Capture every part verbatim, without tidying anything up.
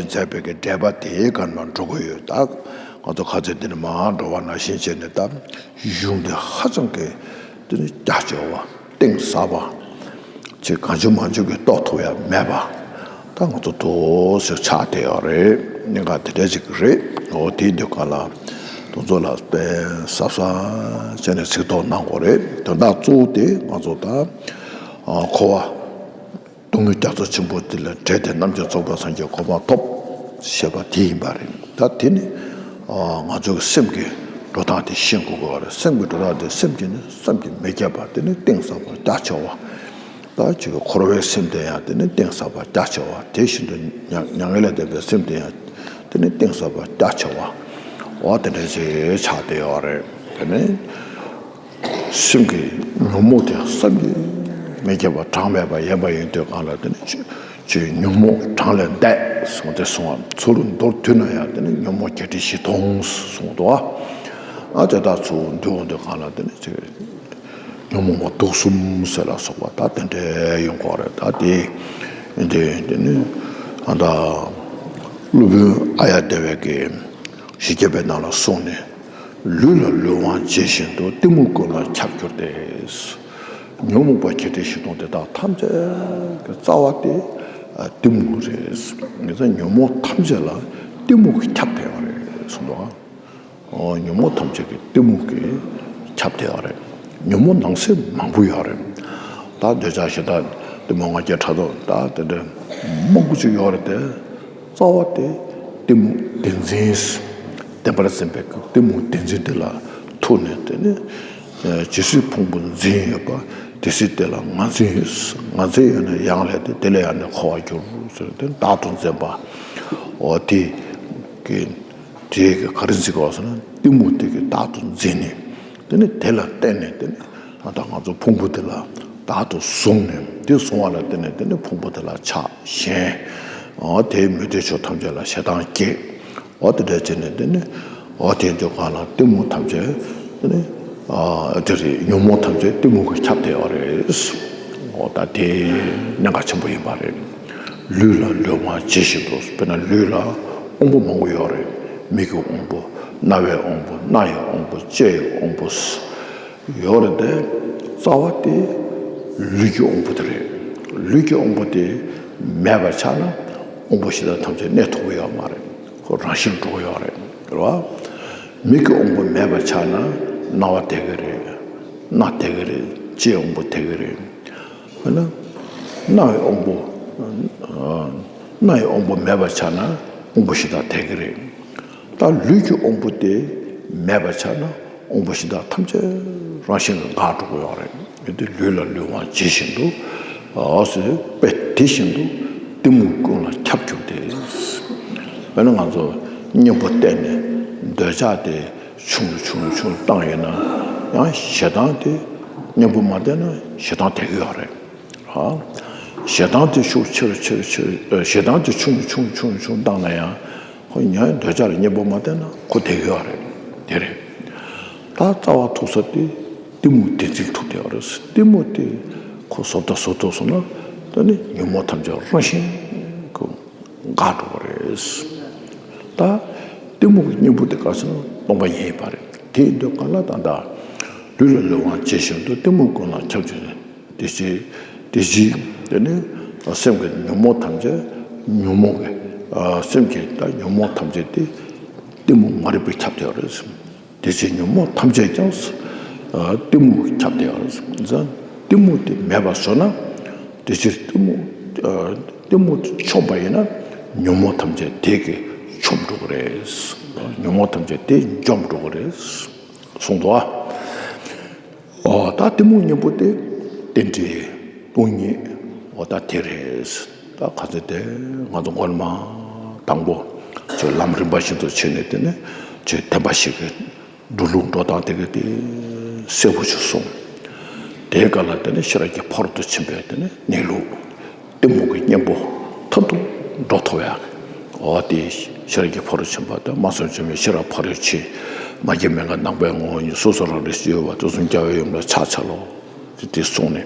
མཛད་པའི་གི་འགྲེལ་པ་དེའི་སྒང་ནས་འགྲོ་གི་ཡོད། ད་ང་ཚོ་ཁ་ཚོན་འདི་ནས་མར་འགྲོ་བ་ནང་བཞིན་བྱས་ནས། ད་གཞུང་འདི་ཧ་ཅང་གི་དེ་ནི་རྒྱ་ཆེ་བ། གཏིང་ཟབ་པ། ཅིག་གང་བྱུང་མང་བྱུང་གིས་རྟོགས་ཐུབ་ཡ་མེད་པ། ད་ང་ཚོ་ཏོག་ཙམ་ཆགས་བསྡད་ཡོད་རེད། གནད་འགག་དེ་འདྲ་ཅིག་རེད། འོ་དེའི་དུས་སྒང་ལ་དེ་ཚོ་ལ་དཔེ་གཟབ་གཟབ་བྱས་ནས་ཚིག་ཐོ་གནང་དགོས་རེད། དོན་དག་གཙོ་བོ་དེ་ང་ཚོ་ད་འཁོར་བ། སྡུག་བསྔལ་རྒྱ་མཚོ་ཆེན་པོ་འདི་ལས་བྲལ་ཏེ་རྣམ་མཁྱེན་རྫོགས་པའི་སངས་རྒྱས་གོ་འཕང་ཐོབ་ཞེས་པ་དེ་ཡིན་པ་རེད། ད་དེ་ནི་ང་ཚོའི་སེམས་ཀྱི་འགྲོ་སྟངས་དེ་ཤེས་དགོས་ཀྱི་ཡོད་རེད། སེམས་ཀྱི་འགྲོ་སྟངས་དེ་སེམས་ཀྱི་ནི་བསམ་གྱིས་མི་ཁྱབ་པ། དེ་ནི་གཏིང་ཟབ་པ་རྒྱ་ཆེ་བ། ད་ཅིག་འཁོར་བའི་སེམས་དེ་ཡང་དེ་ནི་གཏིང་ཟབ་པ་རྒྱ་ཆེ་བ། དེ་བཞིན་དུ་མྱ་མྱ་ངན་ལས་འདས་པའི་སེམས་དེ་ཡང་དེ་ནི་གཏིང་ཟབ་པ་རྒྱ་ཆེ་བ། འོ་དེ་འདྲ་ཞིག་ཆགས་བསྡད་ཡོད་རེད། དེ་ནི། སེམས་ཀྱི་ཉོན་མོངས་དེ་བསམ་གྱིས་མི་ཁྱབ་པ་གྲངས་མེད་པ་ཡོད་པ་ཡིན་དུས་སྒང་ལ། དེ་ནི་ཆོས་ཆོས་ཉོན་མོངས་གྲངས་ལས་འདས་གསུངས་ཏེ་གསུངས་པ། ཚུར་མདོར་བསྡུས་ན་ཡང་དེ་ནི་ཉོན་མོངས་བརྒྱད་ཁྲི་བཞི་སྟོང་གསུངས་འདུག་ཨ། ཨ་དེ་དག་ཚུར་བསྡུས་འོང་དུས་སྒང་ལ་དེ་ནི་ཆོས་ཉོན་མོངས་པ་དུག་གསུམ་ཟེར་ལ་སོགས་པ་ད་དེ་འདྲ་ཡོང་གི་ཡོད་རེད། ད་དེ་དེ་དེ་ནི་ཨ་ད་སློབ་དཔོན་ཨཱརྱ་དེ་བས་ཀྱིས་ཞི་རྒྱས་པའི་ནང་ལ་གསུངས་ནས། ལུས་ལ་ལུས་དབང་ཇི་བཞིན་དུ། གཏི་མུག་ཀུན་ལ་ཁྱབ་གྱུར་ཏེ། ཉོན་མོངས་པ་བརྒྱད་ཁྲི་བཞི་སྟོང་དེ་དག་ཐམས་ཅད་ཀྱི་རྩ་བ་དེ་གཏི་མུག་རེད། ངེད་ཚོ་ཉོན་མོངས་ཐམས་ཅད་ལ་གཏི་མུག་གིས་ཁྱབ་བསྡད་ཡོད་རེད་གསུངས་འདུག་ཨ། ཉོན་མོངས་ཐམས་ཅད་ཀྱི་གཏི་མུག་གིས་ཁྱབ་བསྡད་ཡོད་རེད། ཉོན་མོངས་ནང་གསེས་མང་པོ་ཡོད་རེད། ད་འདོད་ཆགས་ཞེ་སྡང་གཏི་མུག་ང་རྒྱལ་ཕྲག་དོག་ད་དེ་འདྲ་མང་པོ་ཅིག་ཡོད་རེད་དེ། རྩ་བ་དེ་གཏི་མུག་བདེན་འཛིན། བདེན་པར་འཛིན་པའི་གཏི་མུག་བདེན་འཛིན་དེ་ལ་ཐུག་ནས། དེ་ནི་ཇི་སྲིད་ཕུང་པོ་འཛིན་ཡོད་པ་དེ་སྲིད་དེ་ལ་ང་འཛིན་ཡོད། ང་འཛིན་ཡོད་ན་ཡང་ལས་ཏེ་དེ་ལས་ཡང་ནས་འཁོར་བར་འགྱུར་ཟེར་ཏེ། བདག་ཏུ་འཛིན་པ་འོ་དེ་གི་དེ་གི་ག་རེ་འཛིན་དགོས་ཟེར་ན། གཏི་མུག་དེ་གིས་བདག་ཏུ་འཛིན་ནས། དེ་ནི་དེ་ལ་བརྟེན་ནས། དེ་ནི་ད་ལྟ་ང་ཚོ་ཕུང་པོ་དེ་ལ་བདག་ཏུ་བཟུང་ནས། དེ་བཟུང་བ་ལ་བརྟེན་ནས་དེ་ནི་ཕུང་པོ་དེ་ལ་ཆགས་ཞེན། འོ་དེའི་མུ་སྟེགས་ཕྱོགས་ཐམས་ཅད་ལ་ཞེ་སྡང་སྐྱེ། འོ་དེ་འདྲ་བྱས་ནས་དེ་ནི་འོ་དེའི་དུས་སྒང་ལ་གཏི་མུག་ཐམས་ཅད་དེ་ནི་ཨ་དེ་རེད། ཉོན་མོངས་ཐམས་ཅད་གཏི་མུག་གིས་ཁྱབ་བསྡད་ཡོད་རེད། འོ་ད་དེ་གནད་འགག་ཆེན་པོ་ཡིན་པ་རེད། ལུས་ལ་ལུས་དབང་ཇི་བཞིན་དུ། དཔེར་ན་ལུས་ལ་དབང་པོ་མང་པོ་ཡོད་རེད། མིག་གི་དབང་པོ། རྣ་བའི་དབང་པོ། སྣ་ཡི་དབང་པོ། ལྕེ་ཡི་དབང་པོ་ཡོད་རེད་དེ། རྩ་བ་དེ་ལུས་ཀྱི་དབང་པོ་དེ་རེད། ལུས་ཀྱི་དབང་པོ་དེ་མེད་པ་ཆགས་ན་དབང་པོ་གཞན་དག་ཐམས་ཅད་གནས་ཐུབ་ཀྱི་ཡོད་མ་རེད། ཁོ་རང་བཞིན་འགྲོ་གི་ཡོད་རེད། རེད་བ། མིག་གི་དབང་པོ་མེད་པ་ཆགས་ན་རྣ་བ་བསྡད་ཀྱི་རེད། སྣ་བསྡད་ཀྱི་རེད། ལྕེའི་དབང་པོ་བསྡད་ཀྱི་རེད། དཔེར་ན། སྣ་ཡི་དབང་པོ། སྣ་ཡི་དབང་པོ་མེད་པ་ཆགས་ན་དབང་པོ་གཞན་དག་བསྡད་ཀྱི་རེད། ད་ལུས་ཀྱི་དབང་པོ་དེ་མེད་པ་ཆགས་ན་དབང་པོ་གཞན་དག་ཐམས་ཅད་རང་བཞིན་གྱིས་འགག་འགྲོ་གི་ཡོད་རེད། ཡིན་དུས་ལུས་ལ་ལུས་དབང་ཇི་བཞིན་དུ། འོ་ཟེར་དཔེ་དེ་བཞིན་དུ་གཏི་མུག་ཀུན་ལ་ཁྱབ་གྱུར་ཏེ། དཔེར་ན་ང་ཚོ་གཉེན་པོ་བསྟེན་ནས་འདོད་ཆགས་དེ་ཆུང་རུ་ཆུང་རུ་ཆུང་རུ་བཏང་ཡོད་ན་ཡང་། ཞེ་སྡང་དེ་གཉེན་པོ་མ་བསྟེན་ན་ཞེ་སྡང་བསྡད་ཀྱི་ཡོད་རེད། ཨ། ཞེ་སྡང་དེ་ཤུགས་ཆེ་རུ་ཆེ་རུ་ཆེ་རུ། ཨ། ཞེ་སྡང་དེ་ཆུང་རུ་ཆུང་རུ་ཆུང་རུ་ཆུང་རུ་བཏང་ན་ཡང་། ཁོ་ཡང་འདོད་ཆགས་ལ་གཉེན་པོ་མ་བསྟེན་ན་ཁོ་བསྡད་ཀྱི་ཡོད་རེད། དེ་རེད། ད་རྩ་བ་ཐུག་ས་དེ་གཏི་མུག་བདེན་འཛིན་ཐུག་བསྡད་ཡོད་རེད། གཏི་མུག་དེ་ཁོ་བཟོ་ལྟ་བཟོ་ཐུབ་སོང་ན། ད་ནི་ཉོན་མོངས་ཐམས་ཅད་རང་བཞིན་གྱིས་འགག་འགྲོ་གི་རེད། ད་གཏི་མུག་གི་གཉེན་པོ་དེ་ག་ཟེར་ན་སྟོང་པ་ཉིད་ཡིན་པ་རེད། དེ་ཡིན་དུས་གང་ལ་ད་ལྟ་ལུས་ལ་ལུས་དབང་ཇི་བཞིན་དུ། གཏི་མུག་ཀུན་ལ་ཁྱབ་བྱུང་ནས། དེ་ཕྱིར་དེ་ཕྱིར་དེ་ནི་སེམས་ཀྱི་ཉོན་མོངས་ཐམས་ཅད། ཉོན་མོངས་ཀྱི་ཨ་སེམས་ཀྱི་ད་ཉོན་མོངས་ཐམས་ཅད་དེ་གཏི་མུག་མ་རིག་པས་ཁྱབ་བསྡད་ཡོད་རེད། དེ་ཕྱིར་ཉོན་མོངས་ཐམས་ཅད་ཀྱང་ཨ་གཏི་མུག་གིས་ཁྱབ་བསྡད་ཡོད་རེད། གཏི་མུག་དེ་མེད་པར་བཟོས་ན། དེ་ཕྱིར་གཏི་མུག་ཨ་གཏི་མུག་ཆོམས་པ་ཡིན་ན་ཉོན་མོངས་ཐམས་ཅད་དེ་གིས་ཆོམས་འགྲོ་གི་རེད། ཉོན་མོངས་ཐམས་ཅད་དེ་འཇོམས་འགྲོ་གི་རེད། གསུངས་འདུག་ཨ། འོ་ད་གཏི་མུག་གཉེན་པོ་དེ་རྟེན་འབྲེལ་སྟོང་ཉིད། འོ་ད་དེ་རེད། ད་ག་ཚོད་དེ་ང་ཚོ་མགོ་ནས་མར་དང་པོ་ཁྱོད་ལམ་རིམ་པ་བཞིན་དུ་བྱས་ནས། དེ་ནས་ཁྱོད་བདེན་པ་བཞི་གི་འགྲོ་ལུགས་འགྲོ་སྟངས་དེ་ག་དེ་གསལ་པོ་ཞིག་གསུངས། དེའི་སྐབས་ལ་དེ་ནས་ཤེས་རབ་ཀྱི་ཕ་རོལ་ཏུ་ཕྱིན་པའི་དེ་ནས་གནས་ལུགས། གཏི་མུག་གི་གཉེན་པོ་མཐར་ཐུག་འགྲོ་ཐུབ་ཡག་གི། འོ་དེ་ཤེས་རབ་ཀྱི་ཕ་རོལ་ཕྱིན་པ་དང་། སྨྲ་བརྩམས་ཆོས་མིན་ཤེས་རབ་ཕ་རོལ་ཕྱིན། མ་སྐྱེས་མན་ངག་ནང་པའི་ངོ་བོ་ཉིད། སོ་སོ་རང་རིག་སྤྱི་ཡོད་པ། དུས་གསུམ་རྒྱལ་བའི་ཡུམ་ལ་ཕྱག་འཚལ་ལོ། དེ་དེ་གསུངས་ནས་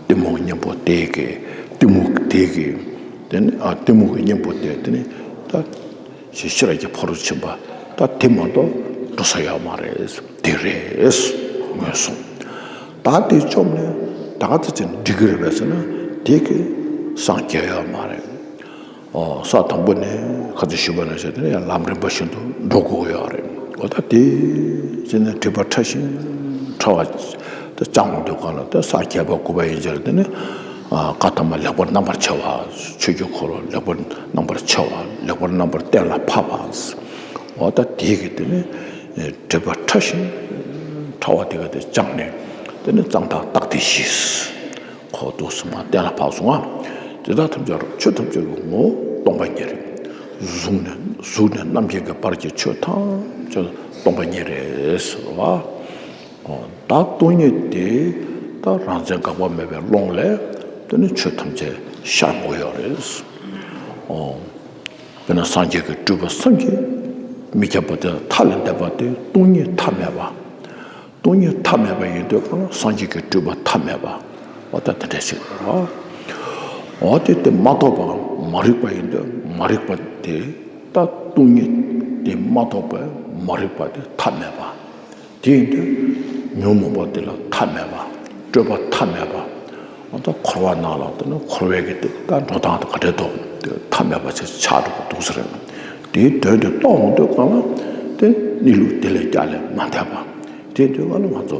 གཏི་མུག་གི་གཉེན་པོ་དེ་གིས། གཏི་མུག་དེ་གིས་དེ་ནི་ཨ་གཏི་མུག་གི་གཉེན་པོ་དེ་དེ་ནི་ ད་ཤེས་ཤེས་རབ་ཀྱི་ཕ་རོལ་ཕྱིན་པ་ད་དེ་མ་གཏོགས་འགྲོ་ས་ཡོད་མ་རེད། དེ་རེད་ངོས་བཟུང་། ད་དེ་བཅོམ་ནས་ད་ག་ཚོད་ཅིག་འགྲིག་གི་རེད་པས་ཟེར་ན་དེ་གི་སངས་རྒྱས་ཡོད་མ་རེད། ཨོ་ས་དང་པོ་ནས་ཁ་ཚིག་ཞུས་པ་ནང་བཞིན་དེ་ནས་ཡང་ལམ་རིམ་པ་བཞིན་དུ་འགྲོ་དགོས་ཡོད་རེད། འོ་ད་དེ་བྱས་ནས་སྒྲིབ་པ་ཕྲ་ཞིང་ཕྲ་བ་དེ་སྦྱངས་འོང་དུས་གང་ལ་དེ་སངས་རྒྱས་པ་དགོས་པ་ཡིན་ཕྱིར་དེ་ནི་བཀའ་ཐ་མ་ལེགས་པར་རྣམ་པར་ཕྱེ་བ། ཆོས་ཀྱི་འཁོར་ལོ་ལེགས་པར་རྣམ་པར་ཕྱེ་བ། ལེགས་པར་རྣམ་པར་གཏན་ལ་ཕབ་པ། འོ་ད་དེ་གི་དེ་ནི་སྒྲིབ་པ་ཕྲ་ཞིང་ཕྲ་བ་དེ་ག་དེ་སྦྱངས་ནས་དེ་ནི་གཙང་དག་རྟགས་དེ་བཞི། འཁོར་འདུ་གསུམ་མ་གཏན་ལ་ཕབ་སོང་ང་། དེ་དག་ཐམས་ཅད་ཆོས་ཐམས་ཅད་ཀྱི་ངོ་བོ་སྟོང་པ་ཉིད་རེད། གཟུགས་ནས་གཟུགས་ནས་རྣམ་མཁྱེན་གྱི་བར་གྱི་ཆོས་ཐམས་ཅད་སྟོང་པ་ཉིད་རེད་ཟེར་བ། ད་སྟོང་ཉིད་དེ་ད་རང་མཚན་འགག་པ་མེད་པའི་ཀློང་ལས་དེ་ནི་ཆོས་ཐམས་ཅད་ཤར་འོང་ཡོད་རེད། དཔེར་ན་སངས་རྒྱས་ཀྱི་སྤྲུལ་པ་བསམ་གྱིས་མི་ཁྱབ་པ་དེ་མཐའ་ལས་འདས་པ་དེ་སྟོང་ཉིད་མཐའ་མེད་པ། སྟོང་ཉིད་མཐའ་མེད་པ་ཡིན་དུས་གང་ལ་སངས་རྒྱས་ཀྱི་སྤྲུལ་པ་མཐའ་མེད་པ། འོ་ད་དེ་འདྲ་ཞིག་རེད་བ། འོ་དེ་དེ་མ་རྟོགས་པའམ་མ་རིག་པ་ཡིན་དུས་མ་རིག་པ་དེ་ད་སྟོང་ཉིད་དེ་མ་རྟོགས་པའམ་མ་རིག་པ་དེ་མཐའ་མེད་པ། དེ་ཡིན་དུས་ཉོན་མོངས་པ་དེ་ལ་མཐའ་མེད་པ། སྤྲོས་པ་མཐའ་མེད་པ། འོ་ད་འཁོར་བ་ནང་ལ་དེ་ནི་འཁོར་བའི་གི་དེ་ད་འགྲོ་སྟངས་དེ་ག་འདྲས་འདུག་དེ་མཐའ་མེད་པ་ཅིག་ཆགས་འགྲོ་གི་འདུག་ཟེར། དེའི་དོན་དེ་རྟོགས་འོང་དུས་གང་ལ་དེ་གནས་ལུགས་དེ་ལས་བརྒྱ་ལས་མ་འདས་པ། དེ་དུས་གང་ལ་ང་ཚོ་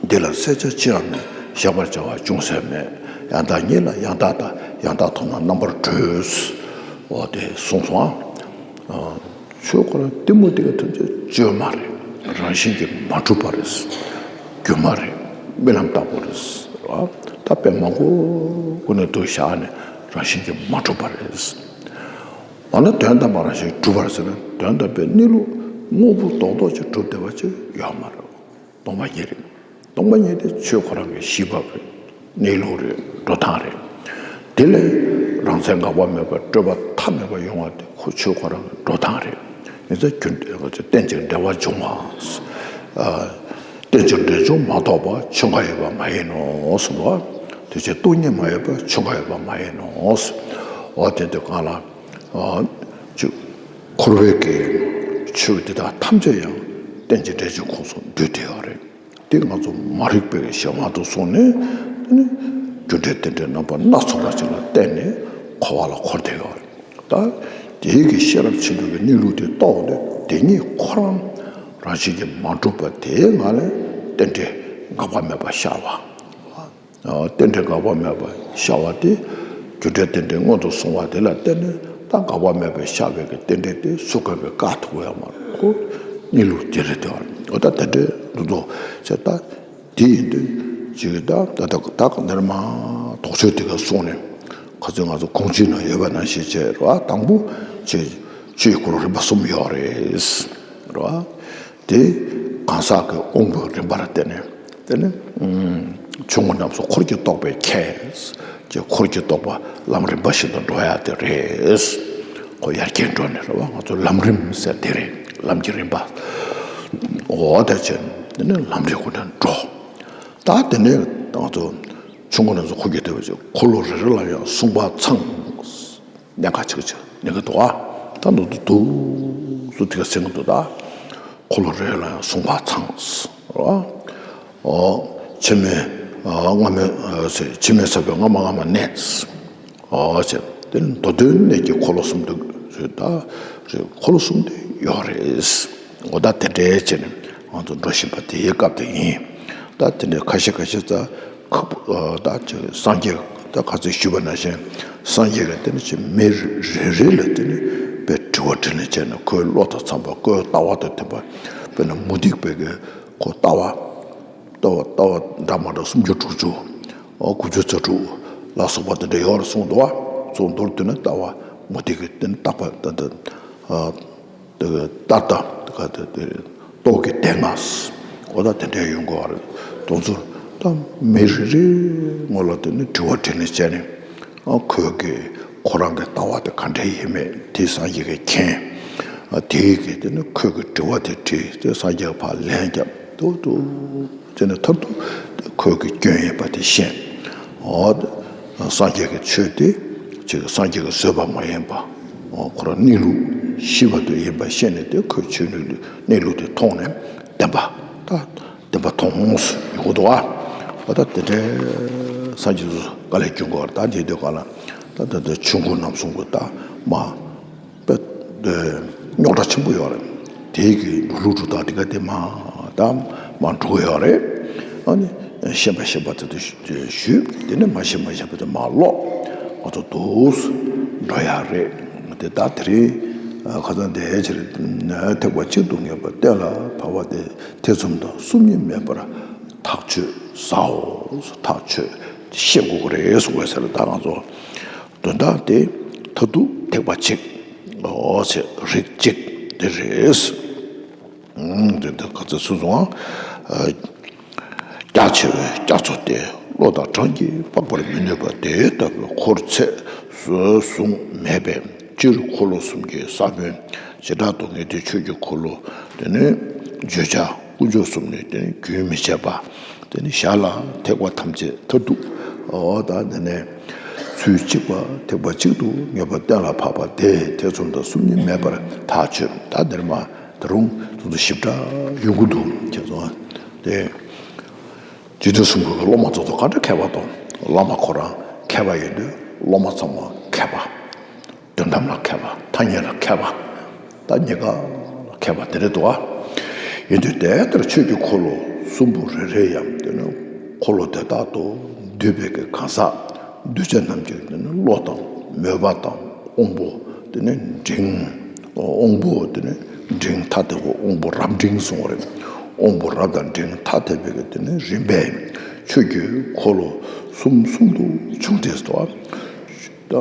འདི་ལ་བསལ་བྱ་ཅི་ཡང་མེད། བཞག་པར་བྱ་བ་ཅུང་ཟད་མེད། ཡང་དག་ཉིད་ལ་ཡང་དག་ལྟ། ཡང་དག་མཐོང་ན་རྣམ་པར་གྲོལ། འོ་དེ་གསུངས་སོང་ཨ། ཆོས་ཁོ་རང་གཏི་མུག་དེ་ག་ཐམས་ཅད་བཅོས་མ་རེད། རང་བཞིན་གྱིས་མ་གྲུབ་པ་རེད། སྒྱུ་མ་རེད། རྨི་ལམ་ལྟ་བུ་རེད། ད་དཔེ་མང་པོ་ཀུན་ནས་བསྡུས་བཞག་ནས་རང་བཞིན་གྱིས་མ་གྲུབ་པ་རེད། འོ་ན་དོན་དམ་པར་རང་བཞིན་གྲུབ་པར་ཟེར་ན་དོན་དམ་པའི་གནས་ལུགས་དངོས་པོ་རྡོག་རྡོག་ཅིག་གྲུབ་བསྡད་པ་ཅིག་ཡོད་མ་རེད། སྟོང་པ་ཉིད་རེད། སྟོང་པ་ཉིད་དེ་ཆོས་ཁོ་རང་གི་ཤེས་པ་རེད། གནས་ལུགས་རེད། འགྲོ་སྟངས་རེད། དེ་ལས་རང་མཚན་འགག་པ་མེད་པ་སྤྲོས་པ་མཐའ་མེད་པ་ཡོང་བ་དེ་ཁོ་ཆོས་ཁོ་རང་གི་འགྲོ་སྟངས་རེད། ཡིན་ཙང་རྒྱུ་འབྲས་རྟེན་ཅིང་འབྲེལ་བར་འབྱུང་བ། རྟེན་ཅིང་འབྲེལ་འབྱུང་མ་གཏོགས་པ་ཆོས་འགའ་ཡོད་པ་མ་ཡིན་ནོ་གསུངས་པ། དེ་ཕྱིར་སྟོང་ཉིད་མ་ཡོད་པ་ཆོས་འགའ་ཡོད་པ་མ་ཡིན་ནོ། འོ་དེ་དུས་གང་ལ། ཅིག་འཁོར་བའི་གི་ཆོས་འདི་དག་ཐམས་ཅད་ཡང་རྟེན་ཅིང་འབྲེལ་གྱི་ཁོངས་སུ་འདུས་ཏེ་ཡོད་རེད། དེ་ང་ཚོ་མ་རིག་པའི་གཞན་དབང་དུ་སོང་ནས་དེ་ནི་རྒྱུ་འབྲས་རྟེན་འབྲེལ་རྣམ་པ་སྣ་ཚོགས་པ་ཅིག་ལ་བརྟེན་ནས་འཁོར་བ་ལ་འཁོར་བསྡད་ཡོད་རེད། ད་དེའི་གི་ཤེས་རབ་ཆེན་པོའི་གི་གནས་ལུགས་དེ་རྟོགས་ནས་དེ་ཉིད་ཁོ་རང་རང་བཞིན་གྱིས་མ་གྲུབ་པ་དེའི་ངང་ལས་རྟེན་འབྲེལ་འགག་པ་མེད་པ་ཤར་བ། རྟེན་འབྲེལ་འགག་པ་མེད་པ་ཤར་བ་དེ་རྒྱུ་འབྲས་རྟེན་འབྲེལ་མངོན་དུ་སོང་བ་དེ་ལ་བརྟེན་ནས་ད་འགག་པ་མེད་པའི་ཤར་བའི་གི་རྟེན་འབྲེལ་དེ་སུ་ག་བས་བཀག་ཐུབ་ཡོད་མ་རེད། ཁོ་གནས་ལུགས་དེ་རེད་དེ་བ་རེད། འོ་ད་དེ་འདྲའི་འདུ་ཚོགས་བྱས་ད་དེ་ཡིན་དུས་ཅིག་ད་ད་ད་ད་ག་འདིར་མ་དོགས་གཅོད་དེ་ག་སོང་ནས་ཁ་ཚོད་ང་ཚོ་གོང་ཆེན་ན་ཡོད་པ་ནང་བཞིན་བྱས་རེད་བ། དང་པོ་ཆོས་ཆོས་ཀྱི་འཁོར་ལོ་རིམ་པ་གསུམ་ཡོད་རེད་རེད་བ། དེ་གང་ཟག་གི་དབང་པོའི་རིམ་པར་བརྟེན་ནས་དེ་ནི་ཆུང་ངུ་རྣམས་སུ་འཁོར་གྱི་རྟོག་པས་ཁྱེར། ཀྱི་འཁོར་གྱི་རྟོག་པ་ལམ་རིམ་པ་བཞིན་དུ་འགྲོ་ཡ་དེ་རེད། ཁོ་ཡར་རྒྱས་འགྲོ་ནས་རེད་བ། ང་ཚོ་ལམ་རིམ་ཟེར་དེ་རེད། ལམ་གྱི་རིམ་པ། འོ་དེ་བྱས་དེ་ནི་ལམ་རིམ་ཁོ་ནས་འགྲོ། ད་དེ་ནས་ང་ཚོ་ཆུང་ངུ་རྣམས་སུ་འཁོར་གྱི་རྟོག་པས་འཁོར་ལོ་རེ་རེ་ལ་ཡང་གསུངས་པ་ཚང་། གནད་འགག་ཆེ་གི་ཆེ་གནད་འགག་འདུག་ཨ། ད་འདུག་འདུག་འདུག་སུ་དེ་ག་སེང་གི་འདུག་ད། འཁོར་ལོ་རེ་ལ་ཡང་གསུངས་པ་ཚང་། རོ། ཨོ། འཆི་མེད་སྔ་མའི་འཆི་མེད་ཟབ་པའི་སྔ་མ་སྔ་མ་གནས། ཨོ་ཟེར། དེ་ནི་མདོ་སྡེ་གནས་ཀྱི་འཁོར་ལོ་གསུམ་དུ་ད་འཁོར་ལོ་གསུམ་དུ་ཡོད་རེད། འོ་ད་དེ་འདྲའི་བྱས་ནས་ང་ཚོ་འགྲོ་བཞིན་པ་དེའི་སྐབས་དེ་ཡིན། ད་དེ་འདྲའི་ཁ་ཤས་ཁ་ཤས་ཙ། ཁ་ཨ་ད་ཅིག་སངས་རྒྱས་ད་ག་ཚོད་ཞུས་པ་ནང་བཞིན་སངས་རྒྱས་ཀྱིས་དེ་ནི་ཅིག་མི་རེ་རེ་ལ་དེ་ནི་དཔེ་དྲི་བ་དྲིས་ལན་བྱས་ནས་ཁོའི་བློ་དང་འཚམས་པ་ཁོའི་ལྟ་བ་དང་མཐུན་པ་དཔེར་ན་མུ་སྟེགས་པའི་གི་ཁོ་ལྟ་བ་ལྟ་བ་ལྟ་བ་འདྲ་མ་འདྲ་སུམ་ཅུ་དྲུག་ཅུ་ཨོ་དགུ་བཅུ་རྩ་དྲུག་ལ་སོགས་པ་དེ་འདྲ་ཡོད་རེད་གསུངས་འདུག་བ། གསུངས་མདོར་བསྡུས་ན་ལྟ་བ་མུ་སྟེགས་ཀྱི་དེ་ནི་རྟག་པ་ད་ད་ཨ། ལྟར་ལྟ་ག་དེ་དེ་རྟོག་གེ་དེ་ལྔ། འོ་ད་དེ་འདྲ་ཡོང་དགོས་པ་རེད། དོན་ཚུལ་ད་མི་རེ་རེའི་ངོ་ལ་དེ་ནི་དྲི་བ་དྲིས་ལན་བྱས་ནས་ཨ་ཁོས་གི་ཁོ་རང་གི་ལྟ་བ་དེ་ག་འདྲ་ཡིན་མེད་དེ་སངས་རྒྱས་ཀྱིས་མཁྱེན། ཨ་དེའི་གི་དེ་ནི་ཁོས་གི་དྲི་བ་དེ་དྲིས་དེ་སངས་རྒྱས་ཕར་ལན་བརྒྱབ་འདུག་འདུག་དེ་ནི་མཐར་ཐུག་དེ་ཁོས་གི་སྐྱོན་ཡིན་པ་དེ་ཤེས། འོ་སངས་རྒྱས་ཀྱི་ཆོས་དེ་ཅིག་སངས་རྒྱས་ཀྱིས་བཟོས་པ་མ་ཡིན་པ། ཁོ་རང་གནས་ལུགས་ཤེས་པ་དེ་ཡིན་པ་ཤེས་ནས་དེ་ཁོས་ཆོས་གནས་ལུགས་གནས་ལུགས་དེ་མཐོང་ནས་བདེན་པ་ད་བདེན་པ་མཐོང་ཡོང་གི་འདུག་ཨ། ཨ་ད་དེ་འདྲའི་སངས་རྒྱས་སུ་དཀའ་ལས་སྐྱོན་དགོས་པར་ད་འདི་དུས་ག་ལ་ད་ད་ད་ཆོས་འཁོར་རྣམ་གསུམ་གྱི་ད་མ་པ་དེ་རྙོག་དྲ་ཆེན་པོ་ཡོད་རེད། དེའི་གི་འགྲོ་ལུགས་འགྲོ་སྟངས་དེ་ག་དེ་མ་ད་མ་འགྲོ་ཡོད་རེད། ཨ་ནི་ཤེས་པ་ཤེས་པ་དེ་དུ་ཞུས། དེ་ནས་མ་ཤེས་མ་ཤེས་པ་དེ་མ་ཀློག་ང་ཚོ་འདུག་འགྲོ་ཡག་རེད། དེ་ད་དེ་རིང་ཁ་སང་དེའི་ཕྱིར་ཐེག་པ་གཅིག་ཏུ་ངེས་པ་གཏན་ལ་ཕབ་པ་དེ་ཐེ་ཚོམ་དང་སུན་གཉིས་མེད་པར་ཐག་ཆོད་ཟའོ། ཐག་ཆོད་ཤེས་དགོས་ཀྱི་རེད་གསུངས་པའི་ཕྱིར་ད་ང་ཚོ་དོན་དག་དེ་མཐར་ཐུག་ཐེག་པ་གཅིག་འོ་ཚེ་རིགས་གཅིག་དེ་རེད། དེ་འདི་ག་ཚོད་སུ་སོང་། རྒྱ་ཆེ་བའི་རྒྱ་མཚོ་སྟེ། བློ་དང་གྲངས་ཀྱིས་དཔག་པར་མི་ནུས་པ་དེ་ལྟ་བུའི་འཁོར་ཚད་ཟུང་མེད་པས། སྤྱིར་འཁོར་ལོ་གསུམ་གྱི་ས་བོན་བྱེ་བྲག་ཏུ་ངེས་དོན་ཆོས་ཀྱི་འཁོར་ལོ་དེ་ནི་བརྗོད་བྱ་དཀོན་མཆོག་གསུམ་ནི་དེ་ནི་རྒྱུན་མི་འཆད་པ། དེ་ནི་ཞར་ལ་ཐེག་པ་ཐམས་ཅད་མཐར་ཐུག་འོ་ད་དེ་ནས་ཚུལ་གཅིག་པ་ཐེག་པ་གཅིག་ཏུ་ངེས་པ་གཏན་ལ་ཕབ་པ་དེ་ཐེ་ཚོམ་དང་སུན་གཉིས་མེད་པར་ཐག་ཆོད། ད་འདིར་མ་ད་རུང་དུ་དུ་ཞིབ་ཕྲ་ཡོང་གི་འདུག་ཁྱེད་ཚོ་དེ་རྗེ་བཙུན་གསུམ་མགོན་གྱི་སློབ་མ་ཚོ་ཚོ་ག་འདྲ་མཁས་པ་དང་བླ་མ་ཁོ་རང་མཁས་པ་ཡིན་དུས་སློབ་མ་ཚང་མ་མཁས་པ། དོན་དམ་ལ་མཁས་པ་ཐ་སྙད་ལ་མཁས་པ་ད་གཉིས་ཀ་ལ་མཁས་པ་དེ་རེད་འདུག་ཨ། ཡིན་དུས་དེ་ལྟར་ཆོས་ཀྱི་འཁོར་ལོ་གསུམ་པོ་རེ་རེ་ཡང་དེ་ནི་འཁོར་ལོ་དེ་དག་ཏུ་འདུས་པའི་གི་གང་ཟག་གདུལ་བྱ་རྣམས་ཀྱི་དེ་ནི་བློ་དང་མོས་པ་དང་དབང་པོ་དེ་ནི་འབྲིང་། དབང་པོ་དེ་ནི་འབྲིང་ཐ་དད་པོ་དབང་པོ་རབ་འབྲིང་གསུངས་པ་རེད། དབང་པོ་རབ་དང་འབྲིང་ཐ་དད་པའི་གི་དེ་ནི་རིམ་པས་ཆོས་ཀྱི་འཁོར་ལོ་གསུམ་གསུམ་དུ་བྱུང་སྟེ་སོ། ད་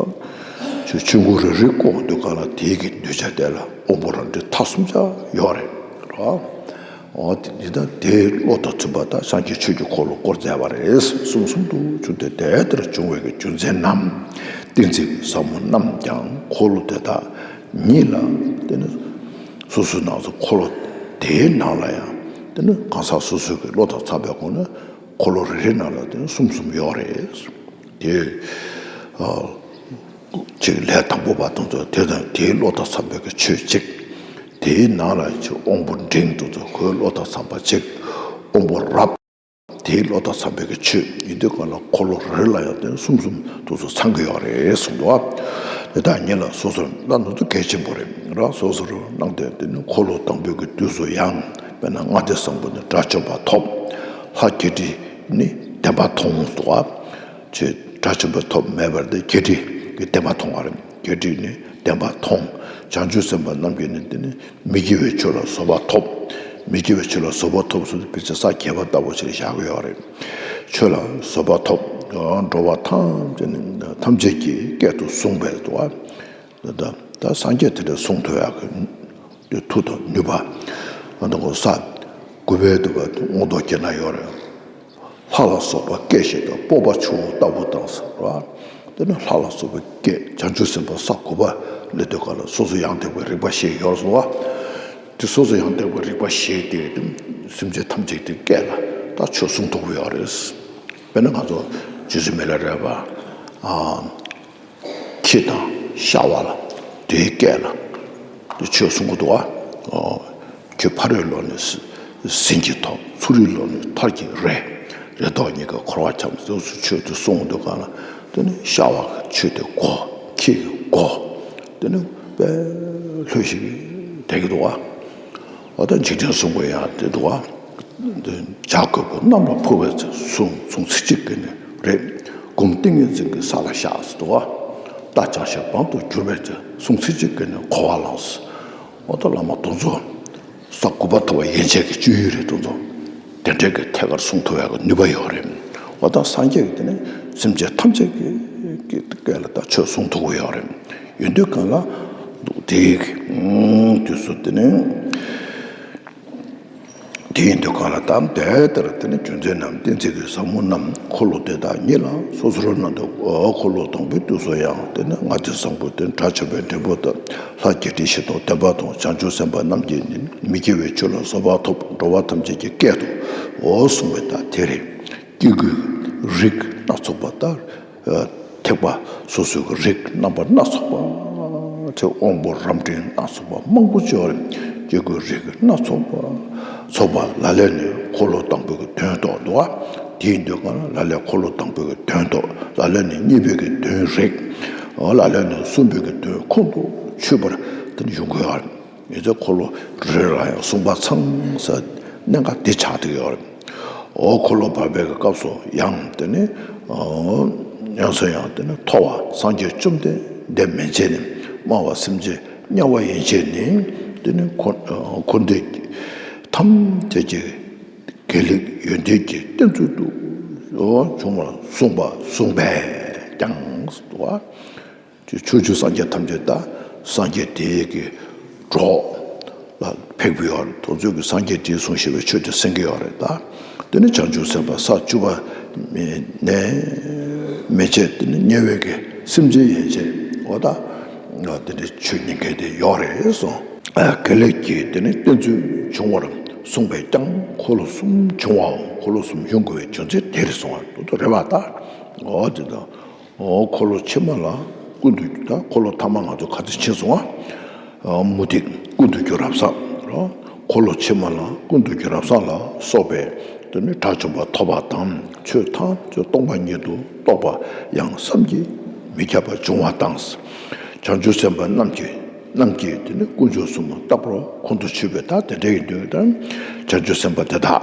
ཆོས་ཆོས་འཁོར་རེ་རེ་བསྐོར་དུས་ག་ལ་དེའི་གི་གདུལ་བྱ་དེ་ལ་དབང་པོ་རབ་འབྲིང་ཐ་གསུམ་ཆ་ཡོད་རེད་རོ། འོ་དེ་འདི་ད་དེའི་བློ་དང་མཐུན་པ་ད་སངས་རྒྱས་ཆོས་ཀྱི་འཁོར་ལོ་བསྐོར་མཛད་པ་རེད། གསུམ་གསུམ་དུ་བྱུང་སྟེ་དེ་ལྟར་བྱུང་བའི་གི་རྒྱུ་མཚན་ནམ། ཏིང་འཛིན་ཟབ་མོ་རྣམས་ཀྱང་འཁོར་ལོ་དེ་དག་ཉིད་ལ་དེ་ནི་སོ་སོའི་ནང་དུ་འཁོར་ལོ་དེའི་ནང་ལ་ཡང་དེ་ནི་གང་ཟག་སོ་སོའི་གི་བློ་དང་འཚམ་པའི་སྒོ་ནས་འཁོར་ལོ་རེ་རེའི་ནང་ལ་དེ་ནི་གསུམ་གསུམ་ཡོད་རེད། དེ། ཨ། ཅིག་ལས་དང་པོ་པ་དང་ཚོ་དེ་དང་དེའི་བློ་དང་འཚམ་པའི་གི་ཆོས་གཅིག་དེའི་ནང་ལ་ཅིག་དབང་པོ་འབྲིང་དུ་ཚོ་ཁོའི་བློ་དང་འཚམ་པ་གཅིག་དབང་པོ་རབ། དེའི་བློ་དང་འཚམ་པའི་གི་ཆོས་ཡིན་དུས་གང་ལ་འཁོར་ལོ་རེ་ལ་ཡང་དེ་གསུམ་གསུམ་དུ་ཚོ་ཚང་གི་ཡོད་རེད་གསུངས་འདུག་དེ་དག་ཉིད་ལ་སོ་སོར་ན་ནུ་ཚོ་གལ་ཆེན་པོ་རེད་ར། སོ་སོར་སྣང་སྟེ་དེ་ནི་འཁོར་ལོ་དང་པོའི་གི་དུས་སུ་ཡང་དཔེར་ན་ལྔ་སྡེ་བཟང་པོ་ནི་དགྲ་བཅོམ་པ་ཐོབ། ལྷ་བརྒྱད་ཁྲི་ནི་བདེན་པ་མཐོང་འདུག་ཆོས་དགྲ་བཅོམ་པ་ཐོབ་མེད་པར་དེ་བརྒྱད་ཁྲི་གི་བདེན་པ་མཐོང་བ་རེད། བརྒྱད་ཁྲི་ནི་བདེན་པ་མཐོང་། བྱང་ཆུབ་སེམས་དཔའ་རྣམས་ཀྱིས་ནི་དེ་ནི་མི་དགེ་བའི་ཆོས་ལ་བཟོད་པ་ཐོབ། མི་དགེ་བའི་ཆོས་ལ་བཟོད་པ་ཐོབ་ཟེར་དུས་ཕལ་ཆེར་ས་བརྒྱད་པ་ལྟ་བུ་ཞིག་བཞག་གི་ཡོད་རེད། ཆོས་ལ་བཟོད་པ་ཐོབ། འགྲོ་བ་ཐམས་ཅད་ནི་ཐམས་ཅད་ཀྱི་སྐད་དུ་གསུངས་པས་དུ་བ། ད་ད་སངས་རྒྱས་དེ་འདྲ་གསུང་ཐུབ་ཡག་གི་མཐུ་དང་ནུས་པ་ཨ་ནི་ས་དགུ་པའི་དུ་བ་མངོན་རྟོགས་རྒྱན་ན་ཡོད་རེད། ལྷ་ལ་སོགས་པ་སྐད་བཞིན་དུ་སྤོབས་པ་ཆུ་བོ་ལྟ་བུ་དང་ཟེར་བ། དེ་ནི་ལྷ་ལ་སོགས་པའི་སྐད་བྱང་ཆུབ་སེམས་དཔའ་ས་དགུ་པ་ལས་དུས་ག་ལ་སོ་སོ་ཡང་དག་པའི་རིག་པ་ཞིག་ཡོད་སོང་བ། དེ་སོ་སོ་ཡང་དག་པའི་རིག་པ་ཞིག་དེ་སེམས་ཅན་ཐམས་ཅད་དེ་སྐད་ལ་ད་ཆོས་གསུང་ཐུབ་ཀྱི་ཡོད་རེད། དཔེར་ན་ང་ཚོ་རྗེ་བཙུན་མི་ལ་རས་པ། ཨ། ཁྱི་དང་ཤ་བ་ལ་དེའི་སྐད་ལ་དེ་ཆོས་གསུང་གི་འདུག་བ། ཁྱོད་ཕ་རོལ་ལོག་ནས་ཟིན་གྱིས་ཐོབ། ཚུར་རིལ་ལོག་ནས་ཐར་གྱིས་རེ། རེ་དོགས་གཉིས་ཀ་འཁོར་བར་འཁྱམས། དེ་ཚོ་ཆོས་དེ་གསུང་འདུག་ག་ལ་དེ་ནི་ཤ་བ་གི་ཆོས་དེ་གོ། ཁྱི་གི་གོ། དེ་ནི་དཔེ་ལྷོད་ཞིག་བསྡད་ཀྱི་འདུག་བ། འོ་ད་འཇིག་རྟེན་གསུང་གི་ཡང་དེ་འདུག་བ། འདི་བྱ་རྒོད་པོ་གནམ་ལ་འཕུར་བའི་ཚེ། གཟུངས་གཟུངས་ཚིག་གཅིག་གིས་ནི་རེད། སྒོམ་ཏིང་ངེ་འཛིན་གྱིས་ས་ལ་བཞག་ཟེར་འདུག་བ། རྟ་ལྕག་ཤན་པང་དུ་བསྒྱུར་བའི་ཚེ། གཟུངས་ཚིག་གཅིག་གིས་ནི་འཁོར་བ་ལངས་ཟེར། འོ་ད་བླ་མ་དེ་ཚོ་ས་དགུ་པ་ཐོབ་པ་ཡན་ཆད་ཀྱི་སྤྱོད་ཡུལ་རེད། དེ་ཚོ་དེ་འདྲའི་གི་ཐད་ཀར་གསུང་ཐུབ་ཡག་གི་ནུས་པ་ཡོད་རེད། འོ་ད་སངས་རྒྱས་ཀྱིས་དེ་ནི་སེམས་ཅན་ཐམས་ཅད་ཀྱི་སྐད་ལ་ད་ཆོས་གསུང་ཐུབ་ཀྱི་ཡོད་རེད། ཡིན་དུས་གང་ལ་དེའི་དུས་སུ་དེ་ནི། དེ་ཡིན་དུས་གང་ལ་དམ་དེ་ལྟར་དེ་ནི་རྒྱུ་མཚན་རྣམས་ཏིང་འཛིན་གྱི་ཟབ་མོ་རྣམས་འཁོར་ལོ་དེ་དག་ཉིད་ལ་སོ་སོར་སྣང་དུ། འཁོར་ལོ་དང་པོའི་དུས་སུ་ཡང་དེ་ནི་ལྔ་སྡེ་བཟང་པོ་དེ་དགྲ་བཅོམ་པའི་འབྲས་བུ་དང་། ལྷ་བརྒྱད་ཁྲི་བཞི་སྟོང་བདེན་པ་དང་། བྱང་ཆུབ་སེམས་དཔའ་རྣམས་ཀྱིས་ནི་མི་དགེ་བའི་ཆོས་ལ་བཟོད་པ་ཐོབ། འགྲོ་བ་ཐམས་ཅད་ཀྱི་སྐད་དུ་འོ་གསུངས་པའི་ད་དེ་རེད། སྐྱེ་དགུའི་རིགས་སྣ་ཚོགས་པ་ལྟར། ཐེག་པ་སོ་སོའི་རིགས་རྣམ་པ་སྣ་ཚོགས་པ། ཚེ་དབང་པོ་རབ་འབྲིང་སྣ་ཚོགས་པ་མང་པོ་ཅིག་ཡོད་རེད། སྐྱེ་དགུའི་རིགས་སྣ་ཚོགས་པ་ཚོགས་པ་ལ་ལས་ནི་འཁོར་ལོ་དང་པོའི་གི་དོན་རྟོགས་འདུག་བ། དེའི་འདོད་པ་ལ་ལས་འཁོར་ལོ་དང་པོའི་གི་དོན་རྟོགས། ལ་ལས་ནི་གཉིས་པའི་གི་དོན་རིག། ལ་ལས་ནི་གསུམ་པའི་གི་དོན་ཁོང་དུ་ཆུད་པར་དེ་ནི་ཡོང་གི་ཡོད་རེད། ཡོད་ཚད་འཁོར་ལོ་རེ་རེ་ལ་ཡང་གསུངས་པ་ཚང་ས་གནད་འགག་འདི་ཆགས་བསྡད་ཡོད་རེད། འོ་འཁོར་ལོ་བར་པའི་སྐབས་སུ་ཡང་དེ་ནི་ཡང་སོ་ཡང་དེ་ནི་ཐོ་བ་སངས་རྒྱས་བཅོམ་ལྡན་འདས་མན་ཆད་ནས་སྨྲ་བ་སེམས་ཅན་དམྱལ་བ་ཡན་ཆད་ནི་དེ་ནི་འཁོར་འཁོར་འདས་ཐམས་ཅད་ཀྱི་དགེ་ལེགས་ཡོན་ཏན་གྱི་རྟེན་ཚུལ་དུ་འོ་བྱུང་བར་གསུངས་པ་གསུངས་པས་ཀྱང་། ཆོས་ཆོས་སངས་རྒྱས་ཐམས་ཅད་ད་སངས་རྒྱས་དེའི་གི་གྲོགས་ལ་ཕེབས་ཀྱི་ཡོད་རེད། དེ་ཚོ་གི་སངས་རྒྱས་དེས་གསུངས་ཞེས་པའི་ཆོས་དེ་གསན་གྱི་ཡོད་རེད་ད། དེ་ནི་བྱང་ཆུབ་སེམས་དཔའ་ས་བཅུ་པ་ནས་མན་ཆད་དེ་ནི་དམྱལ་བའི་གི་སེམས་ཅན་ཡན་ཆད་འོ་ད་དེ་འདྲའི་ཆོས་ཉན་མཁན་དེ་ཡོད་རེད་གསུངས། དགེ་ལེགས་ཀྱི་དེ་ནི་རྟེན་ཚུལ་བྱུང་བར་གསུངས་པས་ཀྱང་འཁོར་ལོ་གསུམ་བྱུང་བའོ། འཁོར་ལོ་གསུམ་ཡོང་དགོས་པའི་རྒྱུ་མཚན་དེ་རེད་གསུངས་པ་དེ་ཚོ་རེད་པ་ད། འོ་དེ་དང་། འོ་འཁོར་ལོ་ཕྱི་མ་ལ་ཀུན་ཏུ་ད་འཁོར་ལོ་ཐ་མ་ང་ཚོ་ག་ཚོད་ཕྱིན་སོང་ཨ། མུ་སྟེགས་ཀུན་ཏུ་རྒྱུ་རབ་གསལ་རོ། འཁོར་ལོ་ཕྱི་མ་ལ་ཀུན་ཏུ་རྒྱུ་རབ་གསལ་ལ་སོགས་པའི་དེ་ནི་དགྲ་བཅོམ་པ་ཐོབ་པ་དང་ཆོས་ཐམས་ཅད་སྟོང་པ་ཉིད་དུ་རྟོགས་པ་ཡང་བསམ་གྱིས་མི་ཁྱབ་པ་འབྱུང་བ་དང་། བྱང་ཆུབ་སེམས་དཔའ་རྣམས་ཀྱིས་རྣམས་ཀྱིས་དེ་ནི་དཀོན་མཆོག་གསུམ་རྟག་པར་ཁོང་དུ་ཆུད་པའི་ད་དེ་འདྲ་ཡིན་དུས་ད་བྱང་ཆུབ་སེམས་དཔའ་དེ་དག་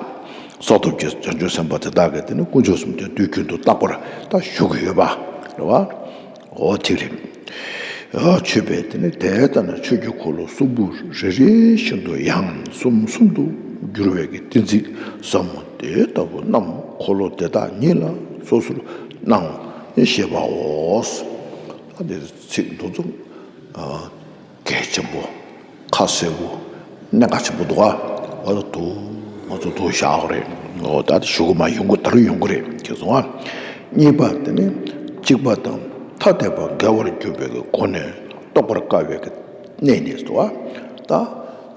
བསོད་སྟོབས་ཀྱི་བྱང་ཆུབ་སེམས་དཔའ་དེ་དག་གིས་དེ་ནི་དཀོན་མཆོག་གསུམ་དེ་དུས་རྒྱུན་དུ་རྟག་པར་ད་བཞུགས་ཀྱི་ཡོད་པ་རེད་བ། འོ་དེ་རེད། ཆུད་པས་དེ་ནི་དེ་ལྟ་ན་ཆོས་ཀྱི་འཁོར་ལོ་གསུམ་པོ་རེ་རེ་བཞིན་དུ་ཡང་གསུམ་གསུམ་དུ་འགྱུར་བའི་གི་གཏན་ཚིགས་ཟབ་མོ་དེ་ལྟ་བུ་རྣམས་འཁོར་ལོ་དེ་དག་ཉིད་ལ་སོ་སོར་སྣང་ཞེས་པའོ། ད་འདིར་ཚིག་འདུ་འཛོམས། གལ་ཆེན་པོ། ཁ་གསལ་པོ། གནད་འགག་ཆེན་པོ་འདུག་ཨ། འོ་ད་དུ་ང་ཚོ་དུ་བཞག་རེད། འོ་ད་ཞུ་གི་མ་ཡོང་གི་ད་རུང་ཡོང་གི་རེད་ཁྱེད་ཚོ་ཨ། གཉིས་པ་དེ་ནི་གཅིག་པ་དང་ཐ་དད་པ་འགལ་བར་གྱུར་པའི་སྒོ་ནས་རྟོགས་པར་དཀའ་བའི་གནས་ནི་འདུག་ཨ། ད་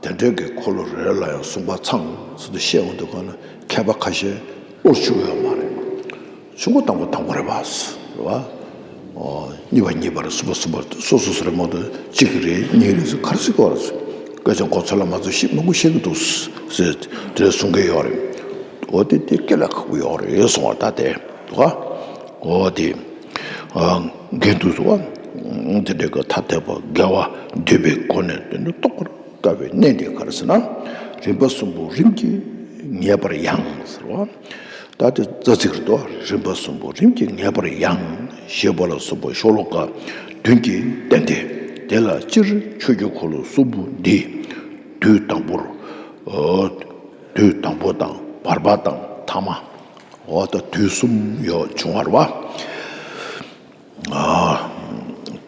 དེ་འདྲའི་གི་འཁོར་ལོ་རེ་རེ་ལ་ཡང་གསུངས་པ་ཚང་ཚུལ་དུ་བཤད་འོང་དུས་གང་ན་མཁས་པ་ཁ་ཤས་བློར་ཆུད་ཡོད་མ་རེད། ཆུང་ངུ་དང་པོ་དང་པོ་རེད་པ། རེད་པ། ཨོ། གཉིས་པ་གཉིས་པ་རེད། གསུམ་པ་གསུམ་པ་རེད། སོ་སོ་སོ་རེད་མ་གཏོགས་གཅིག་གི་རེད་གཉིས་རེད་ཟེར་ག་རེ་ཟེར་གྱི་ཡོད་རེད། སྐད་ཆ་མགོ་ཚོད་ལ་མ་ཚོད་ཤེས་མང་པོ་བཤད་ཀྱི་འདུག་ཟེར་དེ་འདྲ་གསུང་གི་ཡོད་རེད། འོ་དེ་དེ་སྐད་ལ་ཁག་པོ་ཡོད་རེད་གསུང་བ་ད་དེ་འདུག་ག་འོ་དེ་འགལ་འདུ་ཟེར་བ་དེ་འདྲ་གི་ཐ་དད་པ་འགལ་བ་འདོད་པའི་སྒོ་ནས་དེ་འདྲ་རྟོགས་པར་དཀའ་བའི་གནས་འདི་ག་རེ་ཟེར་ན། རིམ་པ་གསུམ་པོ་རིམ་གྱིས་ངེས་པར་ཡང་ཟེར་བ། ད་དེ་རྩ་ཚིག་རེད་དོ། རིམ་པ་གསུམ་པོ་རིམ་གྱིས་ངེས་པར་ཡང་ཞེས་པ་ལ་སོགས་པ་ཤོ་ལོ་ཀ་བདུན་གྱིས་བསྟན་ཏེ། དེ་ལ་སྤྱིར་ཆོས་ཀྱི་འཁོར་ལོ་གསུམ་པོ་འདི་དུས་དང་པོར། དུས་དང་པོ་དང་བར་པ་དང་ཐ་མ། འོ་ད་དུས་གསུམ་ཡོད་བྱུང་བ་རེད་བ།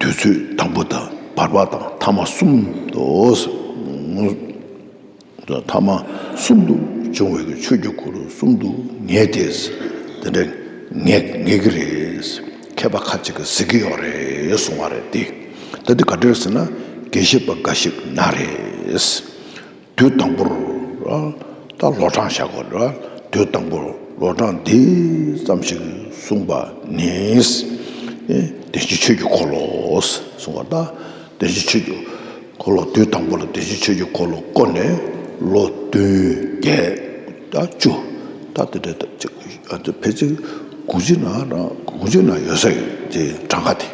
དུས་ཚོད་དང་པོ་དང་བར་པ་དང་ཐ་མ་གསུམ་དུ། ཐ་མ་གསུམ་དུ་བྱུང་བའི་ཆོས་ཀྱི་འཁོར་ལོ་གསུམ་དུ་ངེས་ཏེ། དེ་འདྲ་ངེས་ངེས་ཀྱི་རེད། མཁས་པ་ཁ་ཅིག་གིས་ཟེར་གྱི་ཡོད་རེད་གསུང་བ་རེད་དེ། ད་འདི་ག་འདྲ་ཟེར་ན་དགེ་བཤེས་པ་འགའ་ཞིག་ན་རེ། དུས་དང་པོར་ད་ལོ་གྲངས་བཞག་དགོས་རེད། དུས་དང་པོར་ལོ་གྲངས་འདི་ཙམ་ཞིག་གསུངས་པ་ནི། བདེན་བཞིའི་ཆོས་ཀྱི་འཁོར་ལོ་གསུངས་པ་ད། བདེན་བཞིའི་ཆོས་ཀྱི་འཁོར་ལོ་དུས་དང་པོ་ལ་བདེན་བཞིའི་ཆོས་ཀྱི་འཁོར་ལོ་བསྐོར་ནས་ལོ་བདུན་བརྒྱད་ད་བཅུ་ད་དེ་འདྲ་ཕལ་ཆེར་དགུ་བཅུ་ན་རང་དགུ་བཅུ་ན་ཡོད་ས་ཡོད་དེ་གྲངས་ཀ་དེ།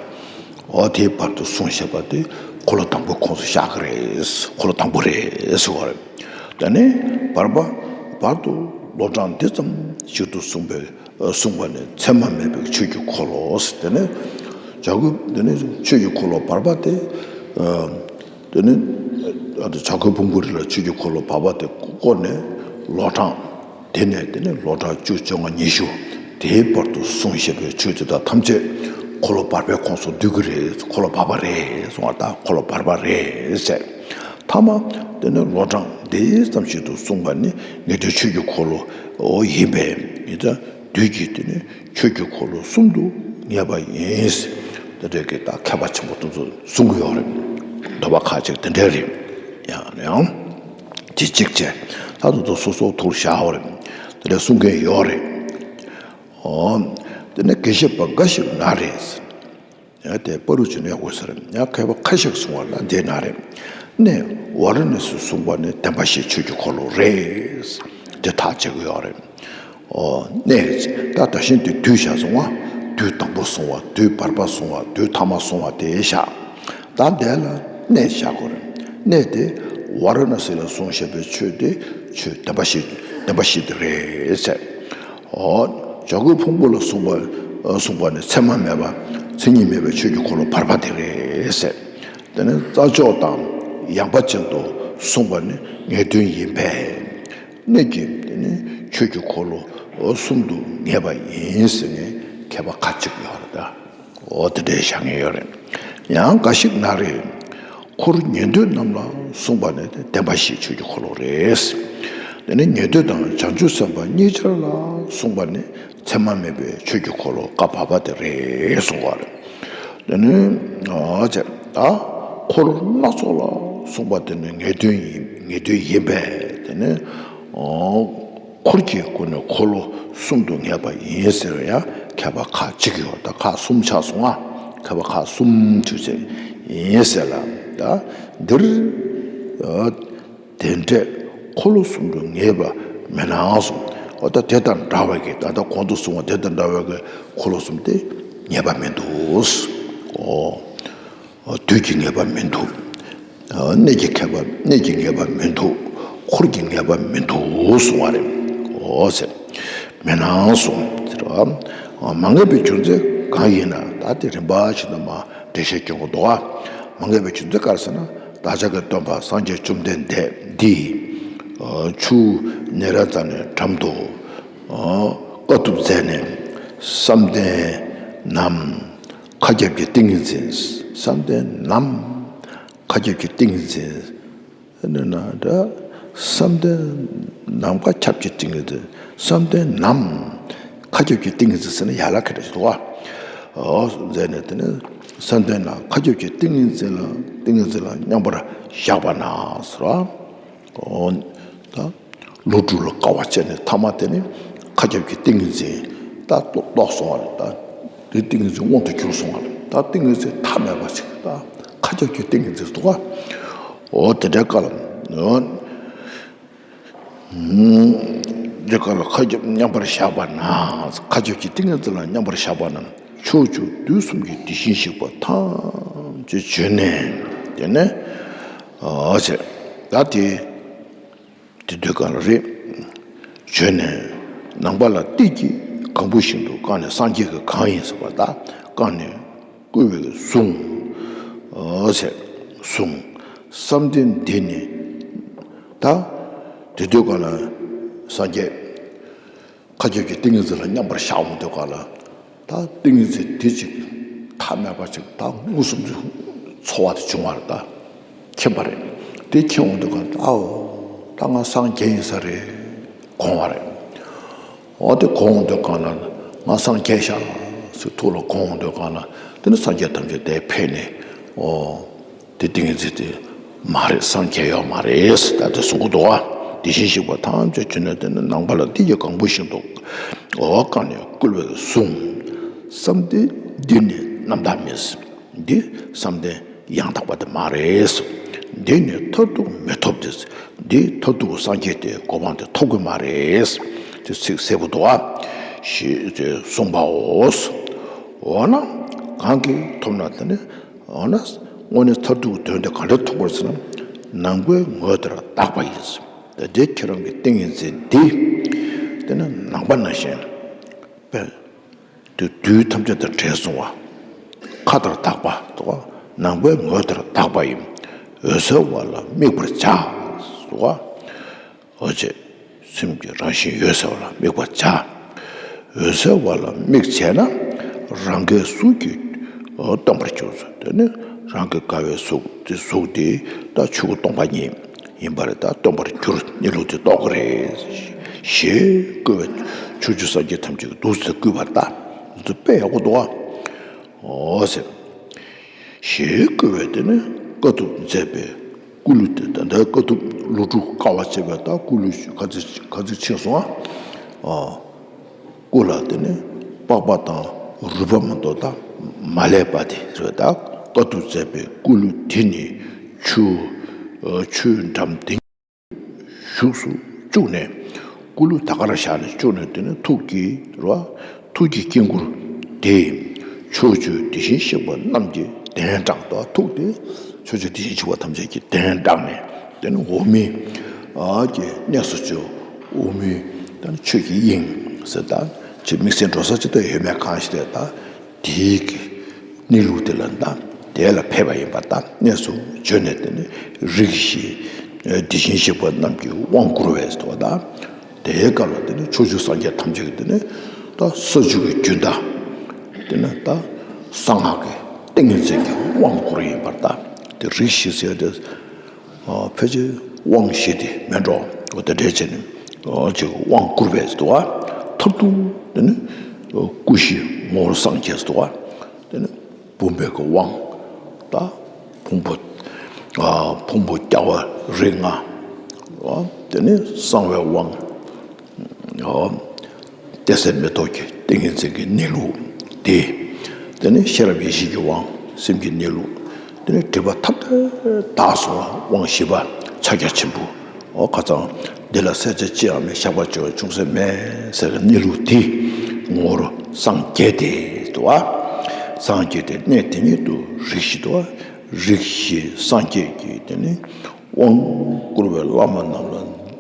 འོ་དེའི་བར་དུ་གསུངས་བཞག་པ་དེ་འཁོར་ལོ་དང་པོའི་ཁོངས་སུ་བཞག་གི་རེད། འཁོར་ལོ་དང་པོ་རེད་ཟེར་བ་རེད། དེ་ནས་བར་པ་བར་དུ་ལོ་གྲངས་འདི་ཙམ་ཞིག་ཏུ་གསུངས་པའི་གསུངས་པ་ནི་མཚན་མ་མེད་པའི་ཆོས་ཀྱི་འཁོར་ལོ་ཟེར། དེ་ནས་བྱ་རྒོད་དེ་ནས་ཆོས་ཀྱི་འཁོར་ལོ་བར་པ་དེ། དེ་ནས་བྱ་རྒོད་ཕུང་པོའི་རི་ལ་ཆོས་ཀྱི་འཁོར་ལོ་བར་པ་དེ་བསྐོར་ནས་ལོ་གྲངས། དེ་ནས་དེ་ནས་ལོ་གྲངས་བཅུ་བཅོ་ལྔ་ཉི་ཤུ་དེའི་བར་དུ་གསུངས་བཞག་པའི་ཆོས་དེ་དག་ཐམས་ཅད་འཁོར་ལོ་བར་པའི་ཁོངས་སུ་འདུས་ཀྱི་རེད། འཁོར་ལོ་བར་པ་རེད་གསུང་བ་དང་འཁོར་ལོ་བར་པ་རེད་ཟེར། ཐ་མ་དེ་ནས་ལོ་གྲངས་འདི་ཙམ་ཞིག་ཏུ་གསུངས་པ་ནི་ངེས་དོན་ཆོས་ཀྱི་འཁོར་ལོ་ཡིན་པས་ཡིན་ཙང་དུས་ཀྱི་དེ་ནས་ཆོས་ཀྱི་འཁོར་ལོ་གསུམ་དུ་ངེས་པ་ཡིན། དེ་འདྲའི་གི་ད་མཁས་པ་ཆེན་པོ་དེ་ཚོ་གསུང་གི་ཡོད་རེད། འདོད་པ་ཁ་ཅིག་དེ་འདྲའི་རེད། ཡང་ཡང་། དེ་གཅིག་བྱས། ད་དུང་དུ་སོ་སོ་ཐུགས་བཞག་ཡོད་རེད། དེ་འདྲ་གསུང་མཁན་ཡོད་རེད། ཨོ། དེ་ནས་དགེ་བཤེས་པ་འགའ་ཞིག་ན་རེ། ཡང་དེ་པ་རུ་ཅི་ནས་དགོས་ཟེར་ཡང་མཁས་པ་ཁ་ཤས་གསུང་བ་ལ་འདི་ན་རེད། གནས་ཝཱ་ར་ཎ་སི་གསུངས་པ་ནི་བདེན་པ་བཞི་ཆོས་ཀྱི་འཁོར་ལོ་རེད། དེ་ཐག་བཅད་ཀྱི་ཡོད་རེད། ཨོ་གནས་ད་ད་བཞིན་དུ་དུས་བཞག་སོང་བ། དུས་དང་པོ་གསུངས་བ། དུས་བར་པ་གསུངས་བ། དུས་ཐ་མ་གསུངས་བ་དེ་བཞག་ད་འདས་ལ་གནས་བཞག་དགོས་རེད། གནས་དེ་ཝཱ་ར་ཎ་སི་ལ་གསུངས་བཞག་པའི་ཆོས་དེ་ཆོས་བདེན་པ་བཞི་བདེན་པ་བཞི་དེ་རེད་ཟེར། ཨོ། བྱ་རྒོད་ཕུང་པོ་ལ་གསུངས་པ་གསུངས་པ་ནི་མཚན་མ་མེད་པ་མཚན་ཉིད་མེད་པའི་ཆོས་ཀྱི་འཁོར་ལོ་བར་པ་དེ་རེད་ཟེར། དེ་ནི་རྩྭ་མཆོག་དང་ཡངས་པ་ཅན་དུ་གསུངས་པ་ནི་ངེས་དོན་ཡིན་པས། གནས་ཀྱི་དེ་ནི་ཆོས་ཀྱི་འཁོར་ལོ་གསུམ་དུ་ངེས་པ་ཡིན་ཟེར་ནས་མཁས་པ་ཁ་ཅིག་ཡོད་རེད་ད། འོ་དེ་འདྲའི་བཞག་མཁན་ཡོད་རེད། ཡང་འགའ་ཞིག་ན་རེ། འཁོར་ཉན་ཐོས་རྣམས་ལ་གསུངས་པ་ནི་བདེན་པ་བཞིའི་ཆོས་ཀྱི་འཁོར་ལོ་རེད། དེ་ནི་ཉན་ཐོས་དང་བྱང་ཆུབ་སེམས་དཔའ་གཉིས་ཆར་ལ་གསུངས་པ་ནི་མཚན་མ་མེད་པའི་ཆོས་ཀྱི་འཁོར་ལོ་བཀའ་བར་པ་དེ་རེད་གསུངས་པ་རེད། དེ་ནི་ཨ་ཅེ་ད་འཁོར་སྣ་ཚོགས་ལ་གསུངས་པ་དེ་ནི་ངེས་དོན་ཡིན་ངེས་དོན་ཡིན་པས་དེ་ནི་ཨོ། འཁོར་གྱི་སྒོ་ནས་འཁོར་ལོ་གསུམ་དུ་ངེས་པ་ཡིན་ཟེར་བ་ཡང་མཁས་པ་ཁ་ཅིག་ཡོད་ད་ཁ་གསུམ་ཆགས་སོང་ང་། མཁས་པ་ཁ་གསུམ་ཆུ་ཚད་ཡིན་ཟེར་ལ་ད་འདིར་དེ་འདྲས་འཁོར་ལོ་གསུམ་དུ་ངེས་པ་མེད་ནའང་གསུངས། འོ་ད་དེ་དང་འདྲ་བ་གི་ད་ལྟ་གོང་དུ་གསུངས་པ་དེ་དང་འདྲ་བ་གི་འཁོར་ལོ་གསུམ་དེ་ངེས་པ་མི་འདུག་ཨོ། དུས་ཀྱི་ངེས་པ་མི་འདུག་གནས་ཀྱི་མཁས་པ་གནས་ཀྱི་ངེས་པ་མི་འདུག་འཁོར་གྱི་ངེས་པ་མི་འདུག་གསུང་བ་རེད། འོ་ཟེར། མེད་ནའང་གསུངས་ཟེར་བ། མ་ངེས་པའི་རྒྱུ་མཚན་གང་ཡིན་ན་ད་དེ་རིམ་པ་ཞིག་ཏུ་མ་འགྲེལ་བཤད་སྐྱོན་གོ་འདུག་མ་ངེས་པའི་རྒྱུ་མཚན་ག་རེ་ཟེར་ན་བདག་ཅག་གི་སྟོན་པ་སངས་རྒྱས་བཅོམ་ལྡན་འདས་འདིས་ཆུ་ནཻ་རཉྫ་ནའི་འགྲམ་དུ་དཀའ་ཐུབ་མཛད་ནས་བསམ་གཏན་ནམ། མཁའ་ཁྱབ་ཀྱི་ཏིང་ངེ་འཛིན། བསམ་གཏན་ནམ། མཁའ་ཁྱབ་ཀྱི་ཏིང་ངེ་འཛིན། ཨ་ནི་ན་འདྲ། བསམ་གཏན་ནམ་མཁའ་ཁྱབ་ཀྱི་ཏིང་ངེ་འཛིན། བསམ་གཏན་ནམ། མཁའ་ཁྱབ་ཀྱི་ཏིང་ངེ་འཛིན་ཟེར་ན་ཡར་ལ་ཁ་འདྲ་ཞིག་འདུག་བ། ཨོ་མཛད་ནས་དེ་ནི་བསམ་གཏན་ན་མཁའ་ཁྱབ་ཀྱི་ཏིང་ངེ་འཛིན་ལ་ཏིང་ངེ་འཛིན་ལ་མཉམ་པར་བཞག་པ་ན་ཟེར་བ། ཨོ། ད། ལོ་དྲུག་ལ་དཀའ་བ་སྤྱད་ནས་ཐ་མ་དེ་ནི་མཁའ་ཁྱབ་ཀྱི་ཏིང་ངེ་འཛིན་ད་རྟོགས་རྟོགས་སོང་བ་རེད་ད། དེ་ཏིང་ངེ་འཛིན་དབང་དུ་གྱུར་སོང་བ་རེད་ད། ཏིང་ངེ་འཛིན་མཐའ་མེད་པ་ཞིག་ད་མཁའ་ཁྱབ་ཀྱི་ཏིང་ངེ་འཛིན་འདུག་ག་འོ་དེ་འདྲའི་སྐབས་ལ། འོ། དེ་སྐབས་ལ་མཁའ་ཁྱབ་མཉམ་པར་བཞག་པ་ན། མཁའ་ཁྱབ་ཀྱི་ཏིང་ངེ་འཛིན་ལ་མཉམ་པར་བཞག་པ་ན། ཕྱོགས་བཅུ་དུས་གསུམ་གྱི་དེ་བཞིན་གཤེགས་པ་ཐམས་ཅད་བྱོན་ནས་དེ་ནས། ཨ་ཅེ། ད་དེ། དེ་དུས་གང་ལ་རེད། བྱོན་ནས་ནང་པ་ལ་ཏིལ་གྱིས་གང་བུ་བཞིན་དུ་བཀང་ནས་སངས་རྒྱས་ཀྱིས་གང་ཡིན་ཟེར་བ་ད་བཀང་ནས་བསྐུལ་བས་གསུངས། ཨོ་ཟེར་གསུངས། བསམ་གཏན་འདི་ནི་ད་དེ་དུས་གང་ལ་སངས་རྒྱས། མཁའ་ཁྱབ་ཀྱི་ཏིང་ངེ་འཛིན་ལ་མཉམ་པར་བཞག་འོང་དུས་ག་ལ། ད་ཏིང་ངེ་འཛིན་དེ་གཅིག་མཐའ་མེད་པ་ཅིག་ད་མངོན་སུམ་དུ་ཚོར་བ་དེ་བྱུང་བ་རེད་ད། མཁྱེན་པ་རེད། དེ་མཁྱེན་འོང་དུས་ག་ལ་ཨའོ། ད་ང་སངས་རྒྱས་ཡིན་ས་རེད། དགོངས་པ་རེད། འོ་དེ་དགོངས་འོང་དུས་ག་ལ་ང་སངས་རྒྱས་ཤག་ཟེར་ཐུགས་ལ་དགོངས་འོང་དུས་ག་ལ་དེ་ནི་སངས་རྒྱས་ཐམས་ཅད་དེ་ཕེབས་ནས་འོ། དེ་ཏིང་ངེ་འཛིན་དེ་མ་རེད། སངས་རྒྱས་ཡོད་མ་རེད་ད་དེ་གསུང་གི་འདུག་བ། དེ་བཞིན་གཤེགས་པ་ཐམས་ཅད་བྱོན་ནས་དེ་ནི་ནང་པ་ལ་ཏིལ་གྱིས་གང་བུ་བཞིན་དུ་འོ་བཀང་ནས་བསྐུལ་བས་གསུངས། བསམ་གཏན་འདི་ནི་རྣམ་དག་མིན། འདི་བསམ་གཏན་ཡང་དག་པ་དེ་མ་རེད། འདི་ནི་མཐར་ཐུག་མི་ཐོབ་སྟེ། འདི་མཐར་ཐུག་སངས་རྒྱས་དེ་གོ་འཕང་དེ་ཐོབ་ཀྱི་མ་རེད། དེ་ཚིག་གསལ་པོ་འདུག་བ། ཞེས་དེ་གསུངས་པའོ། འོ་ན་གང་གིས་ཐོབ་ན་དེ་ནི། འོ་ན་དངོས་གནས་མཐར་ཐུག་གི་དོན་དེ་ག་འདྲ་ཐོབ་པར་ཟེར་ན། ནང་པའི་ངོས་དེར་དག་པ་ཡིན། དེ་ཁྱེད་རང་གི་ཏིང་ངེ་འཛིན་འདི། དེ་ནི་ནང་པ་ནང་བཞིན། དཔེ། དེ་དུས་ཐམས་ཅད་དང་བྲལ་སོང་བ། མཁའ་ལྟར་དག་པ་དོ། ནང་པའི་ངོས་དེར་དག་པ་ཡིན། འོད་གསལ་བ་ལ་དམིགས་པར་བྱ། དོ། འོ་ཅེ། སེམས་ཀྱི་རང་བཞིན་འོད་གསལ་བ་ལ་དམིགས་པར་བྱ། འོད་གསལ་བ་ལ་དམིགས་བྱས་ན་རང་གའི་གཟུགས་ཀྱིས་སྟོན་པར་གྱུར། དེ་ནི་རང་གི་དགའ་བའི་གཟུགས་དེ་གཟུགས་དེ་ད་ཆོས་སྐུ་སྟོང་པ་ཉིད་ཡིན་པ་རེད། ད་སྟོན་པར་གྱུར་གནས་ལུགས་དེ་རྟོགས་ཀྱི་རེད། ཞེས་བསྐུལ་བས་ཕྱོགས་བཅུའི་སངས་རྒྱས་ཐམས་ཅད་ཀྱིས་འདུག་སེ་བསྐུལ་བ་ད་འདི་ཚོ་དཔེ་ཡག་པོ་འདུག་ཨ། འོ་ཟེར། ཞེས་བསྐུལ་བས་དེ་ནི་དཀའ་ཐུབ་མཛད་པའི་སྐུ་ལུས་དེ་ད་ལྟ་དཀའ་ཐུབ་ལོ་དྲུག་དཀའ་བ་སྤྱད་པའི་ད་སྐུ་ལུས་ཁ་ཚིག་ཁ་ཚིག་ཕྱིན་སོང་ཨ། སྐུ་ལ་དེ་ནི་པགས་པ་དང་ རུས་པ་མ་གཏོགས་ད་མ་ལས་པ་དེ་རེད། ད་དཀའ་ཐུབ་མཛད་པའི་སྐུ་ལུས་དེ་ནི་ཆུ་ཆུའི་འགྲམ་དེ་བཞུགས་སུ་བཅུག་ནས། སྐུ་ལུས་ད་ག་རང་བཞག་ནས་བཅུག་ནས། དེ་ནས་ཐུགས་ཀྱི་རོ། ཐུགས་ཀྱི་དཀྱིལ་འཁོར་དེ་ཕྱོགས་བཅུའི་དེ་བཞིན་གཤེགས་པ་རྣམས་ཀྱིས་གདན་དྲངས་ཏོ། ཐུགས་དེ་ཕྱོགས་བཅུའི་དེ་བཞིན་གཤེགས་པ་ཐམས་ཅད་ཀྱིས་གདན་དྲངས་ནས། དེ་ནས་འོག་མིན་གྱི་གནས་སུ་བྱོན། འོག་མིན་ད་ནི་ཆོས་ཀྱི་དབྱིངས་ཟེར། ད་ཅི་དམིགས་བསལ་འགྲོ་ས་ཅི་ལྟར་ཡོད་མེད་གང་ཞིག་དེ་ད། དེའི་གི་གནས་ལུགས་དེ་ལ་ད་དེ་ལ་ཕེབས་པ་ཡིན་པ། ད་གནས་སུ་བྱོན་ནས། དེ་ནི་རིགས་བཞི་དེ་བཞིན་གཤེགས་པ་རྣམས་ཀྱིས་དབང་བསྐུར་བས་སོ། ད་དེའི་སྐབས་ལ་དེ་ནི་ཕྱོགས་བཅུའི་སངས་རྒྱས་ཐམས་ཅད་ཀྱིས་དེ་ནི་ད་ས་བཅུ་གི་རྒྱུན་དང་། དེ་ནི་ད་གསང་སྔགས་ཀྱི་ཏིང་ངེ་འཛིན་གྱི་དབང་བསྐུར་ཡིན་པར། ད་དེ་རིགས་བཞི་ཟེར་དེ། ཨ། ཕལ་ཆེར་དབང་བཞི་དེ་མེད་འགྲོ། འོ་དེ་འདྲ་བྱས་ནས། ཨ། ཅིག་དབང་བསྐུར་བས་སོ། མཐར་ཐུག་དེ་ནི་སྐུ་བཞི་ངོ་བོར་སངས་རྒྱས་སོ། དེ་ནི་བུམ་པའི་གི་དབང་། ད་ཕུང་པོ། ཨ། ཕུང་པོ་རྒྱ་བ་རིགས་ལྔ། ཨ། དེ་ནི་གསང་བའི་དབང་། ཨོ། གཏད་སོ་མེ་ཏོག་གི་ཏིང་ངེ་འཛིན་གྱི་གནས་ལུགས་དེ། དེ་ནི་ཤེས་རབ་ཡེ་ཤེས་ཀྱི་དབང་སེམས་ཀྱི་གནས་ལུགས། དེ་ནི་སྒྲིབ་པ་ཐམས་ཅད་དག་སོང་བ། དབང་བཞི་པ་ཕྱག་རྒྱ་ཆེན་པོ། ཨོ། ཁ་སང་འདི་ལ་གསལ་ཆ་ཅི་ཡང་མེད། བཞག་པར་བྱ་བ་ཅུང་ཟད་མེད་ཟེར་གྱི་གནས་ལུགས་དེ་ངོ་བོར་སངས་རྒྱས་ཏེ་འདུག་པ། སངས་རྒྱས་ཏེ་གནས་དེ་ཉིད་དུ་རིགས་བཞི་འདུག་པ། རིགས་བཞི་སངས་རྒྱས་ཀྱི་དེ་ནི། དབང་བསྐུར་བའི་བླ་མ་རྣམས་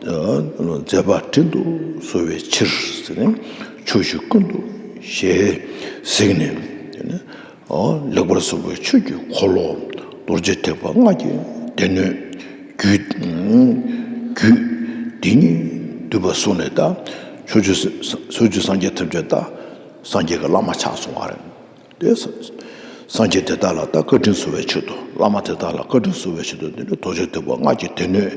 ལ་མཛད་པ་དྲིན་དུ་གཟོ་བའི་ཕྱིར་ཟེར་ནས། ཕྱོགས་བཅུའི་ཀུན་ཏུ་ཞལ་གཟིགས་ནས། དེ་ནས་ལེགས་པར་གསུངས་པའི་ཆོས་ཀྱི་འཁོར་ལོ་རྡོ་རྗེ་ཐེག་པ་ལྔ་གི་སྡེ་སྣོད་རྒྱུད། རྒྱུད་འདི་ཉིད་འདུས་པ་གསུངས་ནས། ད་ཕྱོགས་བཅུ། ཕྱོགས་བཅུའི་སངས་རྒྱས་ཐམས་ཅད་ད་སངས་རྒྱས་ཀྱི་བླ་མ་ཆགས་སོང་བ་རེད། དེ་སངས་རྒྱས་དེ་དག་ལ་ད་བཀའ་དྲིན་གཟོ་བའི་ཆེད་དུ། བླ་མ་དེ་དག་ལ་བཀའ་དྲིན་གཟོ་བའི་ཆེད་དུ། དེ་ནི་རྡོ་རྗེ་ཐེག་པ་ལྔ་གི་སྡེ་སྣོད་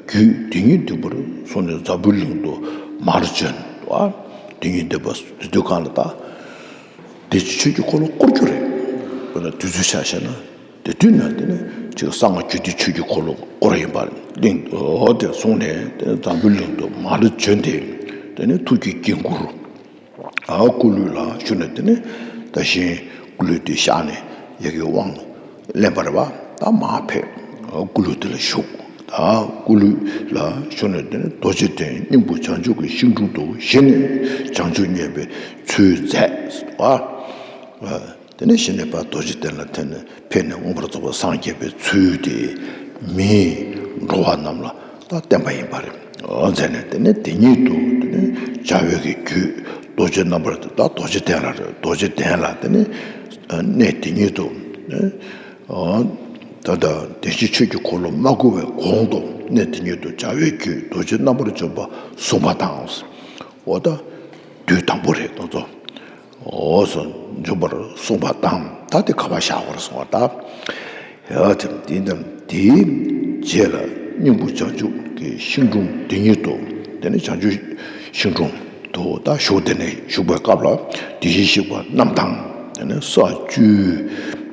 རྒྱུད་འདི་ཉིད་འདུས་པར་གསུངས་ནས་འཛམ་བུའི་གླིང་དུ་མར་བྱོན་པ། འདི་ཉིད་འདུས་པ་དེ་དུས་གང་ལ་ད་དེ་ཆོས་ཀྱི་འཁོར་ལོ་བསྐོར་རྒྱུ་རེད། དཔེར་ན་དུས་ཚོད་ཆ་བཞག་ན། དེ་དུས་ན་དེ་ནི་ཅིག་གསང་སྔགས་རྒྱུད་སྡེ་ཆོས་ཀྱི་འཁོར་ལོ་བསྐོར་ཡིན་པ། གླིང་འོ་དེ་གསུངས་ནས་དེ་འཛམ་བུའི་གླིང་དུ་མར་བྱོན་ཏེ། དེ་ནི་ཐུགས་ཀྱི་དཀྱིལ་འཁོར། ཨ། སྐུ་ལུས་ལ་བཞུགས་ནས། དེ་ནས་ད་གཞན་སྐུ་ལུས་དེ་བཞག་ནས་ཡ་གི་དབང་ལེན་པ་རེད་པ། ད་མར་ཕེབས། སྐུ་ལུས་དེ་ལ་བཞུགས། ད་སྐུ་ལུས་ལ་བཞུགས་ནས་དེ་ནས་རྡོ་རྗེ་གདན་སྙིང་པོ་བྱང་ཆུབ་ཀྱི་ཤིང་དྲུང་དུ་བཞེངས་ནས་བྱང་ཆུབ་བརྙེས་པའི་ཚུལ་མཛད། ཨ། དེ་ནས་གཞི་ནས་ཕར་རྡོ་རྗེ་གདན་ལ་ཕེབས་ནས་མངོན་པར་རྫོགས་པར་སངས་རྒྱས་པའི་ཚུལ་དེ་མིའི་འགྲོ་བ་རྣམས་ལ་ད་བསྟན་པ་ཡིན་པ་རེད། འོ་མཛད་ནས། དེ་ནས་དེ་ཉིད་དུ་དེ་ནས་བྱ་བའི་གི་རྒྱུད་རྡོ་རྗེ་རྣམ་པར། ད་རྡོ་རྗེ་གདན་ལ་རེད། རྡོ་རྗེ་གདན་ལ་དེ་ནས་གནས་དེ་ཉིད་དུ། ད་ལྟ་བདེན་བཞིའི་ཆོས་ཀྱི་འཁོར་ལོ་མ་བསྐོར་བའི་གོང་དུ་གནས་དེ་ཉིད་དུ་བྱ་བའི་རྒྱུད་རྡོ་རྗེ་རྣམ་པར་འཇོམས་པ་གསུངས་པ་དང་། འོ་ད་དུས་དང་པོ་རེད་དོ་ཚོ། འོ་སོ་འཇོམས་པར་གསུངས་པ་དང་། ད་དེ་ག་པར་བཞག་པར་གསུངས་པ་དང་། ཡ། དེ་དེ་དེའི་རྗེས་ལ་སྙིང་པོ་བྱང་ཆུབ་ཀྱི་ཤིང་དྲུང་དེ་ཉིད་དུ། དེ་ནས་བྱང་ཆུབ་ཤིང་དྲུང་དུ་ད་བཞུགས། དེ་ནས་བཞུགས་པའི་སྐབས་ལ་དེ་བཞིན་གཤེགས་པ་རྣམས་དང་། དེ་ནས་ས་བཅུའི་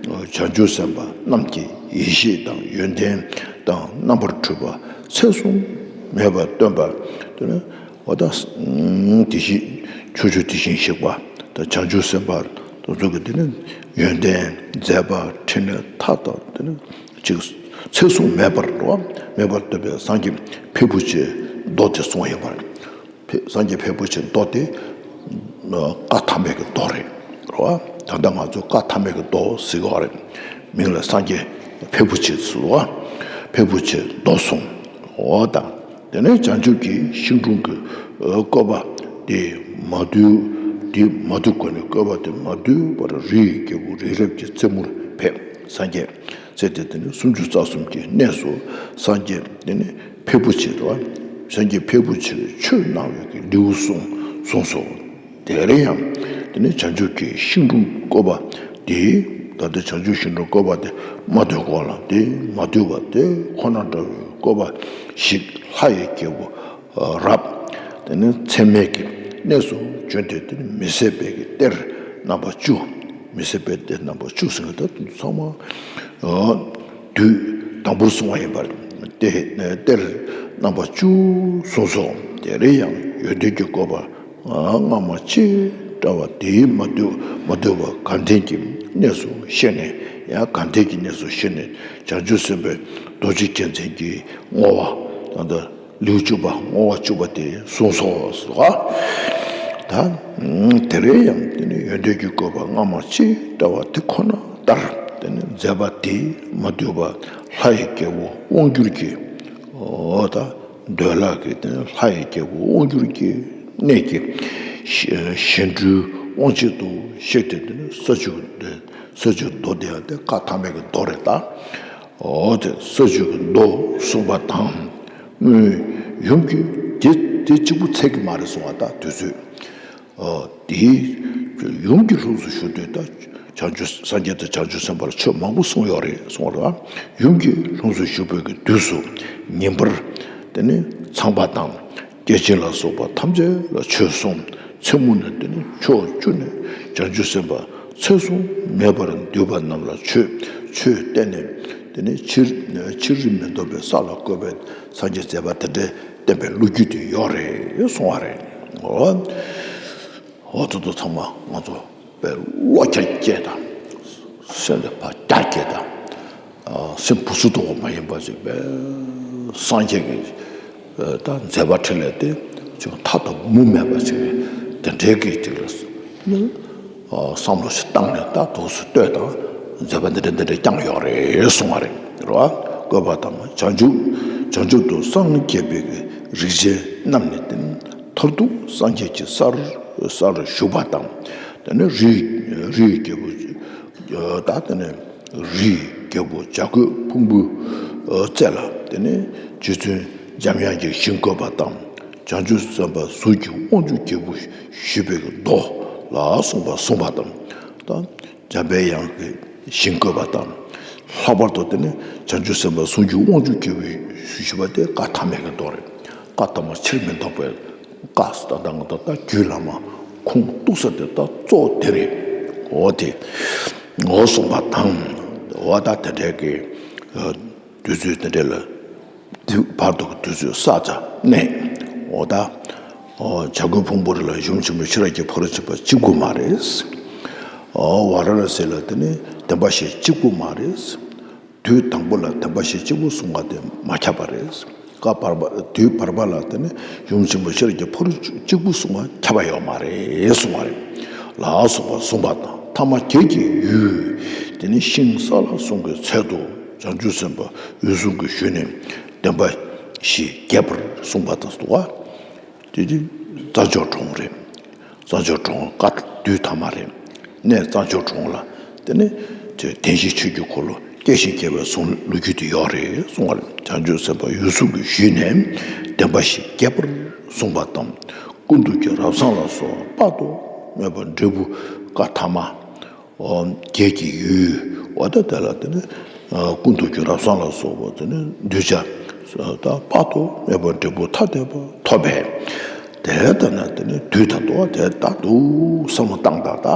བྱང་ཆུབ་སེམས་དཔའ་རྣམས་ཀྱི་ཡེ་ཤེས་དང་ཡོན་ཏན་དང་རྣམ་པར་འཕྲུལ་པ་ཚད་གསུམ་མེད་པར་སྟོན་པ། དེ་ནས་འོ་ད་དེ་བཞིན་ཕྱོགས་བཅུའི་དེ་བཞིན་གཤེགས་པ་དང་བྱང་ཆུབ་སེམས་དཔའ་དེ་ཚོ་གི་དེ་ནི་ཡོན་ཏན་མཛད་པ་ཕྲིན་ལས་མཐའ་དག་དེ་ནི་ཅིག་ཚད་གསུམ་མེད་པར་འགྲོ་བ་མེད་པར་སྟོན་པའི་སངས་རྒྱས་ཕེར་པོ་ཆེའི་མདོ་དེ་གསུངས་ཡོད་པ་རེད། ཕེ་སངས་རྒྱས་ཕེར་པོ་ཆེའི་མདོ་དེ་བཀའ་ཐམས་ཅད་ཀྱི་མདོ་རེད། རེད་བ། ད་ལྟ་ང་ཚོ་བཀའ་ཐམས་ཅད་ཀྱི་མདོ་ཟེར་གྱི་ཡོད་རེད། མིང་ལ་སངས་རྒྱས་ཕེར་པོ་ཆེ་ཟེར་བ། ཕེར་པོ་ཆེའི་མདོ་གསུངས། འོ་ད། དེ་ནས་བྱང་ཆུབ་ཀྱི་ཤིང་དྲུང་གི་བཀོད་པ་དེ་མ་དུལ། དེ་མ་དུལ་གོང་ནས་བཀོད་པ་དེ་མ་དུལ་བར་རིའི་རྒྱལ་པོ་རི་རབ་ཀྱི་རྩེ་མོར་ཕེབས། སངས་རྒྱས་ཚེ་དེ་དེ་ནས་སུམ་ཅུ་རྩ་གསུམ་གྱི་གནས་སུ་སངས་རྒྱས་དེ་ནས་ཕེར་པོ་ཆེ་དང་། སངས་རྒྱས་ཕེར་པོ་ཆེ་ཆོས་གནང་བའི་གི་ལེའུ་གསུངས་གསུངས་སོ། དེ་རིང་ཡང་དེ་ནས་བྱང་ཆུབ་ཀྱི་ཤིང་དྲུང་བཀོད་པ་དེ། ད་ལྟ་བྱང་ཆུབ་ཤིང་དྲུང་བཀོད་པ་དེ་མ་དུལ་གོང་ལ། དེ་མ་དུལ་བ་དེ་ཁོ་ན་འདྲ་བའི་བཀོད་པ་ཞིག་ལྷ་ཡི་རྒྱལ་པོ་རབ། དེ་ནས་མཚན་མེད་ཀྱི་གནས་སུ་བྱོན་ཏེ། དེ་ནས་མི་ཟད་པའི་གི་གཏེར་རྣམ་པ་བཅུ། མི་ཟད་པའི་གཏེར་རྣམ་པ་བཅུ་ཟེར་བ་དེ་ཚང་མ་དུས་དང་པོར་གསུངས་པ་ཡིན་པར། གཏེར་རྣམ་པ་བཅུ་གསུངས་སོ། དེ་རིང་ཡང་ཡོན་ཏན་གྱི་བཀོད་པ་སྔ་མ་ཅི་འདྲ་ ལྟ་བ་དེའི་མ་འདུས་མ་འདུས་པ་དགའ་ལྡན་གྱི་གནས་སུ་གཤེགས་ནས། ཡང་དགའ་ལྡན་གྱི་གནས་སུ་གཤེགས་ནས་བྱང་ཆུབ་སེམས་དཔའི་རྡོ་རྗེ་རྒྱལ་མཚན་གྱི་བསྔོ་བ་ད་ལྟ་ལེའུ་བཅུ་པ་བསྔོ་བ་བཅུ་པ་དེ་གསུངས་སོ། ད་དེ་རེ་ཡང་དེ་ནི་ཡོན་ཏན་གྱི་བཀོད་པ་སྔ་མ་ཅི་འདྲ་བ་དེ་ཁོ་ན་ལྟར་དེ་ནི་མཛད་པ་དེ་མ་འདུས་པ་ལྷ་ཡི་རྒྱལ་པོ་དབང་སྒྱུར་གྱི། འོ་ད་འདོད་ལྷ་གི་དེ་ནི་ལྷ་ཡི་རྒྱལ་པོ་དབང་སྒྱུར་གྱི་གནས་ཀྱི་གཞན་འཕྲུལ་དབང་བྱེད་དུ་གཤེགས་ཏེ། དེ་ནི་ས་བཅུ་ས་བཅུ་མདོ་དེ་ཡང་དེ་བཀའ་ཐ་མའི་གི་མདོ་རེད་ད། འོ་དེ་ས་བཅུ་གི་མདོ་གསུངས་པ་དང་། སྔོན་ཡུམ་གྱིས་དེ་དེ་གཅིག་པུ་ཚད་ཀྱི་མ་རེད་གསུང་བ་ད་དུས་ཚོད། ཨ་དེའི་ཡུམ་གྱི་ལྷུམས་སུ་ཞུགས་དུས་ད་བྱང་ཆུབ་སངས་རྒྱས་དང་བྱང་ཆུབ་སེམས་དཔའ་ལ་ཆོས་མང་པོ་གསུངས་ཡོད་རེད་གསུང་བ་རེད། ཡུམ་གྱི་ལྷུམས་སུ་ཞུགས་པའི་གི་དུས་སུ་ཉིན་པར་དེ་ནི་ཚངས་པ་དང་། སྐྱེས་ཆེན་ལ་སོགས་པ་ཐམས་ཅད་ལ་ཆོས་གསུངས། མཚན་མོ་ནི་དེ་ནི་ཕྱོགས་བཅུ་ནས་བྱང་ཆུབ་སེམས་དཔའ་ཚད་བཟུང་མེད་པར་འདུས་པ་རྣམས་ལ་ཆོས་ཆོས་བསྟན་ནས། དེ་ནི་ཕྱིར་ཕྱིར་མི་ལྡོག་པའི་ས་ལ་བཀོད་པའི་སངས་རྒྱས་མཛད་པ་དེ་འདྲའི་བསྟན་པའི་ལོ་རྒྱུས་དེ་ཡོད་རེད་གསུང་བ་རེད། འོ་འོ་དེ་ཚོ་ཚང་མ་ང་ཚོ་དཔེ་བློ་རྒྱ་སྐྱེད་དང་། སེམས་ལ་ཕར་རྒྱ་སྐྱེད་དང་། སེམས་བུ་སུ་དོག་མ་ཡིན་པ་ཅིག་པས་སངས་རྒྱས་ཀྱི་ད་མཛད་པ་འཕྲིན་ལས་དེ་ཅུང་མཐའ་དང་མུ་མེད་པ་ཅིག་དེ་འདྲའི་གི་ཅིག་ལ་ནི་བསམ་བློ་ཞིག་བཏང་ནས་ད་དུས་སུ་ལྟོས་དང་མཛད་པ་འདི་འདྲ་འདི་འདྲ་བསྐྱངས་ཡོད་རེད་གསུང་བ་རེད་རོ། བཀོད་པ་དང་བྱང་ཆུབ་བྱང་ཆུབ་ཏུ་སངས་རྒྱས་པའི་རིགས་ཅན་རྣམས་ནི་དེ་མཐར་ཐུག་སངས་རྒྱས་ཀྱི་སར་སར་བཞུགས་པ་དང་། དེ་ནས་རིའི་རིའི་རྒྱལ་པོ་ད་དེ་ནས། རིའི་རྒྱལ་པོ་བྱ་རྒོད་ཕུང་པོའི་རྩེ་ལ་དེ་ནས་རྗེ་བཙུན་འཇམ་དབྱངས་ཀྱི་ཞིང་བཀོད་པ་དང་། བྱང་ཆུབ་སེམས་དཔའ་གཟུགས་ཀྱི་དབང་ཕྱུག་རྒྱལ་པོ་བཞུགས་པའི་མདོ་ལ་གསུངས་པ་གསུངས་པ་དང་། ད་འཇམ་པའི་དབྱངས་ཀྱི་ཞིང་བཀོད་པ་དང་། ལྷག་པར་དུ་དེ་ནས་བྱང་ཆུབ་སེམས་དཔའ་གཟུགས་ཀྱི་དབང་ཕྱུག་རྒྱལ་པོ་བཞུགས་པ་དེ་བཀའ་ཐ་མའི་གི་མདོ་རེད། བཀའ་ཐ་མ་ཕྱིར་མི་ལྡོག་པའི་བཀའ་ད་ལྟ་ང་ད་ལྟ་རྒྱུད་བླ་མ་ཁུངས་གཏུགས་ས་དེ་ད་གཙོ་བོ་དེ་རེད། འོ་དེ་ངོ་གསུངས་པ་དང་། འོ་ད་དེ་འདྲའི་གི་དུས་ཚོད་དེ་འདྲ་ལ་དུས་བར་དུ་གི་དུས་ཚོད་ས་ཆ་གནས། འོ་ད་འོ་བྱ་རྒོད་ཕུང་པོ་རི་ལ་ཡུམ་ཆེན་མོ་ཤེས་རབ་ཀྱི་ཕ་རོལ་ཕྱིན་པ་གཅིག་པུ་མ་རེད། འོ་ཝཱ་ར་ཎ་སི་ལ་དེ་ནི་བདེན་པ་བཞི་གཅིག་པུ་མ་རེད། དུས་དང་པོ་ལ་བདེན་པ་བཞི་གཅིག་པུ་གསུང་བ་དེ་མ་ཁྱབ་པ་རེད། བཀའ་བར་པ་དུས་བར་པ་ལ་དེ་ནི་ཡུམ་ཆེན་པོ་ཤེས་རབ་ཀྱི་ཕ་རོལ་གཅིག་པུ་གསུང་བ་ཁྱབ་པ་ཡོད་མ་རེད་གསུང་བ་རེད། ལ་སོགས་པ་གསུངས་པ་དང་། ཐ་མ་བརྒྱད་ཀྱི་ཡུལ་དེ་ནི་ཤིང་ས་ལ་གསུང་གི་ཚད་དུ་བྱང་ཆུབ་སེམས་དཔའ་འོད་སྲུང་གིས་ཞུས་ནས་བདེན་པ་བཞི་རྒྱས་པར་གསུངས་པ་དང་འདུག་བ། དེ་དུས་རྩྭ་མཆོག་གྲོང་རེད། རྩྭ་མཆོག་གྲོང་བཀའ་དུས་ཐ་མ་རེད། གནས་རྩྭ་མཆོག་གྲོང་ལ་དེ་ནས་དེ་བདེན་བཞིའི་ཆོས་ཀྱི་འཁོར་ལོ་སྐྱེ་ཞིང་རྒྱས་པའི་གསུང་ལོ་རྒྱུས་དེ་ཡོད་རེད་གསུང་བ་རེད། བྱང་ཆུབ་སེམས་དཔའ་འོད་སྲུང་གིས་ཞུས་ནས་བདེན་པ་བཞི་རྒྱས་པར་གསུངས་པ་དང་། ཀུན་ཏུ་ཀྱི་རབ་གསང་ལ་སོགས་དཔག་ཏུ་མེད་པ་འབྲས་བུ་བཀའ་ཐ་མ། འོ་བརྒྱད་ཀྱི་ཡུལ། འོ་ད་དེ་ལ་དེ་ནི་ཀུན་ཏུ་ཀྱི་རབ་གསང་ལ་སོགས་པ་དེ་ནི་གདུལ་བྱ་ད་དཔག་ཏུ་མེད་པ་འབྲས་བུ་ཐ་དད་པ་ཐོབ་པས། དེ་ལྟ་ན་དེ་ནི་དུས་ད་དུ་དེ་ད་དུ་བསམ་བློ་བཏང་དང་ད་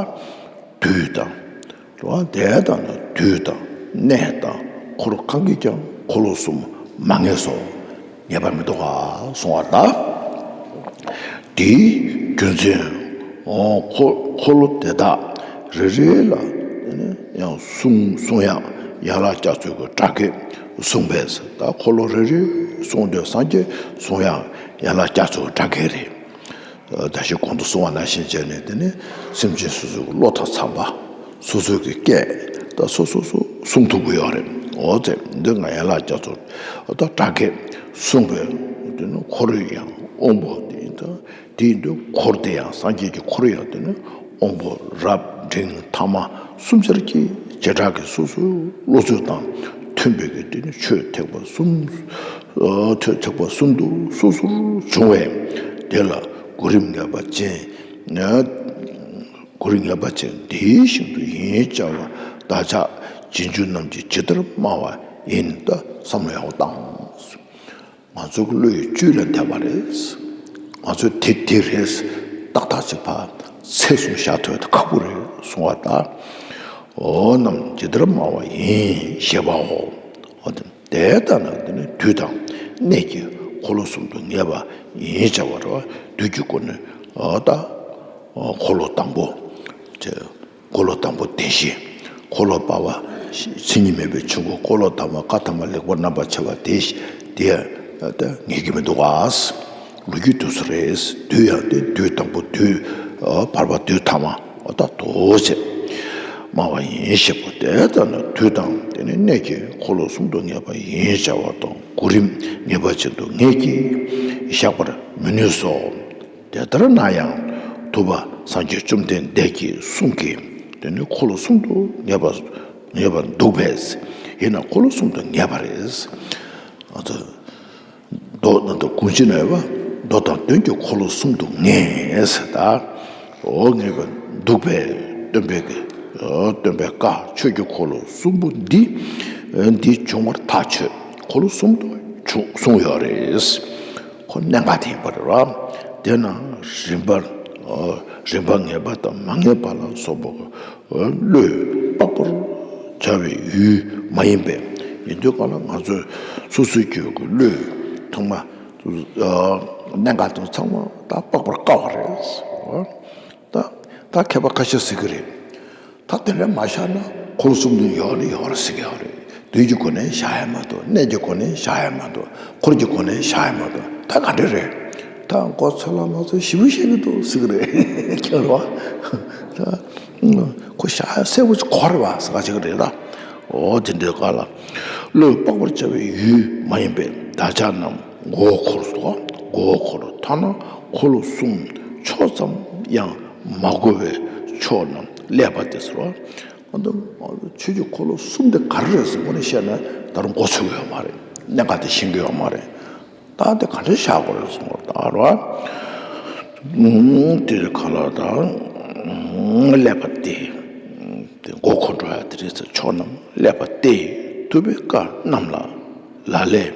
དུས་དང་། དེ་ལྟ་ན་དུས་དང་གནས་དང་འཁོར་གང་གིས་ཀྱང་འཁོར་ལོ་གསུམ་མ་ངེས་སོ། ངེས་པ་མི་འདུག་ག་གསུང་བ་ལ། དེའི་རྒྱུ་མཚན། འཁོར་འཁོར་ལོ་དེ་དག་རེ་རེ་ལ་ཡང་གསུང་གསུང་ཡང་ཡན་ལག་བརྒྱ་ཚོགས་ཀྱི་སྒྲ་སྐད་གསུངས་པས། ད་འཁོར་ལོ་རེ་རེ་གསུང་དུས་སངས་རྒྱས་གསུང་ཡང་ཡན་ལག་བརྒྱ་ཚོགས་ཀྱི་སྒྲ་སྐད་རེད། ད་ཞིག་གོང་དུ་གསུང་བ་ནང་བཞིན་བྱས་ནས་དེ་ནི་སེམས་ཅན་སོ་སོའི་བློ་དང་འཚམས་པ། སོ་སོའི་གི་སྐད་ད་སོ་སོ་སོ་གསུང་ཐུབ་ཀྱི་ཡོད་རེད། འོ་ཙེ་འདི་ང་ཡན་ལག་བརྒྱ་ཚོགས་ད་སྒྲ་སྐད་གསུངས་པས། དེ་ནི་འཁོར་ཡང་དབང་པོ་དེ་ཡིན་ད་དེ་ཡིན་དུས་འཁོར་དེ་ཡང་སངས་རྒྱས་ཀྱི་འཁོར་ཡང་དེ་ནི་དབང་པོ་རབ་འབྲིང་ཐ་མ་གསུམ་ཆར་གྱི་བྱེ་བྲག་གི་སོ་སོའི་བློ་ཚོད་དང་མཐུན་པའི་གི་དེ་ནི་ཆོས་ཐེག་པ་གསུམ་ཐོས་ཐེག་པ་གསུམ་དུ་སོ་སོར་བྱུང་བས། དེ་ལ་གོ་རིམ་ངེས་པ་ཅན། གོ་རིམ་ངེས་པ་ཅན་དེའི་ཞིང་དུ་ཡིན་བྱ་བ་བདག་ཅག་རྗེས་འཇུག་རྣམས་ཀྱིས་ཇི་ལྟར་སྨྲ་བ་ཡིན་ད་བསམ་བློ་ཡག་པོ་བཏང་། ང་ཚོ་གི་བློ་ཡི་བཅུད་ལ་འདེབས་པ་རེད། ང་ཚོས་དེ་དེ་རེད་ཏག་ཏག་ཅིག་ཕར་ཚད་གསུམ་བཞག་ཐུབ་ཡ་དེ་ཁག་པོ་རེད་གསུང་བ་ལྟར། འོ་རྣམས་ཇི་ལྟར་སྨྲ་བ་ཡིན་ཞེས་པའོ། འོ་དེ་དེ་ལྟ་ན་དེ་ནི་དུས་དང་གནས་ཀྱི་འཁོར་ལོ་གསུམ་དུ་ངེས་པ་ཡིན་བྱ་བ་རེད་བ། དུས་ཀྱི་སྒོ་ནས་འོ་ད། འཁོར་ལོ་དང་པོ། དེ་འཁོར་ལོ་དང་པོ་བདེན་བཞི། འཁོར་ལོ་བར་པ་མཚན་ཉིད་མེད་པའི་ཆོས་སྐུ། འཁོར་ལོ་དང་པོ་བཀའ་ཐ་མ་ལེགས་པར་རྣམ་པར་ཕྱེ་བ་དེ། དེ་ད་ངེས་ཀྱི་མི་འདུག་ག། ལོ་རྒྱུས་དུས་སུ་རེད། དུས་ཡང་དེ་དུས་དང་པོ། དུས་བར་པ། དུས་ཐ་མ། འོ་ད་དོ་ཅེས་སྨྲ་བ་ཡིན་ཞེས་པ་དེ་ལྟ་ན། དུས་དང་དེ་ནི་གནས་ཀྱི་འཁོར་ལོ་གསུམ་དུ་ངེས་པ་ཡིན་བྱ་བ་དང་། གོ་རིམ་ངེས་པ་ཅན་དུ་ངེས་ཀྱིས་བཞག་པར་མི་ནུས་སོ། དེ་ལྟར་ན་ཡང་ཐུབ་པ་སངས་རྒྱས་བཅོམ་ལྡན་འདས་ཀྱི་གསུང་གིས་དེ་ནི་འཁོར་ལོ་གསུམ་དུ་ངེས་པ་ངེས་པར་འདུག་པས། ཡིན་ན་འཁོར་ལོ་གསུམ་དུ་ངེས་པ་རེད། ཨ་ཙི། མདོ་ནང་དུ་དགོངས་གཞི་ན་ཡོད་པ། མདོ་དང་དོན་གྱི་འཁོར་ལོ་གསུམ་དུ་ངེས་ཟེར་ད། འོ་ངེས་པར་འདུག་པས། སྟོན་པའི་གི་སྟོན་པའི་བཀའ་ཆོས་ཀྱི་འཁོར་ལོ་གསུམ་པོ་འདི། འདི་བྱུང་བར་ཐག་ཆོད། འཁོར་ལོ་གསུམ་དུ་བྱུང་གསུངས་ཡོད་རེད། ཁོ་གནད་འགག་དེ་ཡིན་པ་རེད་བ། དེས་ན་རིམ་པར། རིམ་པ་ངེས་པ་དང་མ་ངེས་པ་ལ་སོགས་པ། བློས་དཔག་པར་བྱ་བའི་ཡུལ་མ་ཡིན་པས། ཡིན་དུས་གང་ལ་ང་ཚོས་སོ་སོའི་རྒྱུད་ཀྱི་བློས་ཐོག་མ་གནད་འགག་དེ་ཚང་མ་ད་དཔག་པར་དཀའ་བ་རེད། ད་ད་མཁས་པ་ཁ་ཤས་ཟེར་གྱི་རེད། ད་དེ་འདྲ་མ་བཞག་ན་འཁོར་གསུམ་དུ་ཡོད་རེད་ཡོད་རེད་ཟེར་གྱི་ཡོད་རེད། དུས་ཀྱི་སྒོ་ནས་བཞག་ཡ་མ་གཏོགས། གནས་ཀྱི་སྒོ་ནས་བཞག་ཡ་མ་གཏོགས། འཁོར་གྱི་སྒོ་ནས་བཞག་ཡ་མ་གཏོགས། ད་ག་འདྲ་རེད། ད་མགོ་ཚོས་ལ་མ་ཚོས་ཞིབ་པོ་བཤད་ཀྱི་འདུག་ཟེར་གྱི་རེད། ཁྱོད་རེད་བ། ད་ཁོ་བཞག་ཡ་གསལ་པོ་ཅིག་གོ་རེད་བ་ཟེར་ག་ཅིག་རེད་ད། འོ་དེ་འདྲའི་སྐབས་ལ། བློས་དཔག་པར་བྱ་བའི་ཡུལ་མ་ཡིན་པས། བདག་ཅག་རྣམས་མགོ་བོ་འཁོར་སོ། མགོ་བོ་འཁོར། ཐ་ན་འཁོར་ལོ་གསུམ་ཕྱོགས་ཙམ་ཡང་མ་བསྐོར་བའི་ཕྱོགས་རྣམས་སླེབས་པ་སྟེ་ཟེར་བ། ཨ་ནི་ཆོས་ཀྱི་འཁོར་ལོ་གསུམ་དེ་ག་རེ་རེད་ཟེར་དངོས་གནས་བཤད་ན་ད་རུང་མགོ་ཚོས་ཀྱི་ཡོད་མ་རེད། གནད་འགག་དེ་ཤེས་ཀྱི་ཡོད་མ་རེད། ད་དེ་ག་འདྲས་བཞག་དགོས་རེད་གསུངས་པ་ད་ར། དེ་ག་ལ་ད་སླེབས་པ་སྟེ། དེ་མགོ་འཁོར་འགྲོ་ཡ་དེ་རེད་ཟེར། ཕྱོགས་རྣམས་སླེབས་པ་སྟེ། ཐུབ་པའི་བཀའ་རྣམས་ལ་ལ་ལས་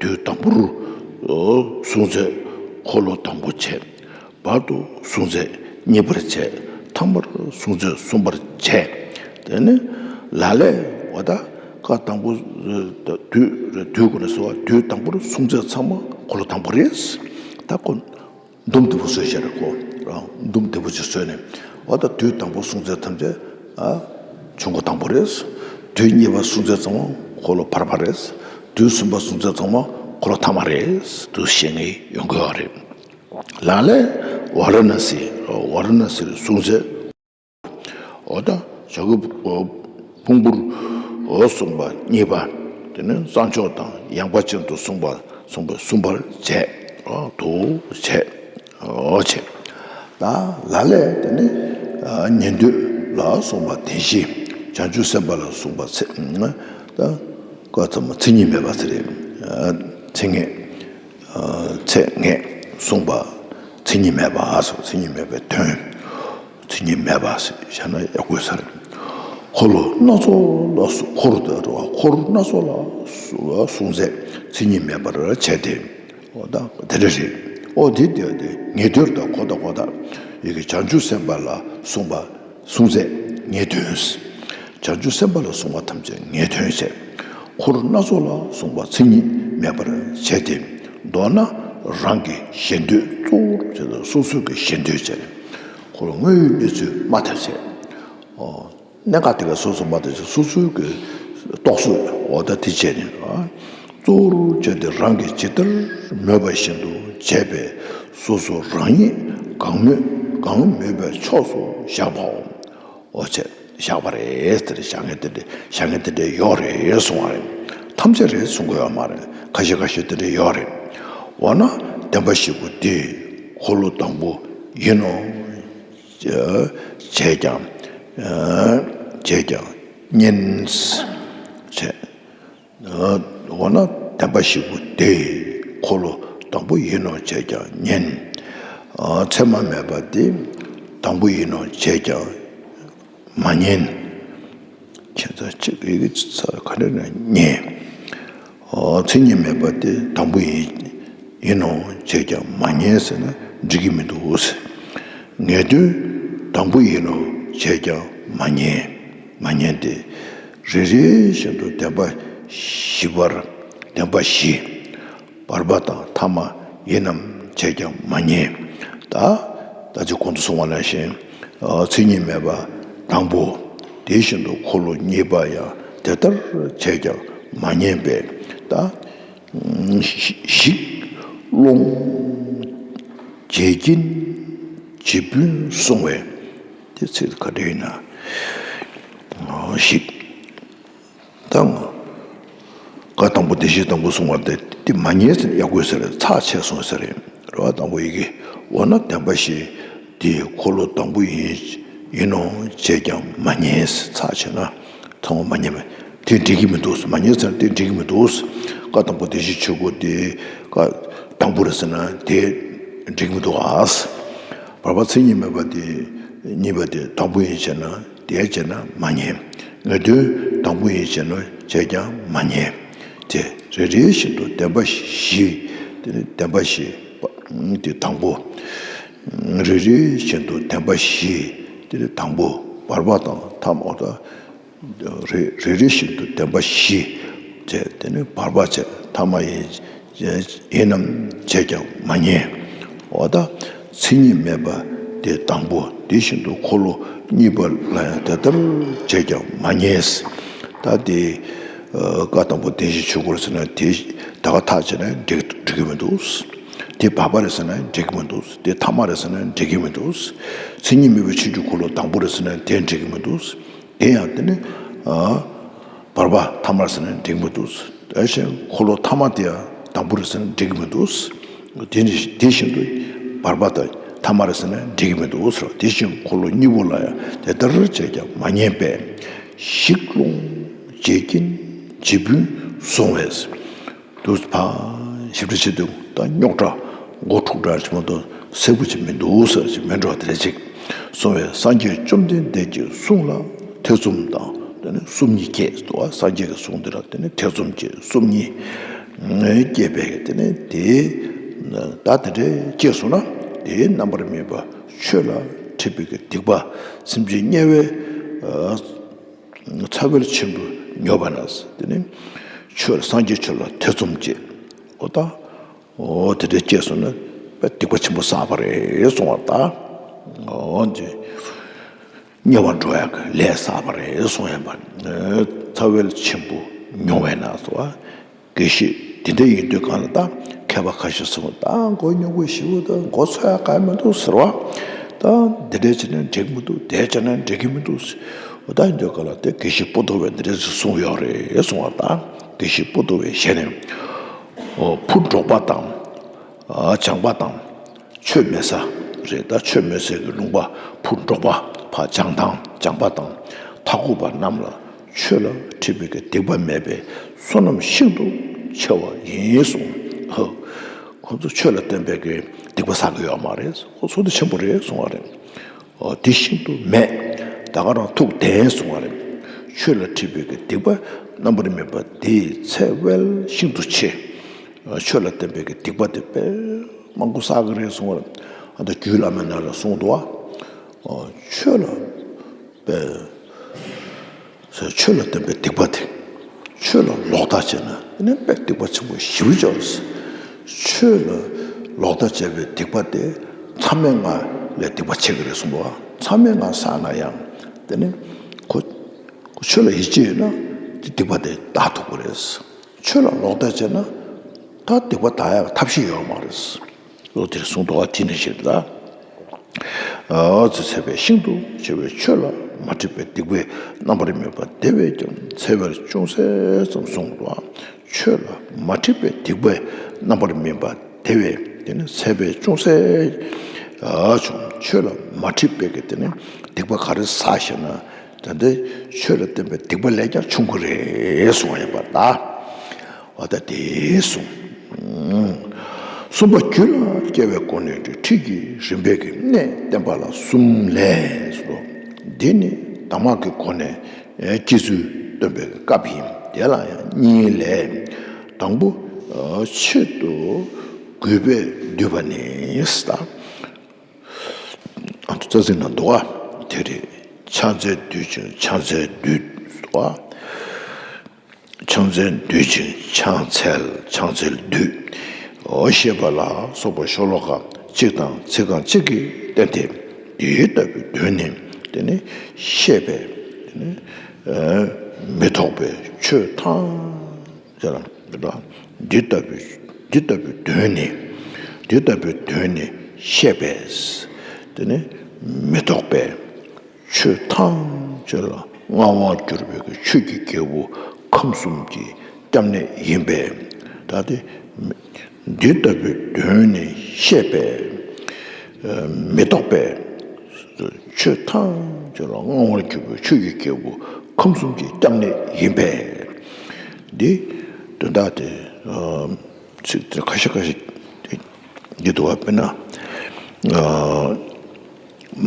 དུས་དང་པོར་གསུང་ཚད་འཁོར་ལོ་དང་པོ་བྱས། བར་དུ་གསུང་ཚད་གཉིས་པར་བྱས། ཐ་མར་གསུང་ཚད་གསུམ་པར་བྱས། དེ་ནས་ལ་ལས་འོ་ད་བཀའ་དང་པོ། དུས་དུས་ཀུན་ནས་གསུང་བ། དུས་དང་པོར་གསུང་ཚད་ཚང་མ་འཁོར་ལོ་དང་པོ་རེད། ད་ཁོ་འདུམ་བདེ་པོ་བཟོས་བྱས་རེད། ཁོ་རང་འདུམ་བདེ་པོ་ཅིག་བཟོས་ནས། འོ་ད་དུས་དང་པོ་གསུང་ཚད་ཐམས་ཅད་ཨ་ཆུང་ཀུ་དང་པོ་རེད། དུས་གཉིས་པ་གསུང་ཚད་ཚང་མ་འཁོར་ལོ་བར་པ་རེད། དུས་གསུམ་པ་གསུང་ཚད་ཚང་མ་འཁོར་ལོ་ཐ་མ་རེད་དུ་བཤད་མཁན་ཡོང་གི་ཡོད་རེད། ལ་ལས་ཝཱ་ར་ཎ་སི། ཝཱ་ར་ཎ་སིར་གསུང་ཚད། འོ་ད་བྱ་རྒོད་ཕུང་པོར་འོ་གསུངས་པ་གཉིས་པ། དེ་ནས་གསང་མཆོག་དང་ཡངས་པ་ཅན་དུ་གསུངས་པ་གསུངས་པ་གསུམ་པར་བྱས། འོ་དུ་བྱས། འོ་བྱས། ད་ལ་ལས་དེ་ནས་ཉན་ཐོས་ལ་གསུངས་པ་བདེན་བཞི། བྱང་ཆུབ་སེམས་དཔའ་ལ་གསུངས་པ་ཚད། ད་བཀའ་ཚང་མ་མཚན་ཉིད་མེད་པ་ཟེར་རེད། མཚན་ཉིད། ཚད་ངེས་གསུངས་པ། མཚན་ཉིད་མེད་པ་སོགས། མཚན་ཉིད་མེད་པའི་དོན། མཚན་ཉིད་མེད་པ་ཞེས་བྱ་ན་ཡག་པོ་ཟེར། འཁོར་ལོ་སྣ་ཚོགས་ལ་གསུ། འཁོར་དུ་འགྲོ་བ་འཁོར་སྣ་ཚོགས་ལ་གསུ་གསུང་ཚད་མཚན་ཉིད་མེད་པར་བྱས་ཏེ། འོ་ད་དེ་འདྲ་རེད། འོ་དེ་དེ་དེ་ངེས་དོན་དང་གོ་ད་གོ་ད་ཡི་གེ་བྱང་ཆུབ་སེམས་དཔའ་ལ་གསུངས་པ། གསུང་ཚད་ངེས་དོན། བྱང་ཆུབ་སེམས་དཔའ་ལ་གསུངས་པ་ཐམས་ཅད་ངེས་དོན་བྱས། འཁོར་སྣ་ཚོགས་ལ་གསུངས་པ་མཚན་ཉིད་མེད་པར་བྱས་ཏེ། མདོར་ན་རང་གི་ཞེ་འདོད་གཙོ་བོར་བྱས་ཏེ། སོ་སོའི་གི་ཞེ་འདོད་བྱས་ནས་འཁོར་དངོས་ཡོད་གནས་ཚུལ་མ་ཐལ་བྱས། ཨོ། གནད་འགག་དེ་ག་སོ་སོ་མ་ཐལ་བྱས། སོ་སོའི་གི་རྟོག་བཟོ་འོ་ད་དེ་བྱས་ནས། གཙོ་བོར་བྱས་ཏེ་རང་གིས་ཇི་ལྟར་མོས་པ་བཞིན་དུ་བྱས་པས། སོ་སོ་རང་ཉིད་གང་མོས་གང་མོས་པའི་ཕྱོགས་སུ་བཞག་པའོ། འོ་བྱས་བཞག་པ་རེད། དེ་རེད། བཞག་མཁན་དེ་འདྲ་བཞག་མཁན་དེ་འདྲ་ཡོད་རེད་གསུང་བ་རེད། ཐམས་ཅད་རེད་གསུང་གི་ཡོད་མ་རེད། ཁ་ཤས་ཁ་ཤས་དེ་འདྲ་ཡོད་རེད། འོ་ན་བདེན་པ་བཞི་པོ་འདི་འཁོར་ལོ་དང་པོ་ཡིན་ནོ། བྱས་ཀྱང་། བྱས་ཀྱང་ཉན། བྱས། འོ་ན་བདེན་པ་བཞི་པོ་དེ་འཁོར་ལོ་དང་པོ་ཡིན་ནོ་བྱས་ཀྱང་ཉན། ཚད་མ་མེད་པ་དེ་དང་པོ་ཡིན་ནོ་བྱས་ཀྱང་མ་ཉན། ཁྱེད་ཚོ་གཅིག་ཡི་གེ་ཚ་ག་འདྲ་ན་ཉན། མཚན་ཉིད་མེད་པ་དེ་དང་པོ་ཡིན་ཡིན་ནོ་བྱས་ཀྱང་མ་ཉན་ཟེར་ན་འགྲིག་གི་མི་འདུག་ཟེར། ངེས་དོན་དང་པོ་ཡིན་ནོ་བྱས་ཀྱང་མ་ཉན། མ་ཉན་ཏེ། རེ་རེ་བཞིན་དུ་བདེན་པ་བཞི་པར། བདེན་པ་བཞི། བར་པ་དང་ཐ་མ་ཡིན་ནམ་བྱས་ཀྱང་མ་ཉན། ད་ ད་ཅི་གོང་དུ་གསུངས་པ་ནང་བཞིན། ཨ། མཚན་ཉིད་མེད་པ་དང་པོ། དེ་བཞིན་དུ་འཁོར་ལོ་གཉིས་པ་ཡང་དེ་ལྟར་བྱས་ཀྱང་མ་ཉན་པས། ད་ཞིག་སློང་། བྱེད་ཀྱིན་བྱེད་པུན་སོང་བས། དེ་ཚིག་ག་འདྲ་ཡིན་ན། ཨ། ཞིག་དང་། བཀའ་དང་པོ་བདེན་བཞི་དང་པོ་གསུངས་པ་དེ་དེ་མ་ཉན་ཟེར་ཡག་པོ་ཟེར་ཚར་བཅད་སོང་ཟེར་རེད། རེད་བ། དང་པོ་ཡི་གེ། འོ་ན་བདེན་པ་བཞི་དེ་འཁོར་ལོ་དང་པོ་ཡིན་ཡིན་ནོ་བྱས་ཀྱང་མ་ཉན་ཟེར་ཚར་བཅད་ན། ཚང་མ་མ་ཉན་པ་དེ་འགྲིག་གི་མི་འདུག་མ་ཉན་ཟེར་དེ་འགྲིག་གི་མི་འདུག་བཀའ་དང་པོ་བདེན་བཞི་ཆོས་སྐུ་དེ་བཀའ་དང་པོ་རེད་ཟེར་ན་དེ་འགྲིག་གི་མི་འདུག་ཨ། བར་པ་མཚན་ཉིད་མེད་པ་དེ་གཉིས་པ་དེ་དང་པོ་ཡིན་བྱས་ན། དེ་བྱས་ན་མ་ཉན། ངེས་དོན་དང་པོ་ཡིན་བྱས་ན་བྱས་ཀྱང་མ་ཉན། དེ་རེ་རེ་བཞིན་དུ་བདེན་པ་བཞི། དེ་ནི་བདེན་པ་བཞི་དེ་དང་པོ། རེ་རེ་བཞིན་དུ་བདེན་པ་བཞི་དེ་ནི་དང་པོ། བར་པ་དང་ཐ་མ། འོ་ད་རེ་རེ་རེ་བཞིན་དུ་བདེན་པ་བཞི་བྱས། དེ་ནི་བར་པ་བྱས། ཐ་མ་ཡིན་ཡིན་ནམ་བྱས་ཀྱང་མ་ཉན། འོ་ད་མཚན་ཉིད་མེད་པ་དེ་དང་པོ། དེ་བཞིན་དུ་འཁོར་ལོ་གཉིས་པ་ལ་ཡང་དེ་ལྟར་བྱས་ཀྱང་མ་ཉན། ད་དེ་ཨ་བཀའ་དང་པོ་བདེན་བཞི་ཆོས་སྐུ་རེད་ཟེར་ན་དེ་ད་ག་ཐག་བཅད་ན་འགྲིག་འགྲིག་གི་མི་འདུག་དེ་བར་པ་རེད་ཟེར་ན་འགྲིག་གི་མི་འདུག་དེ་ཐ་མ་རེད་ཟེར་ན་འགྲིག་གི་མི་འདུག་མཚན་ཉིད་མེད་པའི་ཆོས་ཀྱི་འཁོར་ལོ་དང་པོ་རེད་ཟེར་ན་དེ་འགྲིག་གི་མི་འདུག་དེ་ཡང་དེ་ནི་ཨ་བར་པ་ཐ་མར་ཟེར་ན་འགྲིག་མི་འདུག་དེ་བཞིན་འཁོར་ལོ་ཐ་མ་དེ་ཡང་དང་པོ་རེད་ཟེར་ན་འགྲིག་གི་མི་འདུག་དེ་ནི་དེ་བཞིན་དུ་བར་པ་དང་ཐ་མ་རེད་ཟེར་ན་འགྲིག་གི་མི་འདུག་ཟེར། དེ་བཞིན་འཁོར་ལོ་གཉིས་པོ་ལ་ཡང་དེ་ལྟར་བྱས་ཀྱང་མ་ཉན་པས། ཞིག་སློང་། བྱེད་ཀྱིན་བྱེད་པུན་སོང་བས། དུ་ཕ་ཞིབ་ཕྲ་བྱེད་དུས་ད་རྙོག་དྲ་མགོ་འཁྲུག་འདྲ་ཅིག་མ་གཏོགས་གསལ་པོ་ཅིག་མི་འདུག་ཟེར་ཅིག་མེད་འགྲོ་དེ་རེ་ཅིག་གསུངས་པས། སངས་རྒྱས་བཅོམ་ལྡན་འདས་ཀྱི་གསུང་ལ་ཐེ་ཚོམ་དང་དེ་ནི་སོམ་ཉི་སྐྱེས་སོ། སངས་རྒྱས་ཀྱི་གསུང་འདི་ལ་དེ་ནི་ཐེ་ཚོམ་སྐྱེས། སོམ་ཉི་སྐྱེས་པས་དེ་ནི་དེ་ད་དེ་འདྲའི་སྐྱེས་སོང་ན་དེའི་རྣམ་པར་སྨིན་པ་ཆོས་ལ་འཁྲིད་པའི་གི་སྡིག་པ་སེམས་ཅན་དམྱལ་བའི་ཚ་བའི་ཆེན་པོ་མྱོང་བ་ན། དེ་ནི་ཆོས་ལ་སངས་རྒྱས་ཆོས་ལ་ཐེ་ཚོམ་སྐྱེས། འོ་ད། འོ་དེ་འདྲའི་སྐྱེས་སོང་ན་དཔེ་སྡིག་པ་ཆེན་པོ་བསགས་པ་རེད་གསུང་བ་དང་། འོ་དེ་དམྱལ་བར་འགྲོ་ཡག་གི་ལས་བསགས་པ་རེད་གསུང་ཡག་པ། ཚ་བའི་ཆེན་པོ་མྱོང་བས་ན་སོ། དགེ་བཤེས་དེ་འདྲ་ཡིན་དུས་གང་ལ་ད་མཁས་པ་ཁ་ཤས་སོང་ད་མགོ་རྙོག་པོ་ཞེ་པོ་ད་མགོ་ཚོས་ཡག་ག་མི་འདུག་ཟེར་བ། ད་འདི་འདྲ་བྱས་ན་འགྲིག་མི་འདུག་དེ་བྱས་ན་འགྲིག་གི་མི་འདུག་འོ་ད་ཡིན་དུས་གང་ལ་དེ་དགེ་བཤེས་པོ་ཏོ་བས་འདི་འདྲ་ཞིག་གསུངས་ཡོད་རེད་གསུང་བ་དང་། དགེ་བཤེས་པོ་ཏོ་བའི་ཞལ་ནས། འོ་བུ་འབྲོག་པ་དང་། ཨ་བྱང་པ་དང་། ཆོས་མེད་ས་རེད། ད་ཆོས་མེད་སའི་གི་ལུང་པ་བུ་འབྲོག་པ་ཕ་བྱང་དང་བྱང་པ་དང་མཐའ་འཁོབ་པ་རྣམས་ལ་ཆོས་ལ་འཁྲིད་པའི་གི་སྡིག་པ་མེད་པས་བསོད་ནམས་ཤིན་ཏུ་ཆེ་བ་ཡིན་གསུངས། ཧ། ཁོ་ཚོ་ཆོས་ལ་བརྟེན་པའི་གི་སྡིག་པ་བསགས་གི་ཡོད་མ་རེད། ཁོ་ཚོ་དེ་ཆེན་པོ་རེད་གསུང་བ་རེད། འོ་དེ་ཤིན་ཏུ་མེད། ད་ག་རང་ཐུགས་བདེན་གསུང་བ་རེད། ཆོས་ལ་འཁྲིད་པའི་གི་སྡིག་པ་རྣམ་པར་སྨིན་པ་དེའི་ཚད་བལ་ཤིན་ཏུ་ཆེ། ཆོས་ལ་བརྟེན་པའི་གི་སྡིག་པ་དེ་དཔེ་མང་པོ་བསགས་གི་རེད་གསུང་བ་རེད། ཨ་ད་རྒྱུད་བླ་མའི་ནང་ལ་གསུངས་འདུག་བ། ཆོས་ལ་དཔེ། ཆོས་ལ་བརྟེན་པའི་སྡིག་པ་དེ། ཆོས་ལ་ལོག་ལྟ་བྱས་ན་དེ་ནི་དཔེ་སྡིག་པ་ཆེན་པོ་ཞེ་པོ་ཅིག་ཡོད་རེད། ཆོས་ལ་ལོག་ལྟ་བྱས་པའི་སྡིག་པ་དེ་མཚམས་མེད་ལྔ་ལས་སྡིག་པ་ཆེ་གི་རེད་གསུངས་པ། མཚམས་མེད་ལྔ་བསགས་ན་ཡང་དེ་ནི་ཁོ་ཁོ་ཆོས་ལ་ཡིད་ཆེས་ཡོད་ན་དེ་སྡིག་པ་དེ་དག་ཐུབ་ཀྱི་རེད། ཆོས་ལ་ལོག་ལྟ་བྱས་ན་ད་སྡིག་པ་དག་ཡག་ཐབས་ཤེས་ཡོད་མ་རེད། ལོ་དེར་གསུངས་འདུག་བ། དེ་ནི་ཞེས་ལ། ཨ་ཙི་ཚད་པས་ཤིན་ཏུ་ཆེ་བའི་ཆོས་ལ་མ་འཁྲིད་པའི་སྡིག་པའི་རྣམ་པར་སྨིན་པ་དེ་བས་ཀྱང་ཚད་བལ་ཅུང་ཟད་ཙམ་གསུངས་འདུག་བ། ཆོས་ལ་མ་འཁྲིད་པའི་སྡིག་པའི་རྣམ་པར་སྨིན་པ་དེ་བས་དེ་ནི་ཚད་པས་ཅུང་ཟད་ཨ་ཆུང་། ཆོས་ལ་མ་འཁྲིད་པའི་གི་དེ་ནི་སྡིག་པ་ག་རེ་བསགས་ཤེ་ན། ད་ལྟའི་ཆོས་ལ་བརྟེན་པའི་སྡིག་པ་ལས་ཀྱང་ཆུང་གི་རེད་གསུངས་ཡོད་པ་ད། འོ་ད་དེ་གསུངས། གསུམ་པ་རྒྱུད་ལ་སྐྱེ་བའི་སྒོ་ནས་འཁྲིད་ཀྱི་རིམ་པའི་གི་གནས་བསྟན་པ་ལ་གསུམ་ལས་སོ། འདི་ནི་གདམས་ངག་གི་སྒོ་ནས་སྐྱེ་ཚུལ་སྟོན་པའི་སྐབས་ཡིན། དེ་ལ་ཡང་གཉིས་ལས། དང་པོ་ཆེད་དུ་གུས་པས་བསྡུས་པ་ནི་ད། ཨ་ཏུ་རྩ་ཚིག་ན་འདུག་ཨ། དེ་རེད། ཕྱག་འཚལ་འདུད་ཅིང་ཕྱག་འཚལ་འདུད་འདུག་ཨ། ཕྱག་འཚལ་འདུད་ཅིང་ཕྱག་འཚལ་ཕྱག་འཚལ་འདུད། འོ་ཞེས་པ་ལ་སོགས་པ་ཤོ་ལོ་ཀ་ གཅིག་དང་ཚིག་རྐང་གཅིག་གིས་བསྟན་ཏེ། འདི་ལྟ་བུའི་དོན་ནི་དེ་ནི་ཤེས་པས་དེ་ནི་མི་རྟོགས་པའི་ཆོས་ཐམས་ཅད་ལ། འདི་ལྟ་བུའི་འདི་ལྟ་བུའི་དོན་ནི། འདི་ལྟ་བུའི་དོན་ནི་ཤེས་པས་དེ་ནི་མི་རྟོགས་པའི་ཆོས་ཐམས་ཅད་ལ་མངའ་དབང་གྱུར་པའི་ཆོས་ཀྱི་རྒྱལ་པོ་ཁམས་གསུམ་གྱི་སྐྱབས་གནས་ཡིན་པས། ད་དེ་འདི་ལྟ་བུའི་དོན་ནི་ཤེས་པས་མི་རྟོགས་པའི་ཆོས་ཐམས་ཅད་ལ་མངའ་དབང་གྱུར་པའི་ཆོས་ཀྱི་རྒྱལ་པོ་ཁམས་གསུམ་གྱི་སྐྱབས་གནས་ཡིན་པས། འདི་དོན་དག་དེ་ཚིག་དེ་ཁ་ཤས་ཁ་ཤས་འདི་འདུག་བ། དཔེར་ན།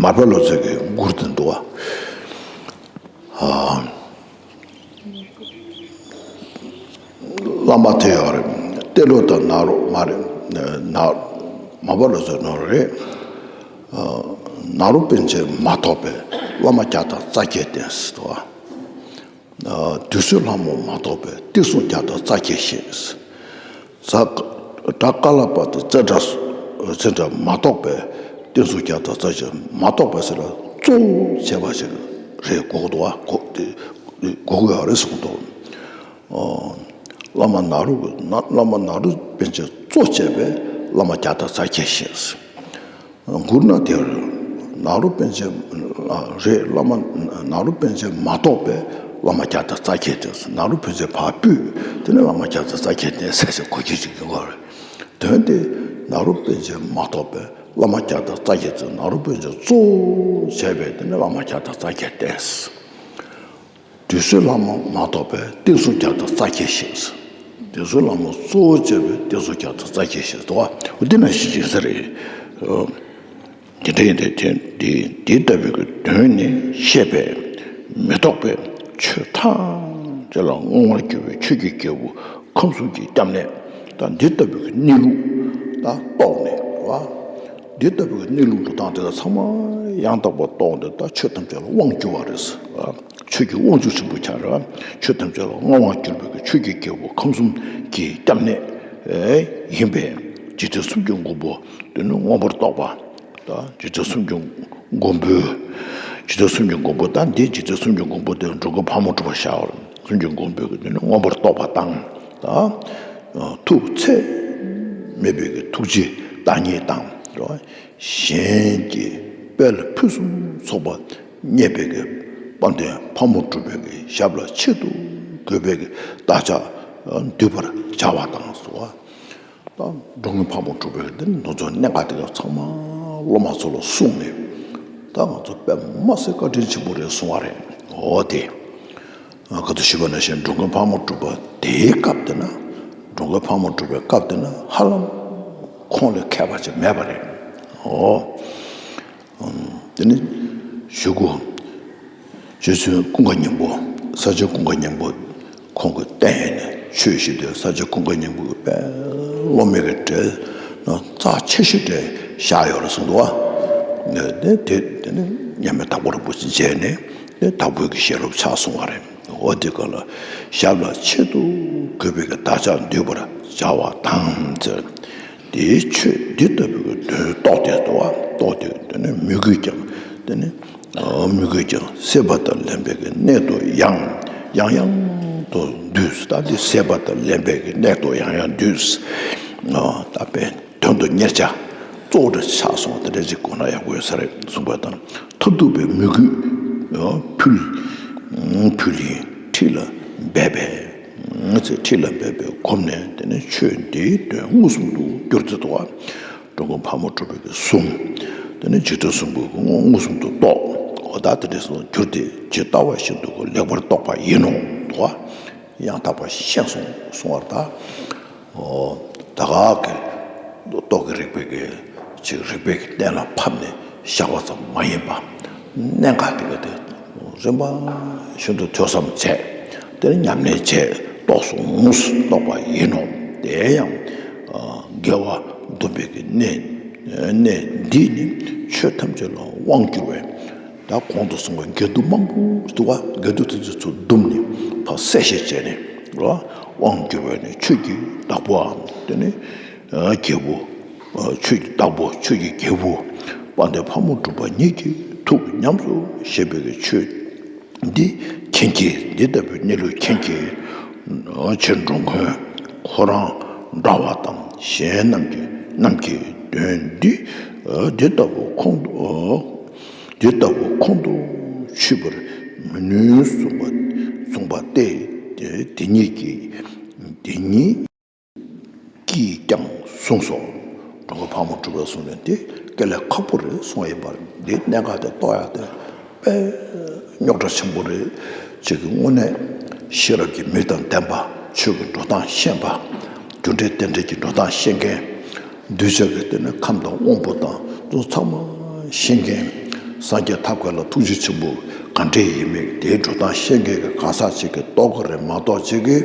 མར་པ་ལོ་ཙཱ་གི་མགུར་དེ་འདུག་བ། བླ་མ་དེ་ཡོད་རེད། ཏེ་ལོ་དང་ནཱ་རོ་མ་རེད། ནཱ་མར་པ་ལོ་ཙཱ་ནོར་རེད། ནཱ་རོ་པཎ་ཆེན་མ་ཐོབ་པའི་བླ་མ་བརྒྱ་དང་རྩ་བརྒྱད་བསྟེན་ཟེར་འདུག་བ། དུད་སོལ་ལྷ་མོ་མ་ཐོབ་པའི་ཏེ་སུ་བརྒྱ་དང་རྩ་བརྒྱད་བཤད། ཛ་སྒྲ་ཀ་ལ་པ་དང་ཙེ་སྒྲ་ཙེ་སྒྲ་མ་གཏོགས་པའི་ཏེ་སུ་བརྒྱ་དང་རྩ་བརྒྱད་མ་གཏོགས་པ་ཟེར་ལ་གཙོ་བོ་བྱས་པ་ཞིག་རེད་གོ་གི་འདུག་བ། གོ་དེ་གོ་གི་ཡོད་རེད་གསུངས་འདུག་བླ་མ་ནཱ་རོ་གི་ན་བླ་མ་ནཱ་རོ་པཎ་ཆེན་གཙོ་བྱས་པའི་བླ་མ་བརྒྱ་དང་རྩ་བརྒྱད་བཤད། མགུར་ན་དེར་ནཱ་རོ་པཎ་ཆེན་རེད། བླ་མ་ནཱ་རོ་པཎ་ཆེན་མ་གཏོགས་པའི་བླ་མ་བརྒྱ་དང་རྩ་བརྒྱད་དེ། ནཱ་རོ་པཎ་ཆེན་ཕར་ཕུད་དེ་ནས་བླ་མ་བརྒྱ་དང་རྩ་བརྒྱད་བསྟེན་ཟེར་ཞིག་གོ་རྒྱུ་ཞིག་ཡིན་དགོས་རེད། དོན་དེ་ནཱ་རོ་པཎ་ཆེན་མ་གཏོགས་པའི་བླ་མ་བརྒྱ་དང་རྩ་བརྒྱད་དེ། ནཱ་རོ་པཎ་ཆེན་གཙོ་བོ་བྱས་པའི་དེ་ནས་བླ་མ་བརྒྱ་དང་རྩ་བརྒྱད་བསྟེན། དུད་སོལ་ལྷ་མོ་མ་གཏོགས་པའི་ཏེ་སུ་བརྒྱ་དང་རྩ་བརྒྱད་བཤད། དུད་སོལ་ལྷ་མོ་གཙོ་བོ་བྱས་པའི་ཏེ་སུ་བརྒྱ་དང་རྩ་བརྒྱད་བཤད་དོ། འདི་ན་ཞིག་ཡིན་ས་རེད། དེ་འདྲ་ཡིན་ཏེ་དེ་འདི་འདི་ལྟ་བུའི་གི་དོན་ནི་ཤེས་པས་མི་རྟོགས་པའི་ཆོས་ཐམས་ཅད་ལ་མངོན་པར་གྱུར་པའི་ཆོས་ཀྱི་རྒྱལ་པོ་ཁམས་གསུམ་གྱི་སྐྱབས་གནས། ད་འདི་ལྟ་བུའི་གི་གནས་ལུགས་ད་རྟོགས་ནས་བ། འདི་ལྟ་བུའི་གནས་ལུགས་འགྲོ་སྟངས་དེ་དག་ཚང་མ་ཡང་དག་པར་རྟོགས་ནས་ད་ཆོས་ཐམས་ཅད་ལ་དབང་བསྒྱུར་བ་རེད། ཆོས་ཀྱི་དབང་ཕྱུག་ཆེན་པོ་ཆགས་རེད། ཆོས་ཐམས་ཅད་ལ་མངའ་དབང་གྱུར་པའི་ཆོས་ཀྱི་རྒྱལ་པོ་ཁམས་གསུམ་གྱི་སྐྱབས་གནས་ཡིན་པས། འཇིག་རྟེན་གསུམ་གྱི་མགོན་པོ་དེ་ནི་མངོན་པར་རྟོགས་པ། ད་འཇིག་རྟེན་གསུམ་གྱི་མགོན་པོ། འཇིག་རྟེན་གསུམ་གྱི་མགོན་པོ་ད་འདི་འཇིག་རྟེན་གསུམ་གྱི་མགོན་པོ་དེ་འགྲོ་མགོན་ཕག་མོ་གྲུ་པ་ཤར་བ་རེད། གསུམ་གྱི་མགོན་པོས་དེ་ནི་མངོན་པར་རྟོགས་པ་དང་། ད་ཐུགས་ཚད་མེད་པའི་གི་ཐུགས་རྗེ་བདག་ཉིད་དང་། གཞན་གྱི་དཔལ་ཕུན་སུམ་ཚོགས་པ་རྙེད་པའི་གི་དཔལ་ལྡན་ཕག་མོ་གྲུ་པའི་གི་ཞབས་ལ་ཆེད་དུ་དགོས་པའི་གི་བདག་ཅག་འདུད་པར་བྱ་བ་དང་ཟེར་བ། ད་འགྲོ་མགོན་ཕག་མོ་གྲུ་པའི་གི་འདི་ནི་ང་ཚོ་གནད་འགག་དེ་ག་ཚང་མ་སློབ་མ་ཚོ་ལ་གསུངས་ནས། ད་ང་ཚོ་དཔེ་མ་སྲིད་བཀའ་དྲིན་ཆེན་པོ་རེད་གསུང་བ་རེད། འོ་དེ། ང་ཚོ་ཞུས་པ་ནང་བཞིན་འགྲོ་མགོན་ཕག་མོ་གྲུ་པ་དེའི་སྐབས་དེ་ན། འགྲོ་མགོན་ཕག་མོ་གྲུ་པའི་སྐབས་དེ་ན་ཧ་ལམ་ཁོང་ལས་མཁས་པ་ཅིག་མེད་པ་རེད། འོ། དེ་ནི་གཞུག་གུ་རྗེ་བཙུན་ཀུན་དགའ་སྙིང་པོ། ས་སྐྱ་ཀུན་དགའ་སྙིང་པོ་ཁོང་གི་བསྟེན་ནས་ཆོས་ཞུས་དུས། ས་སྐྱ་ཀུན་དགའ་སྙིང་པོ་གི་དཔེ་བློ་མིག་གི་འབྲེལ་ན་རྩ་ཆེ་ཤོས་དེ་བཞག་ཡོད་རེད་གསུངས་འདུག་བ། དེ་དེ་དེ་ནི་མཉམ་མེད་དྭགས་པོ་རིན་པོ་ཆེ་མཇལ་ནས་དེ་དྭགས་པོའི་གི་ཞལ་སློབ་ཕྱག་གསུང་བ་རེད། འོ་དེ་ག་ལ་ཞབས་ལ་ཆེད་དུ་དགོས་པའི་གི་བདག་ཅག་འདུད་པར་བྱ་བ་དང་ཟེར། དེའི་ཆོས་འདི་ལྟ་བུའི་དོན་རྟོགས་ཏེ་འདུག་བ། རྟོགས་ཏེ་དེ་ནི་མོས་གུས་ཀྱང་དེ་ནི་མོས་གུས་ཀྱང་སྲེད་པ་དང་ལེན་པའི་གི་གནད་དུ་ཡང་ཡང་ཡང་དུ་འདུས། ད་འདི་སྲེད་པ་དང་ལེན་པའི་གི་གནད་དུ་ཡང་ཡང་འདུས། ད་དཔེ་དོན་དུ་གཉེར་བྱ་གཙོ་བོ་དེ་ཆགས་སོང་། དེ་འདྲ་ཅིག་གོ་ན་ཡག་པོ་ཡོད་ས་རེད་གསུངས་པ་དང་། མཐར་ཐུག་པའི་མོས་གུས་ཕུལ། ཕུལ་ཡིན་ཁྲིད་ལ་འབད་པས། ང་ཚོས་ཁྲིད་ལ་འབད་པའི་སྒོམ་ནས་དེ་ནས་ཆོས་འདིའི་དོན་མངོན་སུམ་དུ་གྱུར་ཏེ་འདུག་བ། འགྲོ་མགོན་ཕག་མོ་གྲུ་པའི་གི་གསུང་། དེ་ནས་འཇིག་རྟེན་གསུམ་པོའི་གི་དངོས་མངོན་སུམ་དུ་རྟོགས། འོ་ད་དེ་འདྲ་སོང་གྱུར་ཏེ་ཇི་ལྟ་བ་བཞིན་དུ་གི་ལེགས་པར་རྟོགས་པ་ཡིན་ནོ་འདུག་བ། ཡང་དག་པར་ཤེས་སོང་གསུང་བར་ད། འོ་ད་ག་གི་རྟོག་གེ་རིག་པའི་གི་ཅིག་རིག་པའི་གི་གཏན་ལ་ཕབ་ནས་བཞག་པ་ཙམ་མ་ཡིན་པ། གནད་འགག་དེ་ག་དེ་རིམ་པ་བཞིན་དུ་ཐོས་བསམ་བྱས། དེ་ནས་ཉམས་ལེན་བྱས། རྟོགས་སོང་ངོ་། རྟོགས་པ་ཡིན་ནོ། དེ་ཡང་དགེ་བ་སྡོམ་པའི་གི་གནས། གནས་འདིས་ནི་ཆོས་ཐམས་ཅད་ལ་དབང་བསྒྱུར་བས། ད་གོང་དུ་གསུངས་པའི་དགེ་སྡིག་མང་པོ་འདུག་བ། དགེ་སྡིག་དེ་ཚོ་བསྡོམས་ནས་ཕར་གསལ་བཤད་བྱས་ནས་རོ། དབང་བསྒྱུར་བས་ནི་ཆོས་ཀྱི་བདག་པོའམ་དེ་ནི་རྒྱལ་པོ་ ཆོས་ཀྱི་བདག་པོ་ཆོས་ཀྱི་རྒྱལ་པོ་དཔལ་ལྡན་ཕག་མོ་གྲུ་པ་ཉིད་ཀྱི་ཐུགས་ཉམས་སུ་བཞེས་པའི་ཆོས་འདི་མཁྱེན་གྱིས། འདི་ལྟ་བུའི་གནས་ལུགས་མཁྱེན་གྱིས། ཕྱིར་འགྲོ་མགོན་ཁོ་རང་འདྲ་བ་དང་གཞན་རྣམས་ཀྱི་རྣམས་ཀྱི་དོན་འདི་འདི་ལྟ་བུ་ཁོང་དུ་འདི་ལྟ་བུ་ཁོང་དུ་ཆུད་པར་མི་ནུས་གསུངས་པ་གསུངས་པ་སྟེ། དེ་ཉིད་ཀྱིས་དེ་ཉིད་ཀྱིས་ཀྱང་གསུངས་སོ། འགྲོ་མགོན་ཕག་མོ་གྲུ་པས་གསུངས་ནས་འདི་དཀའ་ལས་ཁག་པོ་རེད་གསུངས་ཡིན་པར། འདི་གནད་འགག་དེ་རྟོགས་ཡག་དེ་དཔེ་རྙོག་དྲ་ཆེན་པོ་རེད། ཅིག་གི་དངོས་གནས་ཤེས་རབ་ཀྱི་མིག་དང་ལྡན་པ། ཆོས་ཀྱི་འགྲོ་སྟངས་ཤེས་པ། རྒྱུ་འབྲས་རྟེན་འབྲེལ་གྱི་འགྲོ་སྟངས་ཤེས་མཁན། གདུལ་བྱ་གི་སྟེང་ནས་ཁམས་དང་དབང་པོ་དང་དུ་ཚང་མ་ཤེས་མཁན། སངས་རྒྱས་ཐབས་མཁས་ལ་ཐུགས་རྗེ་ཆེན་པོ་ག་འདྲས་ཡིན་མིན་དེའི་འགྲོ་སྟངས་ཤེས་མཁན་གྱི་གང་ཟག་ཅིག་གིས་རྟོགས་ཀྱི་རེད་མ་གཏོགས། ཅིག་གིས་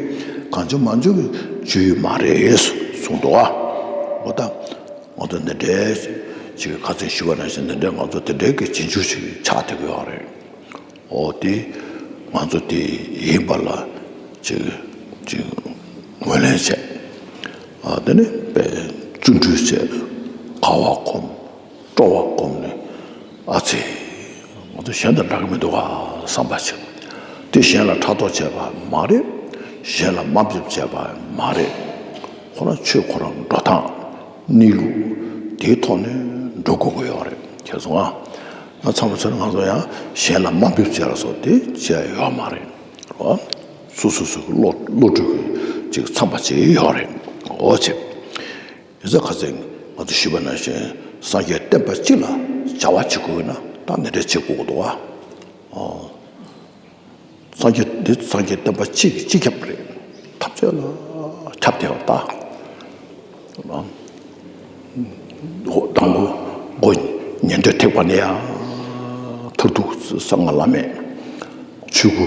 གང་བྱུང་མང་བྱུང་གིས་བརྗོད་ཡོད་མ་རེད་གསུངས་འདུག་ཨ། འོ་ད་ང་ཚོ་འདི་འདྲའི་ཅིག་གི་ཁ་ཚོན་ཞུས་པ་ནང་བཞིན་འདི་འདྲའི་ང་ཚོ་དེ་འདྲའི་གི་རྗེས་འཇུག་ཅིག་ཆགས་བསྡད་ཀྱི་ཡོད་རེད། འོ་དེ་ང་ཚོ་དེ་ཡིན་པ་ལ་ཅིག་ཅིག་ངོས་ལེན་བྱས། ཨ་དེ་ནས་དཔེ་བརྩོན་འགྲུས་བྱས། དགའ་བ་སྒོམ། སྤྲོ་བ་སྒོམ་ནས། ཨ་ཙི། ང་ཚོ་གཞན་དང་འདྲ་གི་མི་འདུག་ག་བསམ་པ་བྱས། དེ་གཞན་ལ་ཕྲག་དོག་བྱས་པ་མ་རེད། གཞན་ལ་དམའ་འབེབས་བྱས་པ་མ་རེད། ཁོ་རང་ཆོས་ཁོ་རང་འགྲོ་སྟངས་གནས་ལུགས་དེའི་ཐོག་ནས་འགྲོ་དགོས་ཀྱི་ཡོད་རེད། མཁྱེན་སོང་ང་། ང་ཚང་མ་ཚོ་ང་ཚོ་ཡང་གཞན་ལ་དམའ་འབེབས་བྱས་ལ་སོགས་དེ་བྱས་ཡོད་མ་རེད། རེད་བ། སོ་སོ་སོ་གི་བློ་བློ་གྲོས་ཀྱི་ཅིག་འཚམས་པ་བྱས་ཡོད་རེད། འོ་ཅེ། ཡིན་ཙང་ཁ་སང་ང་ཚོ་ཞུས་པ་ནང་བཞིན་སངས་རྒྱས་བསྟན་པ་སྤྱི་ལ་བྱ་བ་བྱེད་དགོས་ན་ད་འདི་འདྲ་བྱེད་དགོས་ཀྱི་འདུག་བ། ཨོ། སངས་རྒྱས་འདི་སངས་རྒྱས་བསྟན་པ་སྤྱི་གི་སྤྱི་ཁྱབ་རེད། འཐབ་རྩོད་ལ་ཁྱབ་བསྡད་པ་ད། དང་པོ་མགོ་ཉན་ཐོས་ཐེག་པ་ནས་ཡང་མཐར་ཐུག་གསང་སྔགས་བླ་མེད་ཆོས་སྐུ་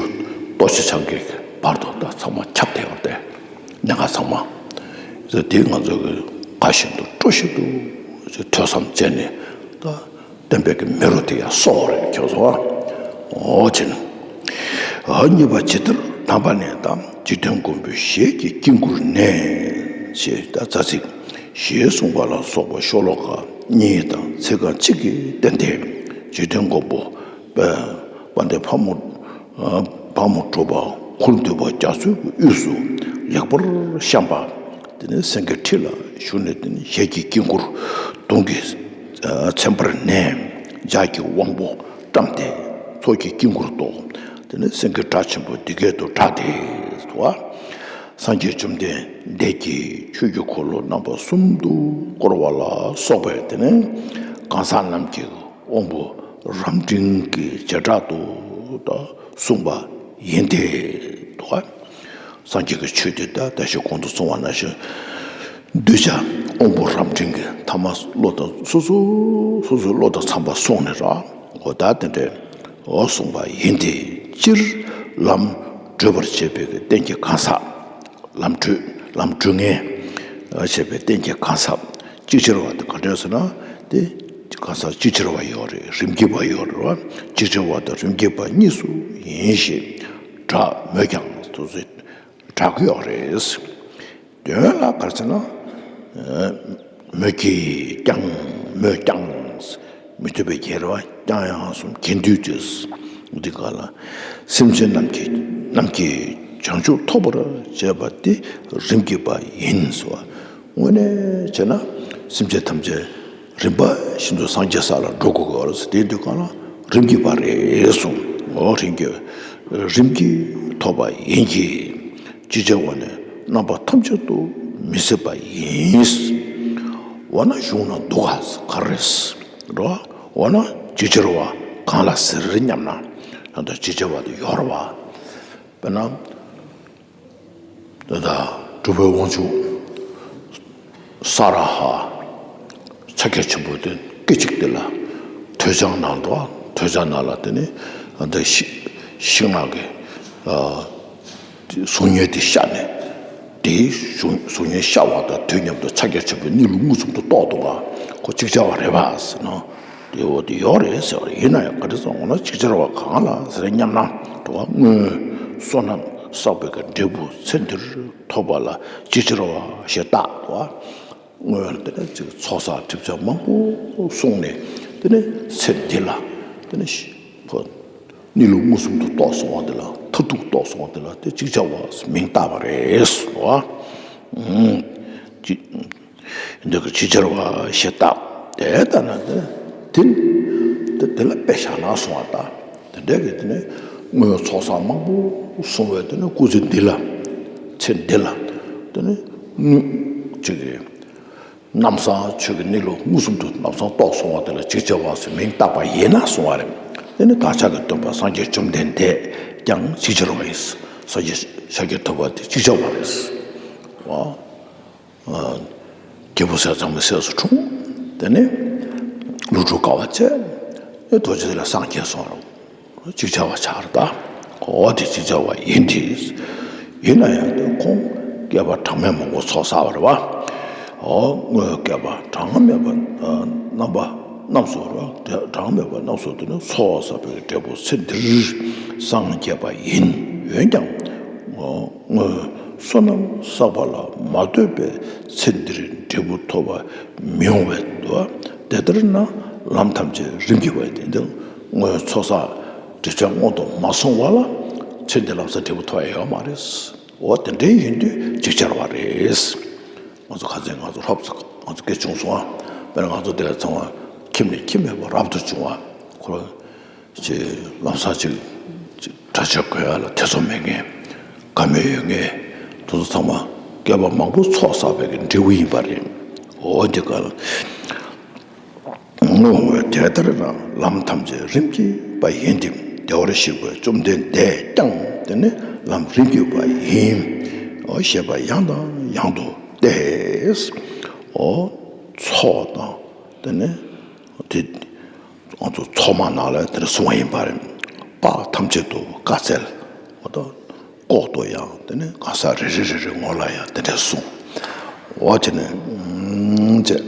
ཏོག་ཙམ་ཆགས་ཀྱི་བར་དུ་ད་ཚང་མ་ཁྱབ་བསྡད་པ་དེ། གནད་འགག་ཚང་མ། དེ་ང་ཚོ་གི་དགའ་བཞིན་དུ་སྤྲོ་བཞིན་དུ་ཐོས་བསམ་བྱས་ནས་ད་བསྟན་པའི་གི་མེ་རོ་དེ་ཡང་གསོ་བ་རེད། མཁྱེན་སོང་ང་། འོ་ཅེ་ན། གཉིས་པ་ཇི་ལྟར་དམ་པ་ནས་དང་། འཇིག་རྟེན་མགོན་པོའི་ཞལ་གྱི་དཀྱིལ་འཁོར་ནས། ཞེས་ད་རྩ་ཚིག་ཞེས་གསུངས་པ་ལ་སོགས་པ་ཤོ་ལོ་ཀ་གཉིས་དང་ཚིག་རྐང་གཅིག་གིས་བསྟན་ཏེ། འཇིག་རྟེན་མགོན་པོ་དཔལ་ལྡན་ཕག་མོ་ཕག་མོ་གྲུ་པ་འཁོར་འདུས་པ་རྒྱ་མཚོའི་དབུས་སུ་ལེགས་པར་བཤམས་པ། དེ་ནས་སེང་གེའི་ཁྲི་ལ་བཞུགས་ནས། དེ་ནས་ཞལ་གྱི་དཀྱིལ་འཁོར་དུང་གི་ཚེམས་པར་མནན། ལྗགས་ཀྱི་དབང་པོ་བཀྲམ་སྟེ་ཚོགས་ཀྱི་དཀྱིལ་འཁོར་དུ། དེ་ནས་སེང་གེའི་སྒྲ་ཆེན་པོ་འདི་སྐད་དུ་བསྒྲགས་ཏེ། སངས་རྒྱས་བཅོམ་ལྡན་འདས་ཀྱིས་ཆོས་ཀྱི་འཁོར་ལོ་རྣམ་པ་གསུམ་དུ་བསྐོར་བ་ལ་སོགས་པའི་དེ་ནས་གང་ཟག་རྣམས་ཀྱི་དབང་པོ་རབ་འབྲིང་གི་བྱེ་བྲག་ཏུ་གསུངས་པ་ཡིན་ཏེ། འདུག་ག་སངས་རྒྱས་ཀྱི་ཆོས་དེ་ད་ད་ཞིག་གོང་དུ་གསུངས་པ་ནང་བཞིན། གདུལ་བྱ་དབང་པོ་རབ་འབྲིང་གི་ཐ་མ་བློ་དང་སོ་སོ་སོ་སོའི་བློ་དང་འཚམས་པ་སོང་ནས་ར། འོ་ད་དེ་འདྲའི་འོ་གསུངས་པ་ཡིན་ཏེ། སྤྱིར་ལམ་བགྲོད་པར་བྱེད་པའི་གི་རྟེན་གྱི་གང་ཟག་ལམ་བགྲོད་ལམ་བགྲོད་མཁན་བྱེད་པའི་རྟེན་གྱི་གང་ཟག་ཅིག་ཅར་བ་དེ་ག་འདྲས་ཟེར་ན། དེ་གང་ཟག་ཅིག་ཅར་བ་ཡོད་རེད། རིམ་གྱིས་པ་ཡོད་རེད་བ། ཅིག་ཅར་བ་དང་རིམ་གྱིས་པ་གཉིས་སུ་ཡིན་ཞེས་སྒྲ་མོད་ཀྱང་དུ་ཟེར། གྲགས་ཡོད་རེད། དོན་ལ་ག་རེ་ཟེར་ན། མོད་ཀྱིས་ཀྱང་། མོད་ཀྱང་། མི་ཐུབ་པའི་རྒྱལ་བ་ཀྱང་ཡང་གསུམ་གྱེན་ལྡོག་ཅེས། འདི་ག་ལ། སེམས་ཅན་རྣམས་ཀྱིས་རྣམས་ཀྱིས་བྱང་ཆུབ་ཐོབ་པར་བྱེད་པ་སྟེ་རིམ་གྱིས་པ་ཡིན་ཟེར་བ། དངོས་གནས་བྱས་ན་སེམས་ཅན་ཐམས་ཅད་རིམ་པ་བཞིན་དུ་སངས་རྒྱས་ས་ལ་འགྲོ་དགོས་ཀྱི་ཡོད་རེད་ཟེར། དེ་དུས་གང་ལ་རིམ་གྱིས་པ་རེད་གསུངས། འོ་རིམ་གྱིས་རིམ་གྱིས་ཐོབ་པ་ཡིན་གྱི། ཅིག་ཅར་བ་ནི་རྣམ་པ་ཐམས་ཅད་དུ་མི་སྲིད་པ་ཡིན། འོ་ན་གཞུང་ན་འདུག་ག་ག་རེ་རེད། འོ་ན་ཅིག་ཅར་བ་གང་ལ་ཟེར་སྙམ་ན། ད་ཅིག་ཅར་བ་དེ་ཡོད་རེད་བ། དཔེར་ན། ད་ལྟ་གྲུབ་པའི་དབང་ཕྱུག་ས་ར་ཧ་ཕྱག་རྒྱ་ཆེན་པོ་དེ་སྐད་ཅིག་དེ་ལ་ཐོད་ཆང་ནང་དུ། ཐོད་ཆང་ནང་ལ་དེ་ནི་འདི་ཤི་ཤིང་ནགས་ཀྱི་གཟུགས་བརྙན་དེ་ཤར་ནས། དེའི་གཟུགས་གཟུགས་བརྙན་ཤར་བ་དང་དུས་མཉམ་དུ་ཕྱག་རྒྱ་ཆེན་པོའི་གནས་ལུགས་མངོན་སུམ་དུ་རྟོགས་འདུག་ག་ཁོ་ཅིག་ཅར་བ་རེད་པ་ཟེར་ན། དེ་འོ་དེ་ཡོད་རེད་ཟེར་བ་རེད། ཡིན་ན་ཡང་ག་རེ་ཟེར་འོ་ན་ཅིག་ཅར་བ་གང་ལ་ཟེར་སྙམ་ན། དུ་བ་སྔོན་བསོད་ནམས་བསགས་པའི་གི་འབྲས་བུ་ཚེ་འདིར་ཐོབ་པ་ལ་ཅིག་ཅར་བ་ཞེས་བཏགས། དུ་ སྔོན་ལ་དེ་ནས་ཅིག་ཚོགས་བསགས་སྒྲིབ་སྦྱང་མང་པོ་སོང་ནས། དེ་ནས་ཚེ་འདི་ལ་དེ་ནས་ཕ་གནས་ལུགས་མངོན་སུམ་དུ་རྟོགས་སོང་བ་དེ་ལ། མཐར་ཐུག་རྟོགས་སོང་བ་དེ་ལ་དེ་ཅིག་ཅར་བ་མིང་བཏགས་པ་རེད་ཟེར་བ། ཨུམ། ཅི། འདི་གི་ཅིག་ཅར་བ་ཞེས་བཏགས། དེ་ལྟ་ན་དེ་དེ་དེ་དེ་ལ་དཔེ་བཞག་ན་སོང་བ་ད། དེ་འདྲ་གི་དེ་ནས་སྔོན་ཚོགས་བསགས་མང་པོ་སོང་བས། དེ་ནས་སྐུ་ཚེ་འདི་ལ། ཚེ་འདི་ལ་དེ་ནས་དངོས་ཅིག་གི་ལམ་སང་ཆོས་ཀྱི་གནས་ལུགས་མངོན་སུམ་དུ་ལམ་སང་རྟོགས་སོང་བ་དེ་ལ་ཅིག་ཅར་བ་ཟེར་མིང་བཏགས་པ་ཡིན་ན་གསུང་བ་རེད། དེ་ནི་བདག་ཅག་གི་སྟོན་པ་སངས་རྒྱས་བཅོམ་ལྡན་འདས་ཀྱང་ཅིག་ཅར་བ་ཡིན། སངས་རྒྱས་ཤཱཀྱ་ཐུབ་པ་དེ་ཅིག་ཅར་བ་རེད། ཨ། ཨ། རྒྱལ་པོ་ཟས་གཙང་མའི་སྲས་སུ་འཁྲུངས། དེ་ནས་ཀླུ་སྒྲུབ་དགའ་བ་བྱས། ཨེ། རྡོ་རྗེ་གདན་ལ་སངས་རྒྱས་སོང་རུང་ཅིག་ཅར་བ་ཆགས་རེད་ད། འོ་དེ་ཅིག་ཅར་བ་ཡིན་ཏེ། ཡིན་ན་ཡང་དེ་ཁོང་བསྐལ་པ་གྲངས་མེད་མང་པོ་ཚོགས་བསགས་པ་རེད་བ། འོ་སྔོན་བསྐལ་པ་གྲངས་མེད་པ། ཨ། རྣམ་པ་རྣམས་སུ་རེད་བ། གྲངས་མེད་པ་རྣམས་སུ་དེ་ནི་ཚོགས་བསགས་པའི་འབྲས་བུ་ཚེ་འདིར་སངས་རྒྱས་པ་ཡིན། འོན་ཀྱང་། འོ། སྔོན་བསོད་ནམས་བསགས་པ་ལ་མ་ལྟོས་པའི་ཚེ་འདིར་འབྲས་བུ་ཐོབ་པ་མི་འོང་བས། དེ་ལྟར་ན་ལམ་ཐམས་ཅད་རིམ་གྱིས་པ་ཡིན་ཏེ། སྔོན་ཚོགས་བསགས་སྒྲིབ་སྦྱང་སྔོན་དུ་མ་སོང་བ་ལ་ཚེ་འདིར་ལམ་སང་འབྲས་བུ་ཐོབ་ཡ་ཡོད་མ་རེད། འོ་དེ་འདྲའི་ཡིན་དུས་ཅིག་ཅར་བ་རེད། ང་ཚོ་ཁ་སང་ང་ཚོ་ཧོབ་ཙམ་ང་ཚོ་སྐད་བྱུང་སོང་ཨ། དཔེར་ན་ང་ཚོ་དེ་ལ་ཚང་མ་ཁྱིམ་ནས་ཁྱིམ་མེད་པར་རབ་ཏུ་བྱུང་བ་ཁོ་རང་། ཅིག་ལམ་སང་ཅིག་ཅིག་གྲྭ་ཆས་གོན་ཡ་ལ་ཐེ་ཚོམ་མེད་མཁན། དགའ་མོས་ཡོད་མཁན། དེ་ཚོ་ཚང་མ་བསྐལ་པ་མང་པོ་ཚོགས་བསགས་པའི་གི་འབྲས་བུ་ཡིན་པ་རེད། འོ་འདི་ག་ལ། འོ་དེ་ལྟར་ན་ལམ་ཐམས་ཅད་རིམ་གྱིས་པ་ཡིན་ཏེ། བདེ་བར་གཤེགས་པ་བཅོམ་ལྡན་འདས་ཀྱང་དེ་ནི་ལམ་རིམ་གྱིས་པ་ཡིན། འོ་ཞེས་པ་ཡང་དང་ཡང་དུ་སྟེ། འོ་ཚོགས་དང་དེ་ནི་དེ། ང་ཚོ་ཚོགས་མ་ནང་ལ་དེ་འདྲ་གསུངས་པ་ཡིན་པ་རེད། དཔག་ཐམས་ཅད་དུ་བཀའ་སྩལ། འོ་ད་ལྐོག་ཏུ་ཡང་དེ་ནས་གང་ཟག་རེ་རེ་རེ་རེ་ངོ་ལ་ཡང་དེ་འདྲ་གསུངས། འོ་དེ་ནས་ཨུམ་ཅེས།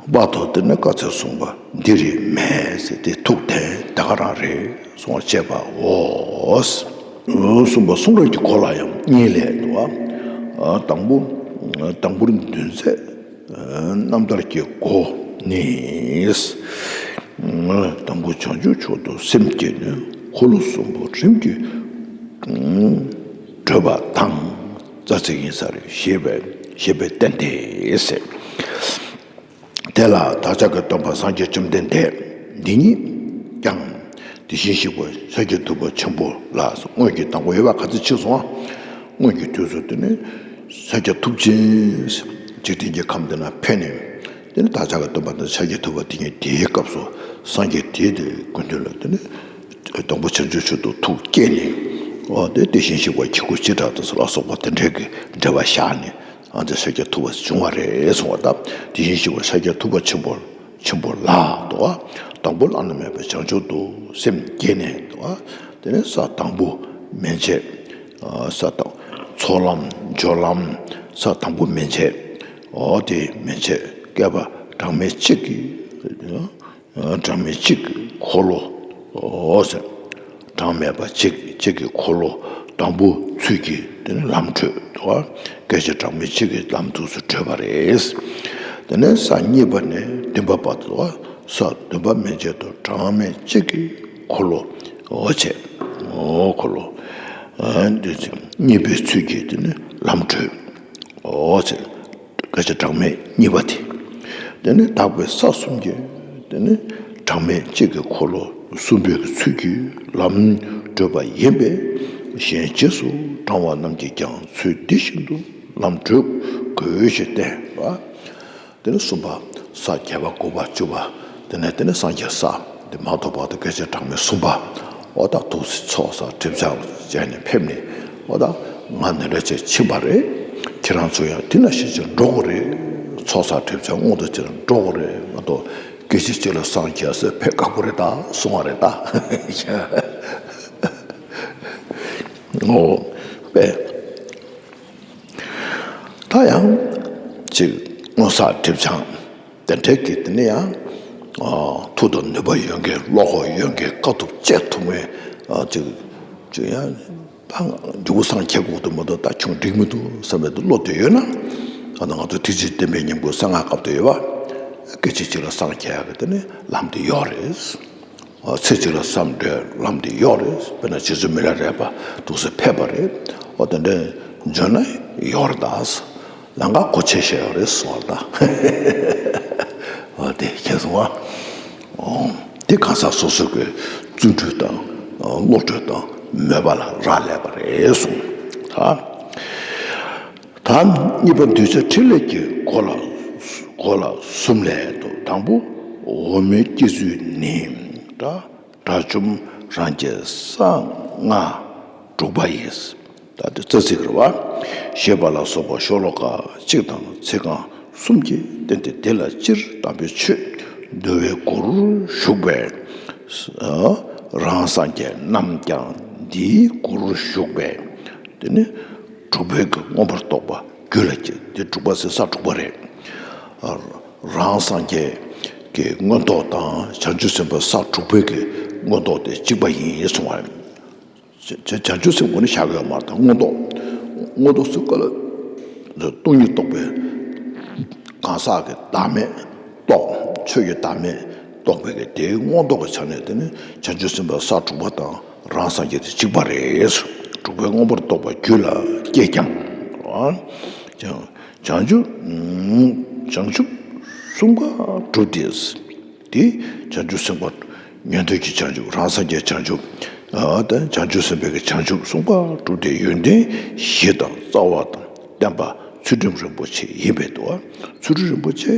དཔག་ཏུ་དེ་ནས་བཀའ་སྩལ་གསུངས་པ་འདི་རིགས་མེད་ཟེར་ཏེ་ཐུགས་དེ་དེ་ག་རང་རེད་གསུངས་པ་བྱས་པའོ། གསུངས་པ་གསུང་རབ་ཀྱི་འཁོར་ལ་ཡང་གཉིས་ལས་འདུག་བ། དང་པོ། དང་པོར་འདུན་ཚད། རྣམ་ཐར་གྱི་སྒོ་ནས། དང་པོ་བྱང་ཆུབ་མཆོག་ཏུ་སེམས་བསྐྱེད་ནས་འཁོར་ལོ་གསུམ་པོ་རིམ་གྱིས་བགྲོད་པ་དང་རྩ་ཚིག་ཡིན་ས་རེད་ཞེས་པས་ཞེས་པས་བསྟན་ཏེ་ཟེར། དེ་ལ་བདག་ཅག་གི་སྟོན་པ་སངས་རྒྱས་བཅོམ་ལྡན་འདས་འདི་ཉིད་ཀྱང་དེ་བཞིན་གཤེགས་པ་ཤཱཀྱ་ཐུབ་པ་ཆེན་པོ་ལ་སྔོན་གྱི་དང་པོ་ཡོད་པ་ག་ཚོད་ཕྱིན་སོང་ང་། སྔོན་གྱི་དུས་སུ་དེ་ནི་ཤཱཀྱ་ཐུབ་ཆེན་འཇིག་རྟེན་གྱི་ཁམས་འདི་ན་ཕེབས་ནས། དེ་ནི་བདག་ཅག་གི་སྟོན་པ་འདི་ཤཱཀྱ་ཐུབ་པ་དེ་ཉིད་དེའི་སྐབས་སུ་སངས་རྒྱས་དེའི་དེ་སྐུ་མདུན་ལ་དེ་ནི་དང་པོ་བྱང་ཆུབ་མཆོག་ཏུ་ཐུགས་བསྐྱེད་ནས། འོ་དེ་དེ་བཞིན་གཤེགས་པ་ཁྱེད་སྐུ་ཅི་འདྲ་དུ་ཟེར་ལ་སོགས་པ་དེ་འདྲའི་གི་འགྲེལ་པ་བཞག་ནས། ཨ་ནི་ཤཱཀྱ་ཐུབ་པ་བྱུང་བ་རེད་གསུངས་པ་དང་། དེ་བཞིན་གཤེགས་པ་ཤཱཀྱ་ཐུབ་པ་ཆེན་པོ་ཆེན་པོ་ལ་དོ། དང་པོ་བླ་ན་མེད་པའི་བྱང་ཆུབ་ཏུ་སེམས་བསྐྱེད་ནས་དོ། དེ་ནས་ས་དང་པོ་མན་ཆད། ས་དང་ཚོགས་ལམ་སྦྱོར་ལམ་ས་དང་པོ་མན་ཆད། འོ་དེ་མན་ཆད་བསྐལ་པ་གྲངས་མེད་གཅིག་གི། གྲངས་མེད་གཅིག་གི་འཁོར་ལོ། འོ་ཟེར། གྲངས་མེད་པ་གཅིག་གཅིག་གི་འཁོར་ལོ་དང་པོ་ཚུལ་གྱིས་དེ་ནི་ལམ་བགྲོད་དོ། སྐད་ཅིག་གྲངས་མེད་གཅིག་གི་ལམ་དུས་སུ་བགྲོད་པ་རེད། དེ་ནས་ས་གཉིས་པ་ནས་བདུན་པ་བར་དུ་ས་བདུན་པ་མན་ཆད་དུ་གྲངས་མེད་གཅིག་གི་འཁོར་ལོ། འོ་བྱས། འོ་འཁོར་ལོ། འདི་ཚེ་གཉིས་པའི་ཚུལ་གྱིས་དེ་ནི་ལམ་བགྲོད། འོ་བྱས། སྐད་ཅིག་གྲངས་མེད་གཉིས་པ་དེ། དེ་ནི་དག་པའི་ས་གསུམ་གྱི་དེ་ནི་གྲངས་མེད་གཅིག་གི་འཁོར་ལོ་གསུམ་པའི་ཚུལ་གྱིས་ལམ་བགྲོད་པ་ཡིན་པས། གཞན་རྗེས་སུ་འབྲང་བ་རྣམས་ཀྱིས་ཀྱང་ཚུལ་འདི་བཞིན་དུ་ལམ་བགྲོད་དགོས་ཞེས་བསྟན་པ། དེ་ནི་གསུམ་པ་ས་བརྒྱད་པ་དགུ་པ་བཅུ་པ། དེ་ནས་དེ་ནི་སངས་རྒྱས་ས་དེ་མ་ཐོབ་བར་དུ་སྐད་ཅིག་གྲངས་མེད་གསུམ་པ། འོ་ད་ཐུགས་སྲས་ཚོགས་བསགས་སྒྲིབ་སྦྱང་བྱས་ནས་ཕེབས་ནས། འོ་ད་ང་འདི་འདྲ་ཅིག་ཕྱིན་པ་རེད། ཁྱེད་རང་ཚོ་ཡང་དེ་ནང་བཞིན་ཅིག་འགྲོ་དགོས་རེད། ཚོགས་བསགས་སྒྲིབ་སྦྱང་སྔོན་དུ་ཅིག་འགྲོ་དགོས་རེད་མ་གཏོགས། སྐད་ཅིག་གཅིག་ལ་སངས་རྒྱས་ཟེར་ཕེབས་ཁག་པོ་རེད་ད་གསུང་བ་རེད་ད། འོ་པས། ད་ཡང་ཅིག་སྔོན་བསགས་སྒྲིབ་སྦྱང་དེ་འདྲའི་གི་དེ་ནི་ཡང་ཨ་མཐུ་དང་ནུས་པ་ཡོད་མཁན། བློ་ཁོག་ཡོད་མཁན། དཀའ་ཐུབ་སྤྱད་ཐུབ་མཁན། ཨ་ཅིག་ཅིག་ཡང་ད་མགྱོགས་པོ་སངས་རྒྱས་དགོས་འདུག་མ་གཏོགས་ད་ཆུང་འགྲིག་མི་འདུག་བསམ་པའི་བློ་དེ་ཡོད་ན། ད་ནི་ང་ཚོ་ཐེག་ཆེན་བསྟན་པའི་ཉིན་གུང་གསང་སྔགས་སྐབས་དུ་ཡོད་པ། སྐད་ཅིག་གཅིག་ལ་སངས་རྒྱས་ཀྱི་དེ་ནི་ལམ་དེ་ཡོད་རེད། ཚེ་གཅིག་ལ་སངས་རྒྱས་ལམ་དེ་ཡོད་རེད། དཔེར་ན་རྗེ་བཙུན་མི་ལ་རས་པ་འདུག་སེ་ཕེབས་པ་རེད། འོ་དེ་འདྲ་འཇོན་ན་ཡོད་རེད་ད། ལམ་ཁ་གོ་ཆེ་ཤོས་ཡོད་རེད་གསུངས་པ་རེད་ད། འོ་དེ་ཁྱེད་གསུང་བ། འོ་དེ་གང་ཟག་སོ་སོ་གི་བརྩོན་འགྲུས་དང་བློ་གྲོས་དང་མོས་པ་ལ་རག་ལས་པ་རེད་གསུངས་ད། ད་གཉིས་པ་གདུལ་བྱ་ཕྲིན་ལས་ཀྱི་སྒོ་ལ། སྒོ་ལ་གསུམ་ལས་དང་པོ་འོག་མིན་སྐྱེ་ཚུལ་ནི། དགྲ་བཅོམ་རང་རྒྱལ་གསང་སྔགས་དྲུག་པ་ཡིན། ད་དེ་རྩ་ཚིག་རེད་བ། ཞེས་པ་ལ་སོགས་པ་ཤོ་ལོ་ཀ་གཅིག་དང་ཚིག་རྐང་གསུམ་གྱིས་བསྟན་ཏེ། དེ་ལ་སྤྱིར་དམ་པའི་ཆོས་འདུལ་བའི་སྒོར་ཞུགས་པའི་རང་སངས་རྒྱས་རྣམས་ཀྱང་འདིའི་སྒོར་ཞུགས་པས། དེ་ནི་དྲུག་པའི་གི་མངོན་པར་རྟོགས་པ་རྒྱུད་ལ་སྐྱེ། དེ་དྲུག་པ་ཟེར་ས་དྲུག་པ་རེད། རང་སངས་རྒྱས་ཀྱི་མངོན་རྟོགས་དང་བྱང་ཆུབ་སེམས་དཔའ་ས་དྲུག་པའི་གི་མངོན་རྟོགས་དེ་གཅིག་པ་ཡིན་གསུང་བ་རེད། བྱ་བྱང་ཆུབ་སེམས་ཁོ་ནས་བཞག་གི་ཡོད་མ་རེད། ད་མངོན་རྟོགས། མངོན་རྟོགས་སུ་ཀ་ལ་སྟོང་ཉིད་རྟོགས་པའི་གང་ཟག་གི་བདག་མེད་རྟོགས། ཆོས་ཀྱི་བདག་མེད་རྟོགས་པའི་གི་དེའི་མངོན་རྟོགས་ཀྱི་ཆ་ནས་དེ་ནི་བྱང་ཆུབ་སེམས་དཔའ་ས་དྲུག་པ་དང་རང་སངས་རྒྱས་དེ་གཅིག་པ་རེད། དྲུག་པའི་མངོན་པར་རྟོགས་པ་རྒྱུད་ལ་སྐྱེས་ཀྱང་། བྱང་བྱང་ཆུབ་བྱང་ཆུབ་གསུམ་ཀ་གྲུབ་སྟེ། དེ་བྱང་ཆུབ་སེམས་དཔའ་ཉན་ཐོས་ཀྱི་བྱང་ཆུབ། རང་སངས་རྒྱས་བྱང་ཆུབ། ཨ་དེ་བྱང་ཆུབ་སེམས་དཔའི་གི་བྱང་ཆུབ་གསུམ་ཀ་གྲུབ་སྟེ། ཡོན་ཏན་གཞི་དང་རྩ་བ་དང་བརྟེན་པ་ཚུལ་ཁྲིམས་རིན་པོ་ཆེ་ཡིན་པས་འདུག། ཚུལ་ཁྲིམས་རིན་པོ་ཆེ་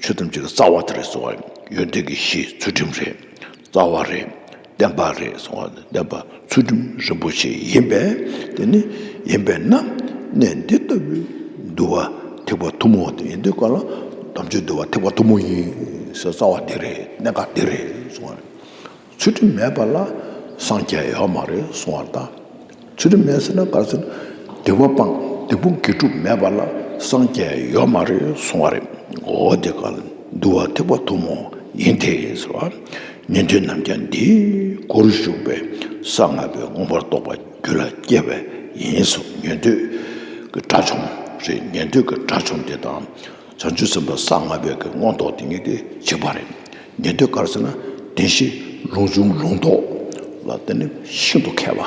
ཆོས་ཐམས་ཅད་ཀྱི་རྩ་བ་དེ་རེད་གསུངས་པ། ཡོན་ཏན་གྱི་གཞི་ཚུལ་ཁྲིམས་རེད། རྩ་བ་རེད། བརྟེན་པ་རེད་གསུངས་པ། བརྟེན་པ་ཚུལ་ཁྲིམས་རིན་པོ་ཆེ་ཡིན་པས། དེ་ནི་ཡིན་པས་ན་གནས་འདི་ལྟ་བུའི་འདུལ་བ་ཐེག་པ་ཐུན་མོང་དེ་ཡིན་དུས་གང་ལ་དམ་ཆོས་འདུལ་བ་ཐེག་པ་ཐུན་མོང་ཡིན་ཟེར། རྩ་བ་འདི་རེད། གནད་འགག་འདི་རེད་གསུངས་པ། ཚུལ་ཁྲིམས་མེད་པ་ལ་སངས་རྒྱས་ཡོད་མ་རེད་གསུང་བར་གདའ། ཚུལ་ཁྲིམས་མེད་ཟེར་ན་ག་རེ་ཟེར་ན། སྡིག་པ་སྤངས། སྡིག་སྤོང་དགེ་སྒྲུབ་མེད་པ་ལ་སངས་རྒྱས་ཡོད་མ་རེད་གསུང་བ་རེད། འོ་དེ་ག་ལ་འདུལ་བ་ཐེག་པ་ཐུན་མོང་ཡིན་ཏེ་ཟེར་བ། ཉན་ཐོས་རྣམས་ཀྱང་འདིའི་སྒོར་ཞུགས་པས་གསང་སྔགས་པའི་མངོན་པར་རྟོགས་པ་རྒྱུད་ལ་སྐྱེས་པ་ཡིན་གསུངས། ཉན་ཐོས་ཀྱི་དགྲ་བཅོམ་རེད། ཉན་ཐོས་ཀྱི་དགྲ་བཅོམ་དེ་དང་། བྱང་ཆུབ་སེམས་དཔའ་གསང་སྔགས་པའི་གི་མངོན་རྟོགས་དེ་གཉིས་དེ་གཅིག་པ་རེད། ཉན་ཐོས་ག་རེ་ཟེར་ན། བདེན་བཞི་ལུགས་འབྱུང་ལུགས་ལྡོག་ལ་བརྟེན་ནས་ཤིན་ཏུ་མཁས་པ།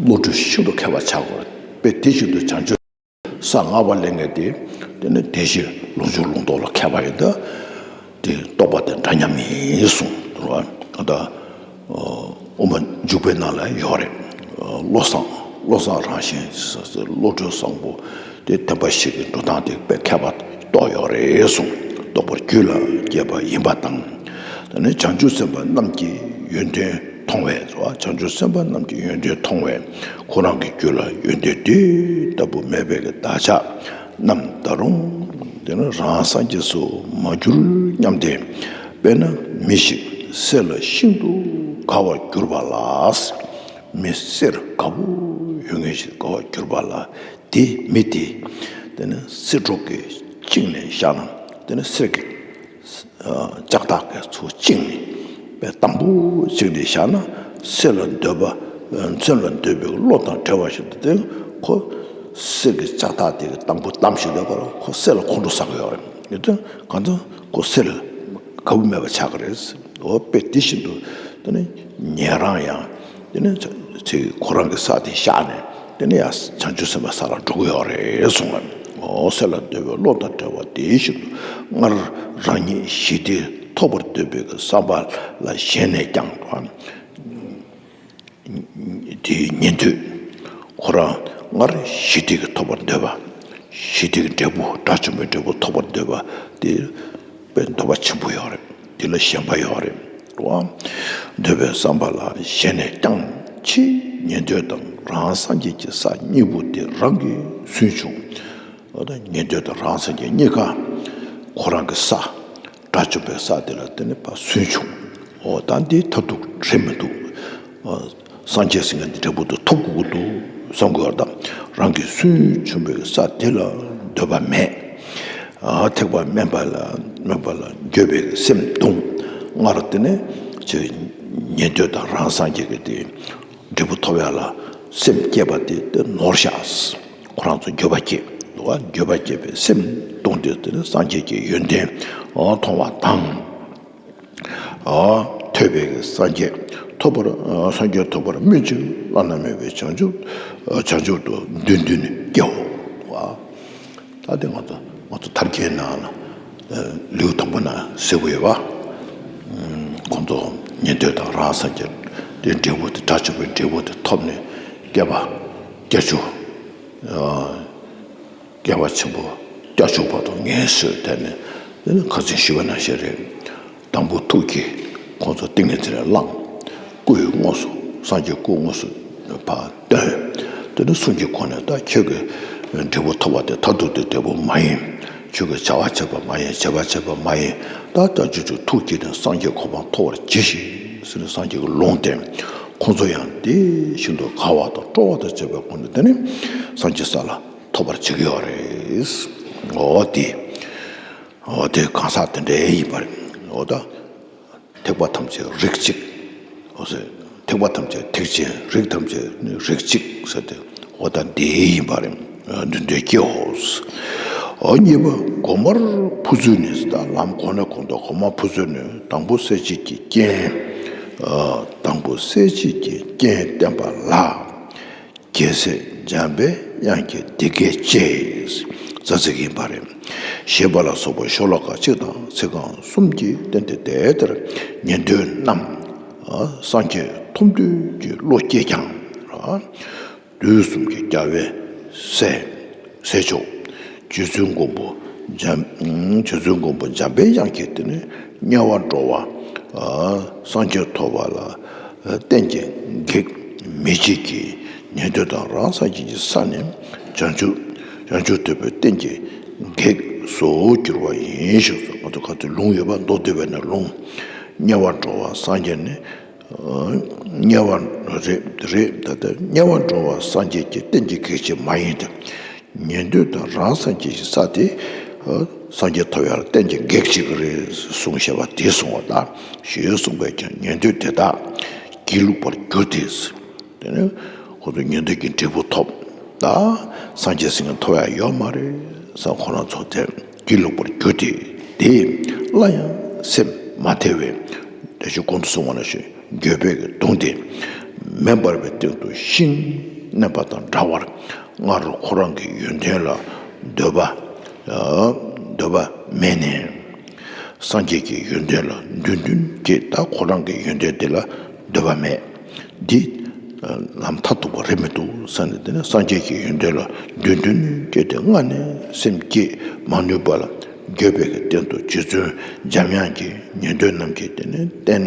བློ་གྲོས་ཤིན་ཏུ་མཁས་པ་ཆགས་དགོས་རེད། དཔེ་དེ་བཞིན་དུ་བྱང་ཆུབ་གསང་སྔགས་པ་ལས་ངེས་ཏེ། དེ་ནི་བདེན་བཞི་ལུགས་འབྱུང་ལུགས་ལྡོག་ལ་མཁས་པ་ཡིན་ད། དེ་རྟོགས་པ་དེ་འདྲ་མཉམ་ཡིན་གསུངས། དེ་རུ་ད། དབུ་མ་འཇུག་པའི་ནང་ལ་ཡོད་རེད། བློ་བཟང་། བློ་བཟང་རང་བཞིན་བློ་གྲོས་བཟང་པོ་དེ་བདེན་པ་བཞི་གི་འགྲོ་སྟངས་དེ་དཔེ་མཁས་པ་རྟོགས་ཡོད་རེད་གསུངས། རྟོགས་པ་རྒྱུད་ལ་སྐྱེས་པ་ཡིན་པ་དང་། དེ་ནས་བྱང་ཆུབ་སེམས་དཔའ་རྣམས་ཀྱི་ཡོན་ཏན་མཐོང་བས། བྱང་ཆུབ་སེམས་དཔའ་རྣམས་ཀྱི་ཡོན་ཏན་མཐོང་བས། ཁོ་རང་གི་རྒྱུད་ལ་ཡོན་ཏན་དེ་ལྟ་བུ་མེད་པའི་གི་བདག་ཅག་རྣམས་ད་རུང་དེ་ནི་རང་སངས་རྒྱས་སུ་མ་གྱུར་སྙམ་སྟེ། དཔེར་ན་མི་ཞིག་གསེར་ལ་ཤིན་ཏུ་དགའ་བར་གྱུར་པ་ལ། མི་གསེར་དགའ་པོ་ཡོད་མཁན་ཞིག་དགའ་བར་གྱུར་པ་ལ། དེ་མི་དེ་དེ་ནི་གསེར་སྒྲོག་གིས་བཅིངས་ནས་བཞག་ན། དེ་ནི་གསེར་གྱི་ལྕགས་ཐག་གིས་ཚུར་བཅིངས་ནས་དཔེ་དམ་པོ་བཅིངས་ནས་བཞག་ན། གསེར་ལ་འདོད་པ། མཚོན་ལ་འདོད་པའི་བློ་དང་བྲལ་བ་ཞིག་ཏུ། དེ་ཁོ་གསེར་གྱི་ལྕགས་ཐག་དེ་གིས་དམ་པོ་བསྡམས་ཤིང་། དེ་ཁོ་ལ་ཁོ་གསེར་ལ་ཁོང་ཁྲོ་ཟ་གི་ཡོད་རེད། ཡོད་དུས་གང་ལྟར་ཁོ་གསེར་དགའ་པོ་མེད་པ་ཆགས་ཀྱི་རེད། འོ་དཔེ་དེ་བཞིན་དུ་དེ་ནི་ཉན་རང་ཡང་དེ་ནི་ཚེ་ཁོ་རང་གི་ས་དེ་བཞག་ནས་དེ་ནི་ཡང་བྱང་ཆུབ་སེམས་དཔའ་ས་ལ་འགྲོ་གི་ཡོད་རེད་གསུངས་པ། འོ་གསེར་ལ་འདོད་པའི་བློ་དང་བྲལ་བ་དེ་བཞིན་དུ་སྔར་རང་ཉིད་ཞི་བདེ་ཐོབ་པར་འདོད་པའི་གི་བསམ་པ་ལ་ཞེན་ནས་ཀྱང་། དེའི་ཉན་ཐོས་ཁོ་རང་སྔར་ཞི་བདེ་གི་ཐོབ་པར་འདོད་པ། ཞི་བདེ་གི་འབྲས་བུ། དགྲ་བཅོམ་པའི་འབྲས་བུ་ཐོབ་པར་འདོད་པ་དེ་དཔེ་འདོད་པ་ཆེན་པོ་ཡོད་རེད། དེ་ལ་ཞེན་པ་ཡོད་རེད། འདོད་པའི་བསམ་པ་ལ་ཞེན་ནས་ཀྱང་། ཕྱིས་ཉན་ཐོས་དང་རང་སངས་རྒྱས་ཀྱི་ས་གཉིས་པོ་དེ་རང་གིས་སུན་ཕྱུང་། འོ་ད་ཉན་ཐོས་དང་རང་སངས་རྒྱས་གཉིས་ཀ་ཁོ་རང་གི་ས། དགྲ་བཅོམ་པའི་ས་དེ་ལ་བརྟེན་ནས་ཕར་སུན་ཕྱུང་། འོ་ད་འདི་མཐར་ཐུག་རེད་མི་འདུག། སངས་རྒྱས་ཟེར་མཁན་འདི་འབྲས་བུ་དེ་ཐོབ་དགོས་ཀྱི་འདུག་བསམ་དགོས་པ་དང་། རང་གི་སུན་ཕྱུང་བའི་ས་དེ་ལ་འདོད་པ་མེད། ཨ་ཐེག་པ་དམན་པ་ལ་དམན་པ་ལ་འགྱོད་པའི་སེམས་གདུང་། སྔར་དེ་ནས་ཅིག་ཉན་ཐོས་དང་རང་སངས་རྒྱས་ཀྱི་དེ་འབྲས་བུ་ཐོབ་ཡ་ལ་སེམས་བསྐྱེད་པ་དེ་དེ་ནོར་ཤག། ཁོ་རང་ཚོ་འགྱོད་པ་སྐྱེས། འདུག་ག་འགྱོད་པ་སྐྱེས་པའི་སེམས་གཏོང་དུས་དེ་ནི་སངས་རྒྱས་ཀྱི་ཡོན་ཏན་མཐོང་བ་དང་། ཐོས་པའི་སངས་རྒྱས་ཐོབ་པར་སངས་རྒྱས་ཐོབ་པར་སྨོན་ཅིང་བླ་ན་མེད་པའི་བྱང་ཆུབ་བྱང་ཆུབ་ཏུ་འདོད་འདུན་སྐྱེའོ། ད་དེ་ང་ཚོ་ང་ཚོ་ཐར་རྒྱན་ནང་ལ་ལེའུ་དང་པོ་ན་གསལ་པོ་ཡོད་པ། ཁོང་ཚོ་ཉན་ཐོས་དང་རང་སངས་རྒྱས་དེ་འབྲས་བུ་དེ་དགྲ་བཅོམ་པའི་འབྲས་བུ་དེ་ཐོབ་ནས་བསྐལ་པ་བརྒྱད་ཅུ། བསྐལ་པ་ཆེན་པོ་བརྒྱད་ཅུ་བར་དུ་ངལ་གསོས་དེ་ནས་དེ་ནི་ཁ་སང་ཞུས་པ་ནང་བཞིན་རེད། དང་པོ་ཐུགས་ཀྱིས་ཁོང་ཚོ་ཏིང་ངེ་འཛིན་ལ་བླངས། སྐུ་ཡི་དངོས་སུ་སངས་རྒྱས་སྐུ་དངོས་སུ་ཕར་སྟོན། དེ་ནི་གསུང་གི་སྒོ་ནས་ད་ཁྱོད་ཀྱི་འབྲས་བུ་ཐོབ་པ་དེ་མཐར་ཐུག་དེ་འབྲས་བུ་མ་ཡིན། ཁྱོད་ཀྱིས་བྱ་བ་བྱས་པ་མ་ཡིན། བྱས་པ་བྱས་པ་མ་ཡིན། ད་ལྟ་ཅི་ཅི་ཐུགས་བསྐྱེད་ནས་སངས་རྒྱས་གོ་འཕང་ཐོབ་པར་གྱིས་ཤིག་ཟེར་ནས་སངས་རྒྱས་ཀྱི་ལུང་བསྟན། ཁོང་ཚོ་ཡང་དེ་བཞིན་དུ་དགའ་བ་དང་སྤྲོ་བ་དང་བཅས་པའི་སྒོ་ནས་དེ་ནི་སངས་རྒྱས་ས་ལ་ཐོབ་པར་བྱེད་ཀྱི་ཡོད་རེད། འོ་དེ། འོ་དེ་གང་ཟག་དེ་འདྲ་ཡིན་པ་རེད། འོ་ད། ཐེག་པ་ཐམས་ཅད་རིགས་གཅིག་འོ་ཟེར། ཐེག་པ་ཐམས་ཅད་ཐེག་ཆེན་རིགས་ཐམས་ཅད་ནི་རིགས་གཅིག་ཟེར་ཏེ་འོ་ད་འདི་ཡིན་པ་རེད། འདི་འདོད་སྐྱེའོ། འོ་གཉིས་པ་གོང་མར་འཕོ་ཚུལ་ནི་ད་ལམ་གོང་ནས་གོང་དུ་གོང་མར་འཕོ་ཚུལ་ནི་དང་པོ་གསལ་བྱེད་ཀྱི་རྐྱེན། དང་པོ་གསལ་བྱེད་ཀྱི་རྐྱེན་བསྟན་པ་ལ། རྒྱལ་སྲས་འཇམ་པའི་དབྱངས་ཀྱིས་འདི་སྐད་ཅེས་རྩ་ཚིག་ཡིན་པ་རེད། ཞེས་པ་ལ་སོགས་པ་ཤོ་ལོ་ཀ་གཅིག་དང་ཚིག་རྐང་གསུམ་གྱིས་བསྟན་ཏེ་དེ་ལྟར་ཉན་ཐོས་རྣམས་སངས་རྒྱས་ཐོབ་འདོད་ཀྱི་བློ་སྐྱེས་ཀྱང་། དུས་གསུམ་གྱི་རྒྱལ་བའི་སྲས་སྲས་མཆོག་རྗེ་བཙུན་མགོན་པོ་འཇམ་རྗེ་བཙུན་མགོན་པོ་འཇམ་པའི་དབྱངས་ཀྱིས་དེ་ནི་དམྱལ་བར་འགྲོ་བ་སངས་རྒྱས་ཐོབ་པ་ལ་རྟེན་ཅིང་གེགས་མེད་བྱེད་ཀྱི་ཉན་ཐོས་དང་རང་སངས་རྒྱས་ཀྱི་ས་ནས་བྱང་ཆུབ་བྱང་ཆུབ་ཐོབ་པའི་རྟེན་གྱི་གེགས་སུ་གྱུར་པ་ཡིན་ཞེས་སོ། ང་ཚོ་ག་ཚོད་ལུང་ཡོད་པ་མདོ་སྡེ་པའི་ནང་ལུང་། དམྱལ་བར་འགྲོ་བ་སངས་རྒྱས་ནི། དམྱལ་བ་རེད་རེད་ད་ལྟ་དམྱལ་བར་འགྲོ་བ་སངས་རྒྱས་ཀྱི་རྟེན་གྱི་གེགས་ཅིག་མ་ཡིན་ཏེ། ཉན་ཐོས་དང་རང་སངས་རྒྱས་ཀྱི་ས་དེ། སངས་རྒྱས་ཐོབ་ཡག་རྟེན་གྱི་གེགས་ཅིག་རེད་གསུངས་བཞག་པ་དེ་གསུངས་པ་དང་ཞེས་གསུངས་པས་ཀྱང་ཉན་ཐོས་དེ་དག་སྒྱིད་ལུག་པར་གྱུར་ཏེ། དེ་ནས་ཁོ་ཚོ་ཉན་ཐོས་ཀྱི་འབྲས་བུ་ཐོབ། ད་སངས་རྒྱས་ཟེར་མཁན་ཐོབ་ཡག་ཡོད་མ་རེད་བསམ་ཁོ་རང་ཚོ་དེ་སྒྱིད་ལུག་པར་གྱུར་ཏེ། དེ་སླར་ཡང་སེམས་མ་ཐལ་བའི་དེ་བཞིན་གོང་དུ་སོང་བ་ནང་བཞིན་འགྱོད་པས་གདུངས་ཏེ་མེ་འབར་བའི་སྟེང་དུ་ཤིང་མནན་པ་དང་འདྲ་བར་སྔར་ཁོ་རང་གི་ཡོན་ཏན་ལ་འདོད་པ་འདོད་པ་མེད་ནས། སངས་རྒྱས་ཀྱི་ཡོན་ཏན་ལ་འདོད་འདུན་སྐྱེས། ད་ཁོ་རང་གི་ཡོན་ཏན་དེ་ལ་འདོད་པ་མེད། འདི་ལམ་མཐར་ཐུག་པ་རེད་མི་འདུག་བསམ་ནས། དེ་ནས་སངས་རྒྱས་ཀྱི་ཡོན་ཏན་ལ་འདོད་འདུན་སྐྱེས་ཏེ་སྔར་ནས་སེམས་བསྐྱེད་མ་ནུས་པ་ལ་འགྱོད་པའི་གི་སྟེང་དུ་རྗེ་བཙུན་འཇམ་དབྱངས་ཀྱིས་ཉན་ཐོས་རྣམས་ཀྱིས་དེ་ནས་བསྟན།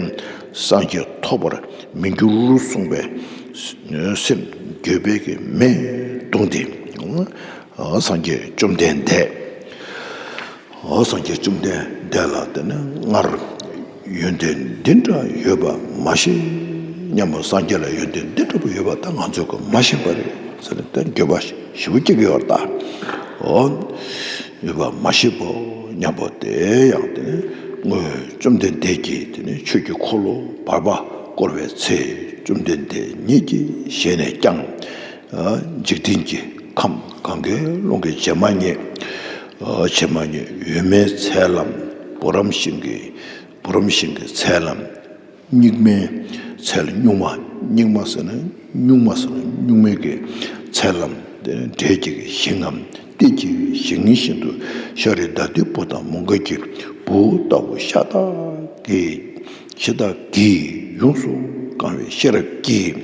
སངས་རྒྱས་ཐོབ་པར་མི་འགྱུར་གསུངས་པས་སེམས་འགྱོད་པའི་གི་མེས་གདུངས་ཏེ། སངས་རྒྱས་བཅོམ་ལྡན་འདས། འོ་སངས་རྒྱས་བཅོམ་ལྡན་འདས་ལ་དེ་ནས་སྔར་ཡོན་ཏན་འདི་འདྲ་ཡོད་པ་མ་ཤེས་སྙམ་པ། སངས་རྒྱས་ལ་ཡོན་ཏན་འདི་འདྲ་པོ་ཡོད་པ་ད་ང་ཚོས་ཀྱང་མ་ཤེས་པ་རེད་ཟེར་ནས་དེ་འགྱོད་པ་ཞེ་པོ་སྐྱེ་གི་ཡོད་རེད་ད། འོ་ཡོད་པ་མ་ཤེས་པ་སྙམ་པ་དེ་ཡང་དེ་ནས་སྔོན་བཅོམ་ལྡན་འདས་ཀྱིས་དེ་ནས་ཆོས་ཀྱི་འཁོར་ལོ་བར་པ་བསྐོར་བའི་ཚེ་བཅོམ་ལྡན་འདས་ཉིད་ཀྱི་ཞལ་ནས་ཀྱང་། འཇིག་རྟེན་གྱི་ཁམས་གང་གཱའི་ཀླུང་གི་བྱེ་མ་སྙེད། བྱེ་མ་སྙེད་འོད་མའི་ཚལ་ལམ། བུ་རམ་ཤིང་གི་བུ་རམ་ཤིང་གི་ཚལ་ལམ། སྙིགས་མའི་ཚལ་སྨྱུག་མ། སྙིགས་མ་ཟེར་ན་སྨྱུག་མ་ཟེར་ན་སྨྱུག་མའི་གི་ཚལ་ལམ། དེ་ནས་འབྲས་ཀྱི་ཞིང་ངམ། ཏིལ་གྱི་ཞིང་བཞིན་དུ་ཤཱ་ར་དྭ་ཏིའི་བུ་དང་མོའུ་འགལ་གྱི་བུ་ལྟ་བུ་ཤ་སྟག་གི་ཤ་སྟག་གིས་ཡོངས་སུ་གང་བའི་ཤེས་རབ་ཀྱིས།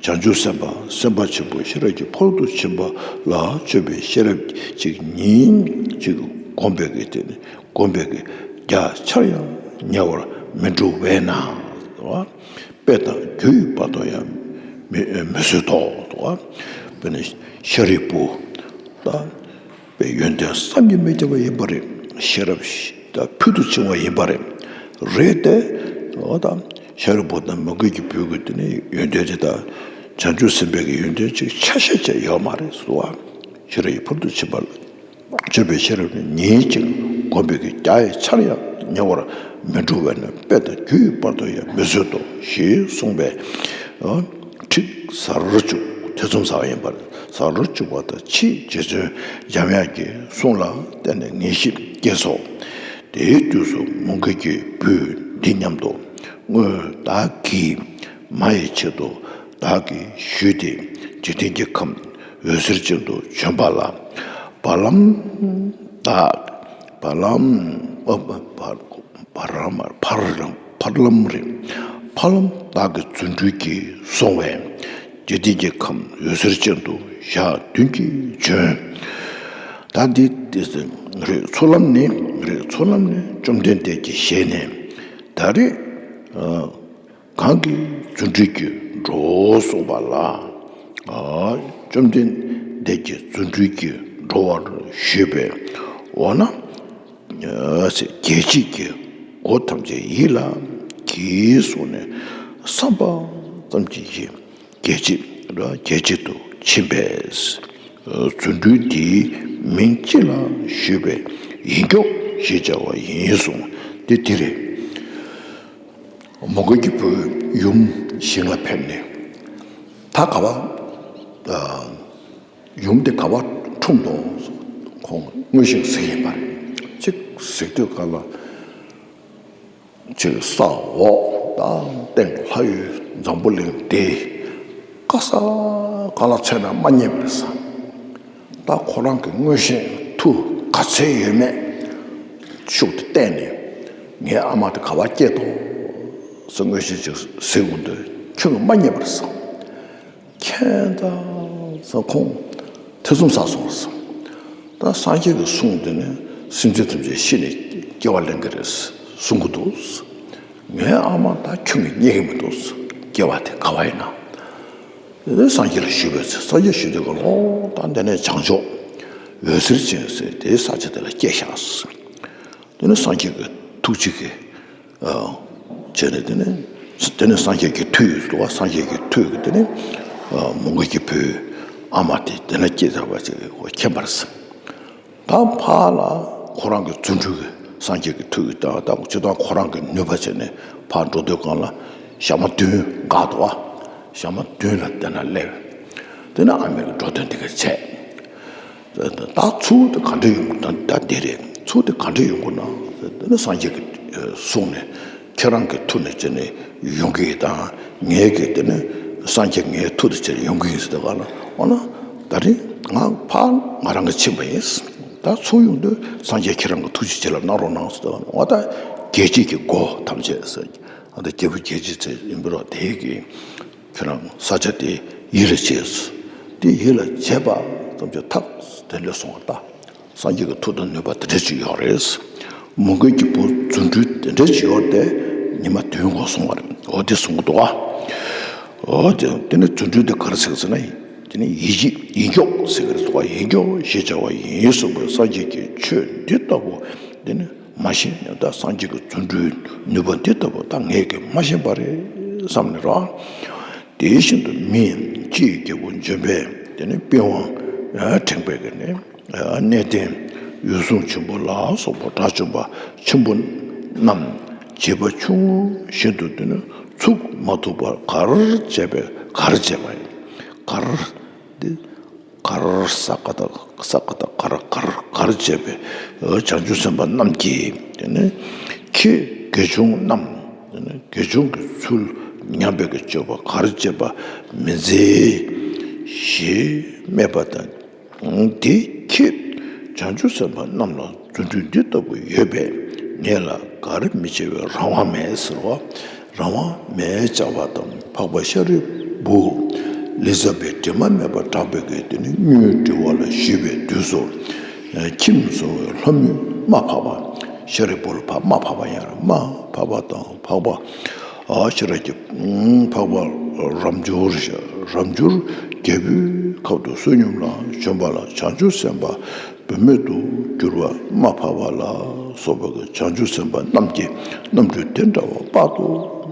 བྱང་ཆུབ་སེམས་དཔའ་སེམས་དཔའ་ཆེན་པོ་ཤེས་རབ་ཀྱི་ཕ་རོལ་ཏུ་ཕྱིན་པ་ལ་སྤྱོད་པའི་ཤེས་རབ་ཅིག་ཉིད་ཅིག་བསྒོམས་པའི་གི་དེ་ནི་བསྒོམས་པའི་གི་རྒྱ་ཆར་ཡང་ཉེ་བར་མི་འགྲོ་བས་ན། དཔེ་དང་རྒྱུ་ཡི་བར་དུ་ཡང་མི་མི་བཟོད་དོ། དཔེར་ན་ཤཱ་རིའི་བུ་དང་། པའི་ཡོན་ཏན་བསམ་གྱིས་མི་ཁྱབ་པ་ཡིན་པ་རེད། ཤེས་རབ་ད་ཕུལ་དུ་ཕྱིན་པ་ཡིན་པ་རེད། རེད་དེ། འོ་ད་ཤཱ་རིའི་བུ་དང་མོའུ་འགལ་གྱི་བུ་གི་དེ་ནི་ཡོན་ཏན་དེ་དག་བྱང་ཆུབ་སེམས་དཔའི་གི་ཡོན་ཏན་ཅིག་ཆ་ཤས་ཅིག་ཡོད་མ་རེད་ཟེར་བ། ཤེས་རབ་ཀྱི་ཕ་རོལ་ཏུ་ཕྱིན་པ་ལ་སྤྱོད་པའི་ཤེས་རབ་ཉིད་ཅིག་བསྒོམས་པའི་གི་རྒྱ་ཡི་ཆར་ཡང་ཉེ་བར་མི་འགྲོ་བས་ན། དཔེ་དང་རྒྱུ་ཡི་བར་དུ་ཡང་མི་བཟོད་དོ་ཞེས་གསུངས་པས། ཁྲིགས་ཟ་རུ་བཅུག་ཐེ་ཚོམ་ཟ་བ་ཡིན་པ་རེད། ཟ་རོ་བཅུག་པ་དང་ཕྱིས་རྗེ་བཙུན་འཇམ་དབྱངས་ཀྱི་གསུང་ལ་བརྟེན་ནས་ངེས་ཤེས་སྐྱེས་སོ། དེའི་དུས་སུ་མོའུ་འགལ་གྱི་བུས་འདི་སྙམ་དུ། སྔོན་བདག་གིས་མ་ཡི་ཆེད་དུ་བདག་གིས་ཞུས་ཏེ་འཇིག་རྟེན་གྱི་ཁམས་འོད་ཟེར་ཅན་དུ་བྱོན་པ་ལ། བར་ལམ་བདག་བར་ལམ་ཨ་བར་བར་ལམ་ཕར་ལམ་ཕར་ལམ་རེད། ཕར་ལམ་བདག་གི་རྫུ་འཕྲུལ་གྱིས་སོང་བས་འཇིག་རྟེན་གྱི་ཁམས་འོད་ཟེར་ཅན་དུ་ཞག་བདུན་གྱིས་བྱོན། ད་འདི་དེ་རེད། ཚུར་ལམ་ནི་རེད། ཚུར་ལམ་ནི་བཅོམ་ལྡན་འདས་ཀྱི་ཞལ་ནས་ད་རེས་གང་གི་རྫུ་འཕྲུལ་གྱིས་འགྲོ་གསུངས་པ་ལ། བཅོམ་ལྡན་འདས་ཀྱི་རྫུ་འཕྲུལ་གྱིས་འགྲོ་བར་ཞུས་པས། འོ་ན། རྒྱལ་བྱེད་ཀྱི་སྒོ་ཐམས་ཅད་ཡིད་ལ་གྱིས་གསུངས་ནས་བསམ་པ་ཙམ་གྱིས་ཡིད་རྒྱལ་བྱེད་རྒྱལ་བྱེད་དུ་ཕྱིན་པས། རྫུ་འཕྲུལ་འདིའི་མིང་ཅི་ལགས་ཞུས་པས་ཡིད་མགྱོགས་ཞེས་བྱ་བ་ཡིན་གསུངས་ཏེ་འདི་རེད། མོའུ་འགལ་གྱི་བུ་ཡུམ་ཞིང་ལ་ཕེབས་ནས་ད་ག་བ། ཡུམ་དེ་ག་བ་འཁྲུངས་འདུག་ཁོང་མངོན་ཤེས་གཟིགས་ཡིན་པ་རེད། ཅིག་གཟིགས་དུས་ག་ལ་ཅིག་ས་འོག་དང་སྟེང་ལྷ་ཡུལ་འཛམ་བུ་གླིང་དེ་ག་ས་ག་ལ་འཚོལ་ན་མ་རྙེད་པ་རེད་ས། ད་ཁོ་རང་གི་མངོན་ཤེས་མཐུ་ག་ཚད་ཡོད་མེད་ཤུགས་དེ་བསྟན་ནས་ངའི་ཨ་མ་དེ་ག་བ་སྐྱེས་འདུག་ཟེར་མངོན་ཤེས་ཅིག་གཟིགས་འོང་དུས་ཁྱོད་ཀྱིས་མ་རྙེད་པ་རེད་ས། མཁྱེན་དང་ས་ཁོང་ཐེ་ཚོམ་ཟ་སོང་ཟེར། ད་སངས་རྒྱས་ཀྱི་གསུང་དེ་ནི་སེམས་ཅན་ཐམས་ཅད་ཤི་ནས་སྐྱེ་བ་ལེན་གྱི་རེད་གསུང་གི་འདུག་ངའི་ཨ་མ་ད་ཁྱོད་ཀྱིས་རྙེད་ཀྱི་མི་འདུག་སྐྱེ་བ་དེ་ག་བ་ཡིན་ན། དེ་སངས་རྒྱས་ལ་ཞུས་པས་ཚེ་སངས་རྒྱས་ཞུས་དུས་ཀ་ལོ་ད་འདི་ནས་བྱང་ཕྱོགས་འོད་ཟེར་ཅན་ཟེར་དེའི་ས་ཆ་དེ་ལ་སྐྱེས་ཤག་དེ་ནི་སངས་རྒྱས་ཀྱི་ཐུགས་རྗེ་གིས། བྱས་ནས་དེ་ནས་དེ་ནས་སངས་རྒྱས་ཀྱི་མཐུས་སུ་བ་སངས་རྒྱས་ཀྱི་མཐུས་ཀྱི་དེ་ནས་མོའུ་འགལ་གྱི་བུའི་ཨ་མ་དེ་དེ་ན་སྐྱེས་ཚར་བ་ཅིག་མཁྱེན་པར་སེམས། ད་ཕར་ལ་ཁོ་རང་གི་རྫུ་འཕྲུལ་གྱི་སངས་རྒྱས་ཀྱི་མཐུས་ཀྱི་ད་ད་སྤྱིར་བཏང་ཁོ་རང་གི་ནུས་པ་བྱས་ནས་ཕར་འགྲོ་དུས་གང་ལ་ཞག་མ་བདུན་འགག་འདུག་བ། ཞག་མ་བདུན་ལ་དེ་ན་སླེབས། དེ་ན་ཨ་མས་འགྲོ་དོན་དེ་ག་བྱས། ད་ཚུལ་དེ་ག་འདྲ་ཡོང་གི་ད་ད་འདི་རེད། ཚུལ་དེ་ག་འདྲ་ཡོང་གི་ན་དེ་ནི་སངས་རྒྱས་ཀྱི་གསུང་ནས་ཁྱེད་རང་གི་ཐུགས་ནས་བྱས་ནས་ཡོང་གི་ཡིན་དང་ངས་ཀྱི་དེ་ནི་སངས་རྒྱས་ངའི་ཐུགས་དེ་བྱས་ནས་ཡོང་གི་ཡིན་ཟེར་ད་ག་ན་འོ་ན་ད་རིང་ང་ཕར་ང་རང་གི་ཕྱིན་པ་ཡིན། ད་ཚུར་ཡོང་དུས་སངས་རྒྱས་ཁྱེད་རང་གི་ཐུགས་རྗེ་ཆེ་ལ་གནང་རོགས་གནང་ཟེར་ད་ག་ན་འོ་ད་རྒྱལ་བྱེད་ཀྱི་སྒོ་ཐམས་ཅད་ཟེར་ཨ་ད་རྒྱལ་བུ་རྒྱལ་བྱེད་ཚེ་ཡིན་པ་རོགས་དེ་གི་ཁྱེད་རང་ས་ཆ་དེ་ཡིད་ལ་བྱས་སོ། དེ་ཡིད་ལ་བྱས་པ་ཙམ་གྱིས་ཐག་དེ་འདྲ་སོང་བ་ལྟ། སངས་རྒྱས་ཀྱི་ཐུགས་དང་ནུས་པ་དེ་འདྲ་ཅིག་ཡོད་རེད། མོའུ་འགལ་གྱི་བུ་རྫུ་འཕྲུལ་དེ་འདྲ་ཅིག་ཡོད་དེ་ཉི་མ་བདུན་འགོར་སོང་བ་རེད། འོ་དེ་གསུང་གི་འདུག་ཨ། འོ་དེ་དེ་ནི་རྫུ་འཕྲུལ་དེ་ག་རེ་ཟེར་ཟེར་ན་དེ་ནི་ཡིད་ཀྱི་ཡིད་མགྱོགས་ཟེར་གི་རེད་འདུག་ཨ། ཡིད་མགྱོགས་ཞེས་བྱ་བ་ཡིན་གསུངས་པའི་སངས་རྒྱས་ཀྱི་ཆོས་འདི་ལྟ་བུ་དེ་ནི། མ་ཤེས་ན་ད་སངས་རྒྱས་ཀྱི་རྫུ་འཕྲུལ་ནུས་པ་འདི་ལྟ་བུ་ད་ངས་ཀྱང་མ་ཤེས་པ་རེད་བསམ་ནས་རོ། དེ་བཞིན་དུ་མི་སྤྱི་ཡི་རྒྱལ་པོ་འཇོམས་པས་དེ་ནི་པི་ཝང་ཕྲེང་བའི་གི་ནི་གནས་བརྟན་འོད་སྲུང་ཆེན་པོ་ལ་སོགས་པ་དགྲ་བཅོམ་པ་ཆེན་པོ་རྣམས་བྱིས་པ་ཆུང་ངུ་བཞིན་དུ་དེ་ནི་ཚུགས་མ་ཐུབ་པར་གར་བྱས་པས་གར་བྱས་པ་ཡིན། གར་འདི། གར་ས་ཀ་ཏ་ས་ཀ་ཏ་གར་གར་གར་བྱས་པའི་བྱང་ཆུབ་སེམས་དཔའ་རྣམས་ཀྱིས་དེ་ནི་ཁྱེད་དགེ་སྦྱོང་རྣམས་དེ་ནི་དགེ་སྦྱོང་གི་ཚུལ་ཉམས་པའི་གི་སྤྱོད་པ་གར་བྱེད་པ་མི་མཛེས་ཞེས་སྨྲས་པ་དང་། དེ་ཁྱེད་བྱང་ཆུབ་སེམས་དཔའ་རྣམས་ལ་རྫུ་འཕྲུལ་འདི་ལྟ་བུ་ཡོད་པས་ངེད་ལ་གར་མི་བྱེད་པའི་རང་དབང་མེད་ཟེར་བ། རང་དབང་མེད་བྱ་བ་དང་འཕགས་པ་ཤཱ་རིའི་བུ། ལི་ཙ་བས་དྲི་མ་མེད་པར་གྲགས་པའི་གི་དེ་ནི་དངོས་དྲི་བ་ལ་ཞུས་པའི་དུས་སུ། ཁྱིམ་སོང་བའི་ལྷ་མོས་རྨ་ཕབ་པ། ཤཱ་རིའི་བུ་ལ་ཕར་རྨ་ཕབ་པ་ཡང་རྨ་ཕབ་པ་དང་འཕགས་པ། ཨ་ཤེས་རབ་ཀྱི་འཕགས་པ་རབ་འབྱོར་རབ་འབྱོར་རྒྱལ་པོའི་ཁབ་ཏུ་བསོད་སྙོམས་ལ་བྱོན་པ་ལ་བྱང་ཆུབ་སེམས་དཔའ་བུད་མེད་དུ་གྱུར་པ་རྨ་ཕབ་པ་ལ་སོགས་པའི་བྱང་ཆུབ་སེམས་དཔའ་རྣམས་ཀྱིས་རྣམ་འགྱུར་དེ་འདྲ་བ་དཔག་ཏུ་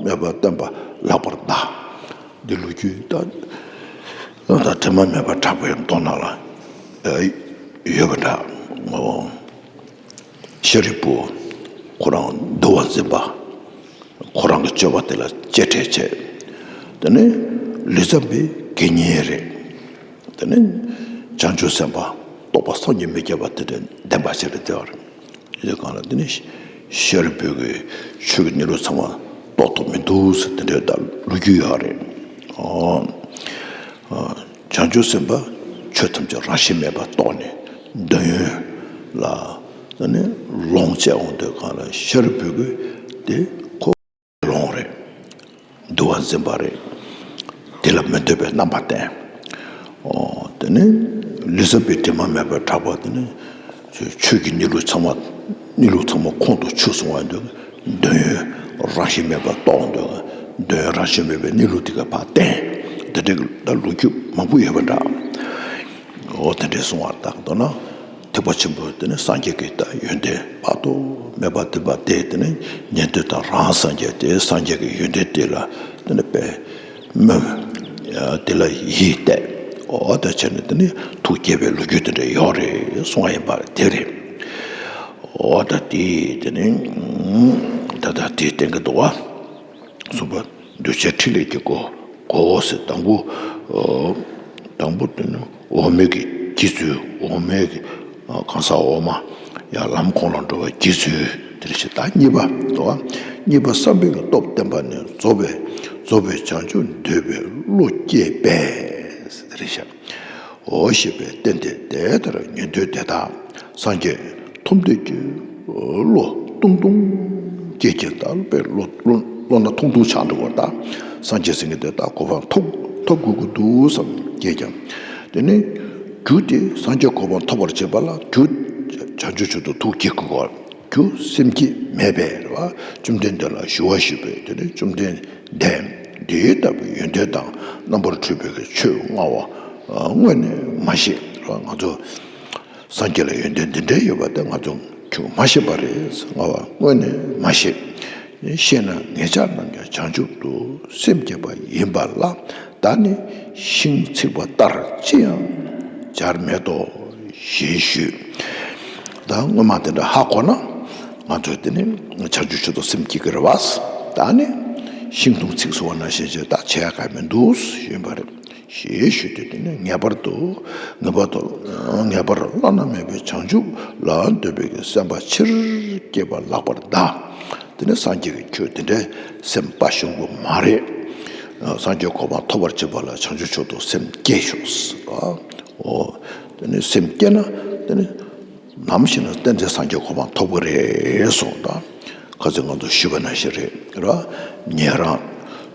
མེད་པ་བསྟན་པ་ལེགས་པར་གདའ། འདི་ལོ་རྒྱུས་ད་ད་དྲི་མ་མེད་པར་གྲགས་པའི་མདོ་ནང་ལ་ཡོད་པ་འདྲ། ཤཱ་རིའི་བུ་ཁོ་རང་འདུལ་བ་འཛིན་པ་ཁོ་རང་གི་སྤྱོད་པ་དེ་ལ་གཅེས་སྤྲས་བྱས། དེ་ནས་ལུས་འཚམས་པའི་དགེ་བསྙེན་རེད། དེ་ནི་བྱང་ཆུབ་སེམས་དཔའ་རྟོགས་པ་བསམ་གྱིས་མི་ཁྱབ་པ་དེ་འདྲ་ལྡན་པ་ཞིག་ལ་བསྡད་པ་རེད། དེ་གང་ལ་དེ་ནི་ཤཱ་རིའི་བུས་ཀྱི་ཆོས་ཀྱི་གནས་ལུགས་ཚང་མ་རྟོགས་ཐུབ་མི་འདུག་ཟེར་དེ་འདྲའི་ད་ལོ་རྒྱུས་ཡོད་རེད། ཨོ། ཨ། བྱང་ཆུབ་སེམས་དཔའ་ཆོས་ཐམས་ཅད་རང་བཞིན་མེད་པར་རྟོགས་ནས་འདོད་ཡོན་ལ་དེ་ནི་ལོངས་སྤྱད་འོང་དུས་གང་ལ་ཤཱ་རིའི་བུས་ཀྱི་དེ་ཁོ། ལོང་རེད། འདུལ་བ་འཛིན་པ་རེད། དེ་ལ་མི་འདོད་པའི་རྣམ་པ་བསྟན། ཨོ། དེ་ནི་ལི་ཙ་བྱི་དྲི་མ་མེད་པའི་གྲགས་པ་དེ་ནི་ཆོས་ཀྱི་གནས་ལུགས་ཚང་མ་གནས་ལུགས་ཚང་མ་ཁོང་དུ་ཆུད་སོང་བ་འདུག་འདོད་ཡོན་རང་བཞིན་མེད་པར་རྟོགས་འདུག་འདོད་ཡོན་རང་བཞིན་མེད་པའི་གནས་ལུགས་དེ་ག་ཕར་བསྟན། དེ་འདྲའི་ལ་ལོ་རྒྱུས་མང་པོ་ཡོད་པ་འདྲ། འོ། དེ་འདྲའི་གསུང་བ་དག་མདོར་ན། ཐེག་པ་ཆེན་པོ་དེ་ནི་སངས་རྒྱས་ཀྱི་ད་ཡོན་ཏན་དཔག་ཏུ་མེད་པ་བསྟན་པ་དེ་དེ་ནི་ཉན་ཐོས་དང་རང་སངས་རྒྱས་དེ་སངས་རྒྱས་ཀྱི་ཡོན་ཏན་དེ་ལ་དེ་ནི་དཔེ་སྨོན། དེ་ལ་ཡིད་གཏད། འོ། ད་བྱས་ནས་དེ་ནི་ཐུགས་དགྱེས་པའི་ལོ་རྒྱུས་དེ་འདྲ་ཡོད་རེད་གསུང་བ་ཡིན་པ་དེ་རེད། འོ། ད་དེ་དེ་ནི་ད་ད་དེ་བསྟན་གྱི་འདུག་བ། གསུམ་པ། གདུལ་བྱའི་འཕྲིན་ལས་ཀྱི་སྒོ། སྒོ་ཟེར་དང་པོ། ཨོ། དང་པོ་དེ་ནི་འོག་མིན་གྱི་སྐྱེ་ཚུལ། འོག་མིན་གྱི་གང་ཟག་འོག་མ་ཡར་ལམ་གོང་ལ་འགྲོ་བའི་སྐྱེ་ཚུལ་དེ་རེད་ཤག་ད་གཉིས་པ་དོ། གཉིས་པ་བསམ་པའི་གི་སྟོབས་བརྟན་པ་ནི་རྫོགས་པའི་རྫོགས་པའི་བྱང་ཆུབ་འདོད་པའི་བློ་སྐྱེས་པས་དེ་རེད་ཤག་འོ་ཞེས་པས་བསྟན་ཏེ་དེ་ལྟར་ཉན་ཐོས་དེ་དག་སངས་རྒྱས་ཐོབ་འདོད་ཀྱི་བློ་ཐུང་ཐུང་སྐྱེས་ཀྱང་ད་དཔེ་བློ་བློ་བློ་སྣ་ཐུང་ཐུང་ཆགས་འགྲོ་བ་དང་། སངས་རྒྱས་ཟེར་མཁན་དེ་དག་གོ་འཕང་ཐོབ་ཐོབ་དགོས་ཀྱི་འདུག་བསམ་སྐྱེས་ཀྱང་། དེ་ནི་རྒྱུ་དེ་སངས་རྒྱས་གོ་འཕང་ཐོབ་པར་བྱེད་པ་ལ་རྒྱུ་བྱང་ཆུབ་མཆོག་ཏུ་ཐུགས་བསྐྱེད་དགོས་པ། རྒྱུ་སེམས་བསྐྱེད་མེད་པས་རེད་བ། བཅོམ་ལྡན་འདས་ལ་ཞུ་བ་ཞུས་པས་དེ་ནི་བཅོམ་ལྡན་འདས་འདི་ལྟ་བུའི་ཡོན་ཏན་དང་རྣམ་པར་འཕྲུལ་པའི་ཆོས་མངའ་བ་དངོས་ནས་མ་ཤེས་རེད་བ། ང་ཚོ་སངས་རྒྱས་ལ་ཡོན་ཏན་འདི་འདྲའི་ཡོད་པ་དེ་ང་ཚོ་ཁྱོད་མ་ཤེས་པ་རེད། མངའ་བ་དངོས་ནས་མ་ཤེས། ཤེས་ན་ངེད་ཅག་རྣམས་ཀྱང་བྱང་ཆུབ་ཏུ་སེམས་བསྐྱེད་པ་ཡིན་པ་ལ། ད་ནི་ཤིང་ཚིག་པ་ལྟར་ཅི་ཡང་བྱར་མེད་དོ། ཞེས་ཞུས། ད་སྔོན་མ་དེ་འདྲ་ཧ་གོ་ན་ང་ཚོས་དེ་ནི་བྱང་ཆུབ་མཆོག་ཏུ་སེམས་བསྐྱེད་ཀྱི་རེད་བ། ད་ནི་ཤིང་སྡོང་ཚིག་སོང་བ་ནང་བཞིན་བྱས་ད་བྱེད་ཡ་ག་མི་འདུག་ཞུས་པ་རེད། ཞེས་ཞུས་ཏེ་དེ་ནི་ངེས་པར་དུ་ངེས་པར་དུ་ངེས་པར་བླ་ན་མེད་པའི་བྱང་ཆུབ་ལ་འདོད་པའི་སེམས་པ་ཆེར་བསྐྱེད་པ་ལགས་པར་གདའ། དེ་ནི་སངས་རྒྱས་ཀྱིས་ཁྱོད་དེ་འདྲའི་སེམས་དཔའ་ཞུམ་པོ་མ་རེད། སངས་རྒྱས་གོ་འཕང་ཐོབ་པར་བྱེད་པ་ལ་བྱང་ཆུབ་མཆོག་ཏུ་སེམས་བསྐྱེད་ཤོག། འོ། དེ་ནི་སེམས་བསྐྱེད་ན་དེ་ནི་ནམ་ཞིག་ན་ཏན་ཏན་སངས་རྒྱས་གོ་འཕང་ཐོབ་ཀྱི་རེད་གསུངས་དང་། ཁ་སང་ང་ཚོ་ཞུས་པ་ནང་བཞིན་རེད་ར། ཉན་རང་།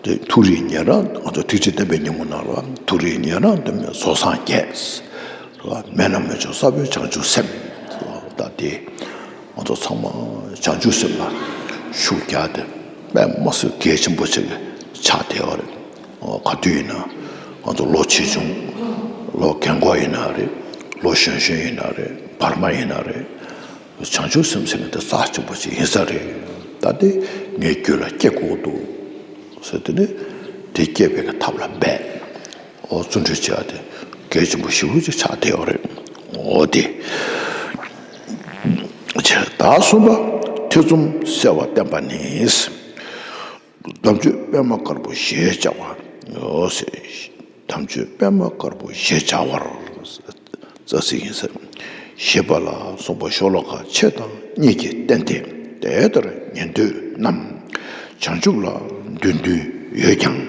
དེ་ཐུགས་རིག་ཉན་རང་། ང་ཚོ་ཐེག་ཆེན་བསྟན་པའི་ཉིན་མོ་ནང་ལ་ཐུགས་རིག་ཉན་རང་དེ་མིན་རྫོགས་སངས་རྒྱས། ར། མེད་ན་མི་འབྱུང་ས་བོན་བྱང་ཆུབ་སེམས། ད་དེ་ང་ཚོ་ཚང་མ་བྱང་ཆུབ་སེམས་ལ་ཤུགས་རྒྱག་དེ་དཔེ་མ་སྲིད་གལ་ཆེན་པོ་ཞིག་ཆགས་བསྡད་ཡོད་རེད། ག་དུས་ཡིན་ན་ང་ཚོ་ལོ་ཆེ་ཆུང་། ལོ་རྒན་འཁོགས་ཡིན་ན་རེད། ལོ་གཞོན་གཞོན་ཡིན་ན་རེད། བར་མ་ཡིན་ན་རེད། བྱང་ཆུབ་སེམས་ཟེར་མཁན་དེ་རྩ་ཆེན་པོ་ཞིག་ཡིན་ས་རེད། ད་དེ་ངའི་རྒྱུད་ལ་སྐྱེ་དགོས་འདུག་ཟེར་དེ་ནི་དེ་སྐྱེ་བའི་གི་ཐབས་ལ་འབད། ཨོ། བརྩོན་འགྲུས་བྱེད་ཡ་དེ་གལ་ཆེན་པོ་ཞེ་པོ་ཅིག་ཆགས་བསྡད་ཡོད་རེད། ཨོ་དེ། ད་གསུམ་པ་ཐེ་ཚོམ་སེལ་བ་བསྟན་པ་ནི། དམ་ཆོས་པད་མ་དཀར་པོ་ཞེས་བྱ་བ། ཨོ་ཟེར། དམ་ཆོས་པད་མ་དཀར་པོ་ཞེས་བྱ་བར། རྩ་ཚིག་ཡིན་ཟེར། ཞེས་པ་ལ་སོགས་པ་ཤོ་ལོ་ཀ་ཕྱེད་དང་གཉིས་ཀྱིས་བསྟན་ཏེ། དེ་ལྟར་ཉན་ཐོས་རྣམས་བྱང་ཆུབ་ལ་འདུན་འདུན་ཡོད་ཀྱང་།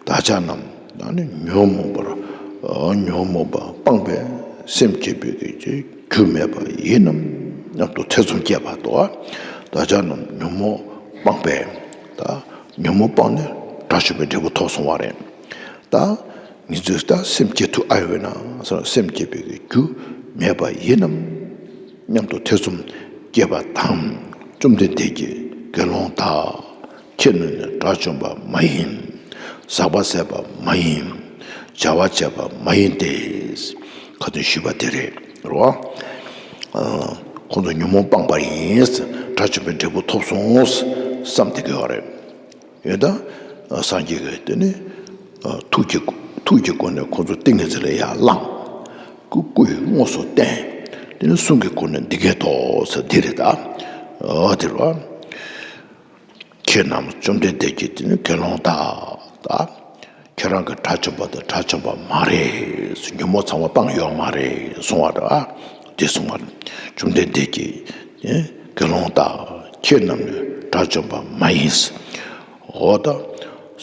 བདག་ཅག་རྣམས་ད་ནི་ཉོན་མོངས་པར། ཉོན་མོངས་པ་སྤངས་པས་སེམས་བསྐྱེད་པའི་རྒྱུ་མེད་པ་ཡིན་ནམ་སྙམ་དུ་ཐེ་ཚོམ་སྐྱེས་པ་དོ། བདག་ཅག་རྣམས་ཉོན་མོངས་སྤངས་པས། ད་ཉོན་མོངས་སྤངས་ནས་དགྲ་བཅོམ་པའི་འབྲས་བུ་ཐོབ་སོང་བ་རེད། ད་ངེད་ཚོས་ད་སེམས་བསྐྱེད་ཐུབ་ཨ་ཡོད་ན་ཟེར། སེམས་བསྐྱེད་པའི་རྒྱུ་མེད་པ་ཡིན་ནམ་སྙམ་དུ་ཐེ་ཚོམ་སྐྱེས་པ་དང་། བཅོམ་ལྡན་འདས་ཀྱིས་དགེ་སློང་དག་ཁྱེད་རྣམས་ནི་དགྲ་བཅོམ་པ་མ་ཡིན། ཟག་པ་ཟད་པ་མ་ཡིན། བྱ་བ་བྱས་པ་མ་ཡིན་ཏེ། ཁ་ཏོན་ཞུས་པ་དེ་རེད་རོ། ཁོང་ཚོ་ཉོན་མོངས་སྤངས་པ་ཡིན། དགྲ་བཅོམ་པའི་འབྲས་བུ་ཐོབ་སོང་བསམ་བསྡད་ཀྱི་ཡོད་རེད། ཡོད་ད། སངས་རྒྱས་ཀྱིས་དེ་ནི་ཐུགས་ཀྱི་ཐུགས་ཀྱི་སྒོ་ནས་ཁོ་ཚོ་ཏིང་ངེ་འཛིན་ལ་ཡར་བསླངས། སྐུ་སྐུ་ཡི་དངོས་སུ་བསྟན། དེ་ནི་གསུང་གི་སྒོ་ནས་འདི་སྐད་དོ་ཟེར་འདི་རེད་ད། འོ་དེ་རེད་བ། ཁྱེད་རྣམས་བཅོམ་ལྡན་འདས་ཀྱིས་དེ་ནི་དགེ་སློང་དག་ད། ཁྱེད་རང་གི་དགྲ་བཅོམ་པ་དང་དགྲ་བཅོམ་པ་མ་རེད། ཉོན་མོངས་ཚང་མ་སྤངས་ཡོད་མ་རེད་གསུང་བ་རེད། དེ་གསུང་བ་རེད། བཅོམ་ལྡན་འདས་ཀྱིས་དགེ་སློང་དག་ཁྱེད་རྣམས་ནི་དགྲ་བཅོམ་པ་མ་ཡིན། འོ་ད་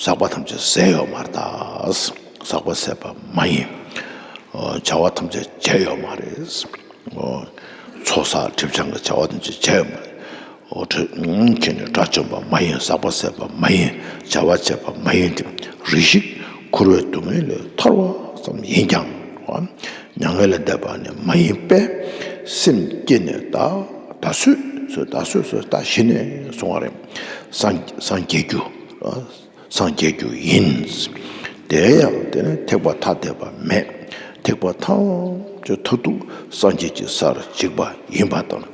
ཟག་པ་ཐམས་ཅད་ཟད་ཡོད་མ་རེད་ད། ཟག་པ་ཟད་པ་མ་ཡིན། བྱ་བ་ཐམས་ཅད་བྱས་ཡོད་མ་རེད། ཚོགས་བསགས་སྒྲིབ་སྦྱང་གི་བྱ་བ་དེ་ཚོ་བྱས་ཡོད་མ་རེད། འོ་ཁྱེད་ནི་དགྲ་བཅོམ་པ་མ་ཡིན། ཟག་པ་ཟད་པ་མ་ཡིན། བྱ་བ་བྱས་པ་མ་ཡིན་ཏེ། རེ་ཞིག་འཁོར་བའི་སྡུག་བསྔལ་ལས་ཐར་བ་ཙམ་ཡིན་ཀྱང་། མྱ་ངན་ལས་འདས་པ་ནི་མ་ཡིན་པས། སེམས་བསྐྱེད་ནས་ད་ད་གཟོད་གཟོད་ད་གཟོད་གཟོད་ད་གཞི་ནས་གསུང་བ་རེད། སངས་སངས་རྒྱས་རྒྱུ། སངས་རྒྱས་རྒྱུ་ཡིན། དེ་ཡང་དེ་ནི་ཐེག་པ་ཐ་དད་པ་མེད། ཐེག་པ་ཐམས་ཅད་མཐར་ཐུག་སངས་རྒྱས་ཀྱི་སར་འཇིག་པ་ཡིན་པ་དང་།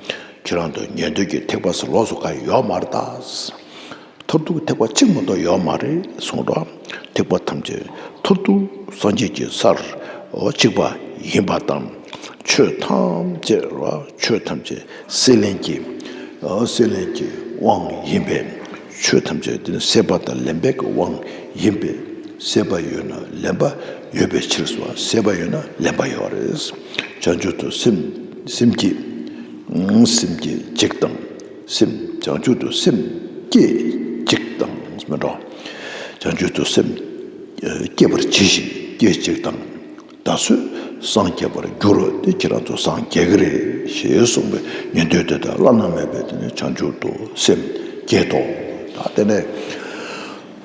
ཁྱེད་རང་ཚོ་ཉན་ཐོས་ཀྱི་ཐེག་པ་ཟེར་ལོགས་སུ་གང་ཡོད་མ་རེད་ད། མཐར་ཐུག་ཐེག་པ་གཅིག་མ་གཏོགས་ཡོད་མ་རེད་གསུངས་རོགས། ཐེག་པ་ཐམས་ཅད་མཐར་ཐུག་སངས་རྒྱས་ཀྱི་སར་འཇིག་པ་ཡིན་པ་དང་། ཆོས་ཐམས་ཅད་རོ། ཆོས་ཐམས་ཅད་སྲེད་ལེན་གྱི་སྲེད་ལེན་གྱི་དབང་ཡིན་པས། ཆོས་ཐམས་ཅད་དེ་ནི་སྲེད་པ་དང་ལེན་པའི་གི་དབང་ཡིན་པས། སྲེད་པ་ཡོད་ན་ལེན་པ་ཡོད་པའི་ཕྱིར་སོ། སྲེད་པ་ཡོད་ན་ལེན་པ་ཡོད་རེད། བྱང་ཆུབ་ཏུ་སེམས་སེམས་བསྐྱེད། སེམས་བསྐྱེད་ཅིག་དང་། སེམས་བྱང་ཆུབ་ཏུ་སེམས་བསྐྱེད་ཅིག་དང་མི་འགྲོ། བྱང་ཆུབ་ཏུ་སེམས་བསྐྱེད་པར་གྱིས་ཤིག་བསྐྱེད་ཅིག་དང་། ད་གཟོད་སངས་རྒྱས་པར་འགྱུར་རོ། དེ་ཁྱེད་རང་ཚོ་སངས་རྒྱས་ཀྱི་རེད་ཞེས་གསུངས་པས། ཉན་ཐོས་དེ་དག་བླ་ན་མེད་པའི་དེ་ནི་བྱང་ཆུབ་ཏུ་སེམས་བསྐྱེད་དོ། ད་དེ་ནས་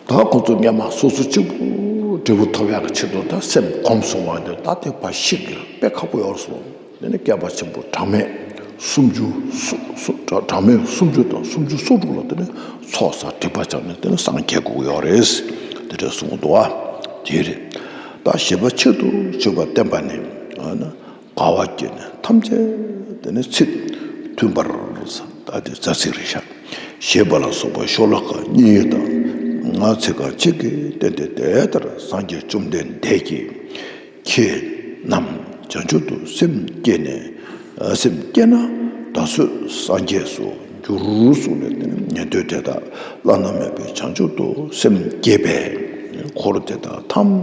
ད་ཁོ་ཚོ་སྔོན་མ་སོ་སོ་གཅིག་པུ་འབྲས་བུ་ཐོབ་ཡག་གི་ཆེད་དུ་ད་སེམས་གོམས་སོང་བ་འདི་ད་དེ་ཕར་ཞིག་གི་དཔེ་ཁག་པོ་ཡོད་སོང་། དེ་ནི་བསྐལ་པ་ཆེན་པོ་གྲངས་མེད་སུམ་ཅུ་སུ་སུ་གྲངས་མེད་སུམ་ཅུ་དང་སུམ་ཅུ་སོ་དྲུག་ལ་དེ་ནི་ཚོགས་བསགས་སྒྲིབ་པ་སྦྱངས་ནས་དེ་ནི་སངས་རྒྱས་དགོས་ཀྱི་ཡོད་རེད། དེ་འདྲ་གསུངས་འདུག་ཨ། དེ་རེད། ད་བཞི་པ་ཆེད་དུ་བརྗོད་པ་བསྟན་པ་ནི། ཨ་ན། དགའ་བ་བསྐྱེད་ནས་ཐམས་ཅད་དེ་ནི་ཚིག་མཐུན་པར། ད་དེ་རྩ་ཚིག་རེད་ཤག་ཞེས་པ་ལ་སོགས་པ་ཤོ་ལོ་ཀ་གཉིས་དང་ལྔ་ཚིག་རྐང་གཅིག་གིས་བསྟན་ཏེ། དེ་ལྟར་སངས་རྒྱས་བཅོམ་ལྡན་འདས་ཀྱིས། ཁྱེད་རྣམས་བྱང་ཆུབ་ཏུ་སེམས་བསྐྱེད་ནས། སེམས་བསྐྱེད་ན་ད་གཟོད་སངས་རྒྱས་སུ་འགྱུར་གསུངས་ནས། དེ་ནི་ཉན་ཐོས་དེ་དག་བླ་ན་མེད་པའི་བྱང་ཆུབ་ཏུ་སེམས་བསྐྱེད་པས། འཁོར་དེ་དག་ཐམས་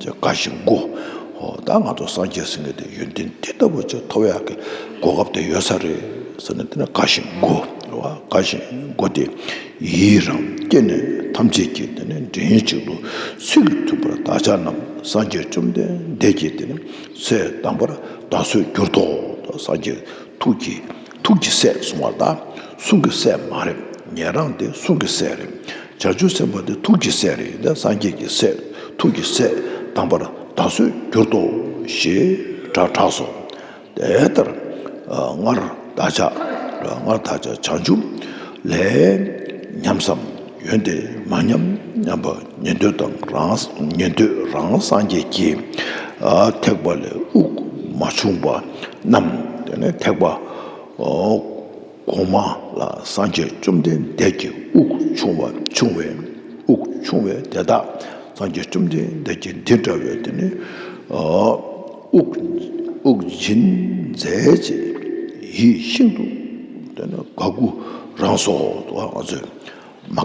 ཅད་དགའ་ཞིང་མགུ། ཨོ་ད་ང་ཚོ་སངས་རྒྱས་ཟེར་མཁན་དེ་ཡོན་ཏན་དེ་ལྟ་བུ་ཅིག་ཐོབ་ཡག་གི་གོ་སྐབས་དེ་ཡོད་ས་རེད་ཟེར་ནས། དེ་ནི་དགའ་ཞིང་མགུ་རེད་བ། དགའ་ཞིང་མགུ་སྟེ། ཡི་རངས་བསྐྱེད་ནས་ཐམས་ཅད་ཀྱིས་དེ་ནི་མགྲིན་གཅིག་ཏུ་ཚིག་མཐུན་པར། བདག་ཅག་རྣམས་སངས་རྒྱས་བཅོམ་ལྡན་འདས་ཀྱིས་དེ་ནི་ཚེ་དང་པོར་བདག་སོགས་གྱུར་ཏོ། ད་སངས་རྒྱས་ཐུགས་ཀྱི་ཐུགས་ཀྱི་སྲས་གསུང་བ་ལ། ད་གསུང་གི་སྲས་མ་རེད། ཉན་རང་དེ་གསུང་གི་སྲས་རེད། བྱང་ཆུབ་སེམས་དཔའ་དེ་ཐུགས་ཀྱི་སྲས་རེད། ད་སངས་རྒྱས་ཀྱི་སྲས་ཐུགས་ཀྱི་སྲས་དང་པོར་བདག་སོགས་གྱུར་ཏོ་ཞེས་སྒྲ་བསྒྲགས་སོ། དེ་ལྟར་སྔར་བདག་ཅག་སྔར་བདག་ཅག་བྱང་ཆུབ་ལས་ཉམས་སམ། ཡོན་ཏན་མ་ཉམས་སྙམ་པ། ཉན་ཐོས་དང་རང་ཉན་ཐོས་རང་སངས་རྒྱས་ཀྱི་ཐེག་པ་ལས་དབུགས་མ་ཕྱུང་བ་རྣམས། དེ་ནས་ཐེག་པ་གོང་མ་ལ་སངས་རྒྱས་བཅོམ་ལྡན་འདས་ཀྱི་དབུགས་ཕྱུང་བ་ཕྱུང་བས། དབུགས་ཕྱུང་བས་དེ་དག་སངས་རྒྱས་བཅོམ་ལྡན་འདས་ཀྱི་འདི་འདྲ་བའི་དེ་ནི་དབུགས་དབུགས་འབྱིན་མཛད་ཅིང་ཡིད་ཤིན་ཏུ་དེ་ནི་དགའ་མགུ་རངས་སོ། ང་ཚོས་མ་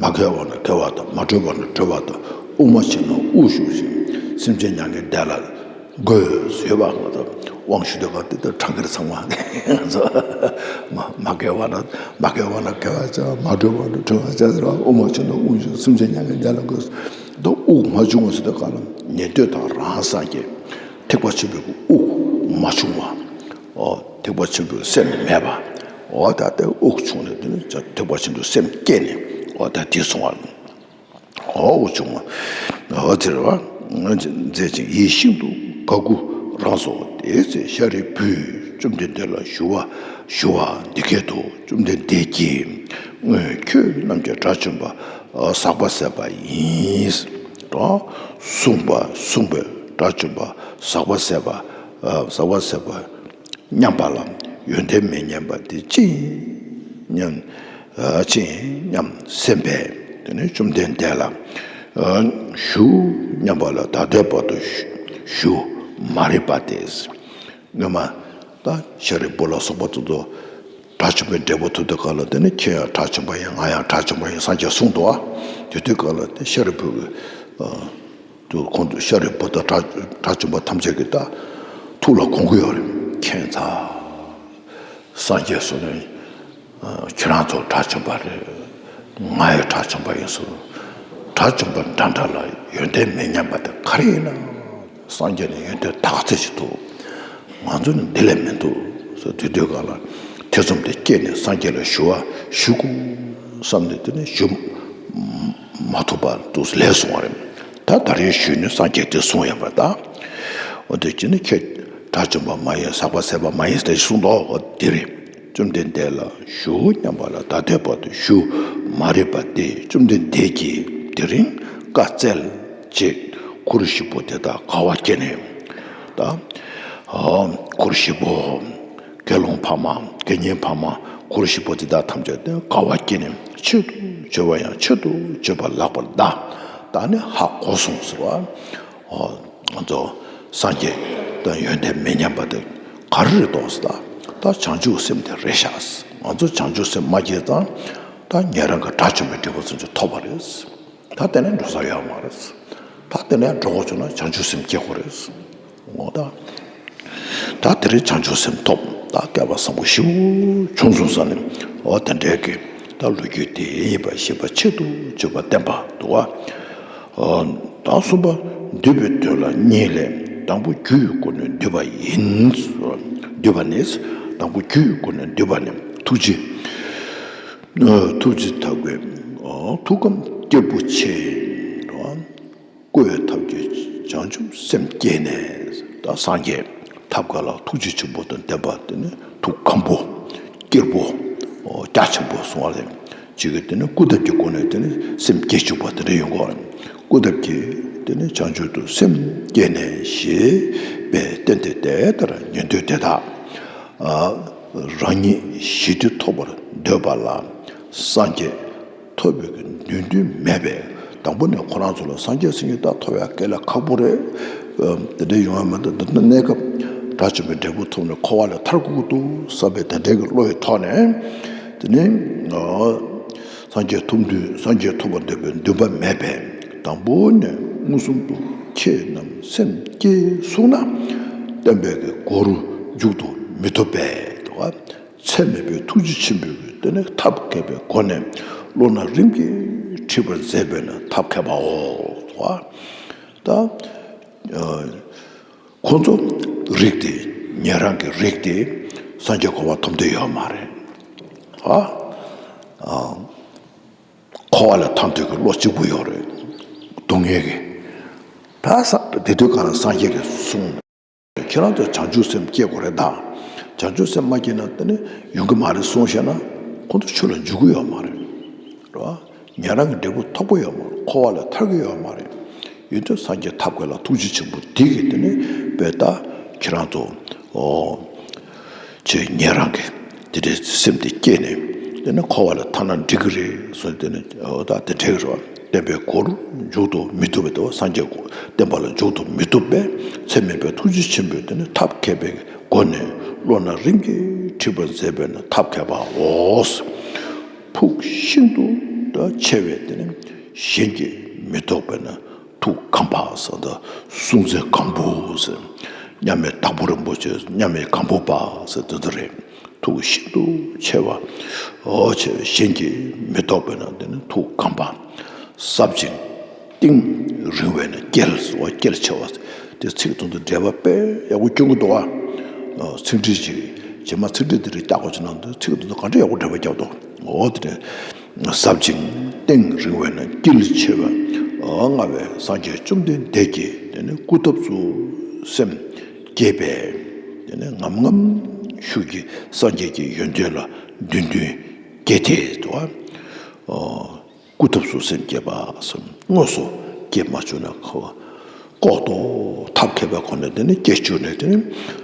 མ་དགེ་བ་ན་དགེ་བ་དང་། མ་གྲོལ་བ་ན་གྲོལ་བ་དང་། དབུགས་མ་ཕྱིན་ན་དབུགས་ཞུགས་ཤིང་། སེམས་ཅན་མྱ་ངན་འདས་ལ་འགོད་ཟེར་བ། ང་ཚོ་དབང་ཞུ་དུས་ག་དེ་ལྟར་གྲངས་ཀར་ཚང་མ་ང་ཚོ་མ་མ་དགེ་བ་ན་མ་དགེ་བ་ན་དགེ་བ་བྱ། མ་གྲོལ་བ་ན་གྲོལ་བ་བྱ་ཟེར་བ། དབུགས་མ་ཕྱིན་ན་དབུགས་ཞུགས། སེམས་ཅན་མྱ་ངན་འདས་ལ་འགོད། ད་དབུགས་མ་ཕྱུང་བ་ཟེར་དུས་ག་ལ་ཉན་ཐོས་དང་རང་སངས་རྒྱས་ཐེག་པ་ཆེན་པོའི་དབུགས་མ་ཕྱུང་བ། ཨོ། ཐེག་པ་ཆེན་པོའི་སེམས་མེད་པ། ཨོ་ད་ལྟའི་དབུགས་ཕྱུང་ནས་དེ་ནི་ཐེག་པ་ཆེན་པོའི་སེམས་སྐྱེས་ནས། ཨོ་ད་དེ་སོང་བ། ཨོ་དབུགས་ཕྱུང་བ། ཨོ་དེ་རེད་བ། མཛད་ཅིང་ཡིད་ཤིན་ཏུ་དགའ་མགུ་རངས་སོ། དེའི་ཚེ་ཤཱ་རིའི་བུས་བཅོམ་ལྡན་འདས་ལ་ཞུ་བ་ཞུ་བ་འདི་སྐད་དུ། བཅོམ་ལྡན་འདས་ཀྱིས་སྔོན་ཁྱོད་རྣམས་ཀྱིས་དགྲ་བཅོམ་པ་ཟག་པ་ཟད་པ་ཡིན། གསུངས་པ་གསུངས་པས། དགྲ་བཅོམ་པ་ཟག་པ་ཟད་པ་ཟག་པ་ཟད་པ་མཉམ་པ་ལ་ཡོན་ཏན་མི་མཉམ་པ་དེ་ཅི་ཡིན་སྙམ། ཅི་ཡིན་སྙམ་སེམས་པས། དེ་ནས་བཅོམ་ལྡན་འདས་ལ་ཞུ་སྙམ་པ་ལ་ད་ལྟའི་བར་དུ་ཞུ་མ་རིག་པ་སྟེ། སྔོན་མ་ད་ཤཱ་རིའི་བུ་ལ་སོགས་པ་ཚོ་དགྲ་བཅོམ་པའི་འབྲས་བུ་ཐོབ་དུས་ག་ལ། དེ་ནས་ཁྱེད་ཡང་དགྲ་བཅོམ་པ་ཡིན། ང་ཡང་དགྲ་བཅོམ་པ་ཡིན། སངས་རྒྱས་གསུངས་འདུག་ཨ། དེ་དུས་ག་ལ་དེ་ཤཱ་རིའི་བུ་གིས་ དུ་ཁོང་ཚོ་ཤཱ་རིའི་བུ་དང་དགྲ་དགྲ་བཅོམ་པ་ཐམས་ཅད་ཀྱིས་ད་ཐུགས་ལ་དགོངས་ཀྱི་ཡོད་རེད། ཁྱད་མཚར། སངས་རྒྱས་སུ་ནི་ཁྱེད་རང་ཚོ་དགྲ་བཅོམ་པ་རེད། ང་ཡང་དགྲ་བཅོམ་པ་ཡིན་ཟེར། དགྲ་བཅོམ་པ་འདྲ་འདྲ་ལ་ཡོན་ཏན་མི་མཉམ་པ་དེ་ག་རེ་ཡིན་ན། སངས་རྒྱས་ནི་ཡོན་ཏན་དག་ཚད་ཅིག་འདུག་ང་ཚོ་ནི་འདི་ལས་མི་འདུག་ཟེར། དུས་དུས་གང་ལ་ཐེ་ཚོམ་དེ་སྐྱེས་ནས་སངས་རྒྱས་ལ་ཞུ་བ་ཞུ་དགོས་བསམ་ནས། དེ་ནས་ཞུ་མ་ཐུབ་པ་འདུག་ལས་སོང་བ་རེད། ད་ད་རེས་ཞུས་ནས་སངས་རྒྱས་དེ་གསུངས་ཡོད་པ་ད། འོ་དེ་བྱས་ནས་ཁྱེད་དགྲ་བཅོམ་པ་མ་ཡིན། ཟག་པ་ཟད་པ་མ་ཡིན་ཟེར་གསུངས་འདུག་འོ་དེ་རེད། བཅོམ་ལྡན་འདས་ལ་ཞུ་སྙམ་པ་ལ་ད་ལྟའི་བར་དུ་ཞུ་མ་རིག་པ་སྟེ། བཅོམ་ལྡན་འདས་ཀྱིས་དེ་རིང་བཀའ་སྩལ་ཅེས་འཁོར་བཞི་པོ་དེ་དག་དགའ་བ་སྐྱེས་ནས། ད་འཁོར་བཞི་པོ་དགེ་སློང་ཕ་མ་དགེ་བསྙེན་ཕ་མ་འཁོར་བཞི་པོ་དེ་དག་ཐམས་ཅད་དེ་དགའ་བ་སྐྱེས་ནས། ཆེད་དུ་བརྗོད་པ་ཡང་ཆེད་དུ་བརྗོད་པ་ལེགས་པར་གདའ། ད་ནི་ཧ་གོ་སོང་ཟེར་བ། ཨོ། ང་ཚོ་སངས་རྒྱས་དང་ཡོན་ཏན་མི་མཉམ་པ་དེ་ག་རེ་རེད་དོ་ཟེར། ད་བྱང་ཆུབ་སེམས་དེ་རེད་ཤག་ང་ཚོ་བྱང་ཆུབ་སེམས་མ་སྐྱེས་ཙང་ད་ཉན་རང་གི་དགྲ་བཅོམ་པའི་འབྲས་བུ་ཚུན་ཆད་ཐོབ་པ་རེད། ད་དེ་ནས་འགྲོ་ས་ཡོད་མ་རེད། ད་དེ་ནས་འགྲོ་དགོས་བྱུང་ན་བྱང་ཆུབ་སེམས་སྐྱེ་དགོས་རེད། འོ་ད། ད་དེ་རིང་བྱང་ཆུབ་སེམས་ཐོབ། ད་སྐལ་བ་བཟང་པོ་ཞེ་པོ་བྱུང་སོང་ཟེར་ནས། འོ་དེ་འདྲའི་གི་ད་ལོ་རྒྱུས་དེ་ཡིན་པ་ཞེས་པ་ཆེད་དུ་བརྗོད་པ་བསྟན་པ་འདུག་བ། ཨ། ད་གསུམ་པ་འདུས་པའི་དོན་ལ་གཉིས་ལས། དང་པོ་རྒྱུ་ཡི་སྒོ་ནས་འདུས་པ་ཡིན། འདུས་པ་ནི། དང་པོ་རྒྱུ་ཡི་སྒོ་ནས་འདུས་པ་ནི་ཐུགས་རྗེ། ཐུགས་རྗེ་ཐབས་མཁས་ཐུགས་ཁམས་སྐྱེས་བུ་ཆེ། བསྐུལ་བའི་ཐབས་ཀྱིས་བྱང་ཆུབ་སེམས་བསྐྱེད་ནས། ད་སངས་རྒྱས་ཐབས་མཁས་ལ་ཐུགས་རྗེ་ཆེན་པོ་དང་ལྡན་པ་དེ་ནི་ཐུགས་ཁམས་པོ་སྐྱེས་བུ་རྒྱ་ཆེན་པོ་གསུང་བ་ལས་ཅིག་གིས་དེ་ནི་སྐུ་ཐབས་ཀྱི་སྒོ་ནས་དེ་ནི་སེམས་བསྐྱེད་བཅུག་པ་དེ་འདྲ་ཡོང་གི་ཡོད་རེད། སྐུ་ཐབས་ཀྱིས་དེ་ནི་བྱང་ཆུབ་ཏུ་སེམས་བསྐྱེད་ནས་ཞེས་པའི་རྟེན་དེ་དེ་ལྟར་ཉན་ཐོས་དེ་དག་རང་ཉིད་ཞི་བདེ་ཐོབ་པར་འདོད་པ་ལ་སངས་རྒྱས་ཐོབ་པའི་གི་འདོད་འདུན་མེད་པས། དང་པོ་ནས་ཁོ་རང་ཚོ་ལ་སངས་རྒྱས་སེམས་ཉིད་ཐོབ་ཡ་དཀའ་ལས་ཁག་པོ་རེད། ཨ། དེ་འདྲ་ཡོང་ཡ་མ་གཏོགས། འདི་ནི་གནས་སྐབས་དགྲ་བཅོམ་པའི་འབྲས་བུ་ཐོབ་ནས་འཁོར་བ་ལས་ཐར་དགོས་ཀྱི་འདུག་བསམ་པའི་དེ་འདྲའི་གི་བློ་ཡི་ཐོག་ནས། དེ་ནི། ཨ། སངས་རྒྱས་ཐོབ་འདོད། སངས་རྒྱས་ཐོབ་པར་འདོད་པའི་འདུན་པ་མེད་པས། དང་པོ་ནས་མངོན་སུམ་དུ་ཁྱེད་རྣམས་སེམས་བསྐྱེད་གསུངས་ན། བསྟན་པའི་གི་སྒོ་རུ་འཇུག་ཏུ་མི་བཏུབ་པས། ཚད་མེད་པའི་ཐུགས་རྗེ་ཆེན་པོས་དེ་ནི་ཐབས་མཁས་པའི་སྒོ་ནས་བློ་སྣ་རིམ་གྱིས་ཁྲིད་པར་མཛད་པས་ན་ཐབས་མཁས་པའོ། ད། ཨ། ཁོ་ཚོ་རིགས་དེ། ཉན་རང་གི་རིགས་དེ་སངས་རྒྱས་གོ་འཕང་ཐོབ་འདོད་ཡོད་མ་རེད། ཨ། ཨ། འཁོར་བ་ལས་ཐར་འདོད་ཀྱི་བློ་གཅིག་པུ་ཡོད་རེད། སྡུག་བསྔལ་གྱི། ད་ས་དེ་དུས་གང་ལ་སངས་རྒྱས་ཀྱིས་གསུངས། ཁྱེད་རང་ཚོ་བྱང་ཆུབ་སེམས་སྐྱེ་དགོས་རེད་ད། བྱང་ཆུབ་སེམས་མ་སྐྱེས་ན་དེ་ནི་ཡོང་གི་མ་རེད་གསུངས་བཤད་ན། ཁོ་ཚོ་ཆོས་ལ་འཇུག་གི་ཡོད་མ་རེད། རེད་བ། ཉན་རང་གི་འབྲས་བུ་ཐོབ་ཀྱི་ཡོད་མ་རེད། འཁོར་བ་ལས་ཐར་གྱི་ཡོད་མ་རེད། ཡིན་དུས་སངས་རྒྱས་ཐབས་མཁས་ལ་ཐུགས་རྗེ་ཆེན་པོ་འདི་གིས་དེ་ནི་དཔེ་ད་ཁྱེད་རང་ཚོ། ཨོ། ཆོས་ཉན་རང་གི་དེ་འདྲའི་སེམས་དེ་སྐྱེས་ནས། དེ་ནི་འཁོར་བ་ལས་ཐར་ན་འགྲིག་གི་རེད་གསུངས། དེ་ནི་འོ་ད་དེ་འདྲའི་རེད་བ། བསྟན་པའི་སྒོ་རུ་འཇུག་ཏུ་མི་བཏུབ་པའི་དོ། སངས་རྒྱས་སྒོ་བསྟན་པ་ལ་འཇུག་ཏུ་མི་བཏུབ་པས། ཚད་མེད་པའི་ཐུགས་རྗེ་ཆེན་པོས་དེ་ནི་ཐབས་མཁས་པའི་སྒོ་ནས་བློ་སྣ་རིམ་གྱིས་ཁྲིད་པར་མཛད་པས་ན་ཐབས་མཁས་པའོ། ཕུགས་ཤིན་ཏུ་ད་ཆེ་བས་དེ་ནི་གཞན་གྱིས་མི་ཐུབ་པས་ན། ཐུགས་ཁམས་པ་ཟེར་ད་གཟུང་འཛིན་སྒམ་པོ་ཟེར། མཉམ་མེད་དྭགས་པོ་རིན་པོ་ཆེ། མཉམ་མེད་སྒམ་པོ་པ་ཟེར་དེ་ཚོ་རེད། ཐུགས་ཤིན་ཏུ་ཆེ་བ། ཨོ་ཆེ་བ་གཞན་གྱིས་མི་ཐུབ་པས་ན་དེ་ནི་ཐུགས་ཁམས་པ། ཟབ་ཅིང་གཏིང་རིང་བས་ན་བསྐལ་ཟེར་བ། བསྐལ་ཆེ་བ་དེ་ཚིག་དེ་ཚོ་འགྲེལ་པ་དཔེ་ཡག་པོ་སྐྱོན་གྱི་འདུག་ཨ། ཚིག་འགྲེལ་ཅིག་རྗེས་མ་ཚིག་འགྲེལ་དེ་རིགས་རྒྱག་དགོས་ཅིག་ནང་དུ་ཚིག་དེ་ཚོ་ག་འདྲ་ཡག་པོ་འགྲེལ་པ་རྒྱབ་འདུག་འོ་དེ་ནས་ཟབ་ཅིང་གཏིང་རིང་བས་ན་བསྐལ་ཆེ་བ། ཨ། མངའ་བའི་སངས་རྒྱས་བཅོམ་ལྡན་འདས་ཀྱིས་དེ་ནི་སྐུ་ཐབས་སུ་སེམས་བསྐྱེད་པས། དེ་ནི་ངམ་ངམ་ཤུགས་ཀྱིས་སངས་རྒྱས་ཀྱི་ཡོན་ཏན་ལ་འདོད་འདུན་སྐྱེས་ཏེ་འདུག་ཨ། སྐུ་ཐབས་སུ་སེམས་བསྐྱེད་པ་གསུམ། དངོས་སུ་སྐྱེས་མ་བྱུང་ན་ཁོ་ལྐོག་ཏུ་ཐབས་མཁས་པའི་སྒོ་ནས་དེ་ནི་སྐྱེས་བཅུག་ནས། དེ་ནི་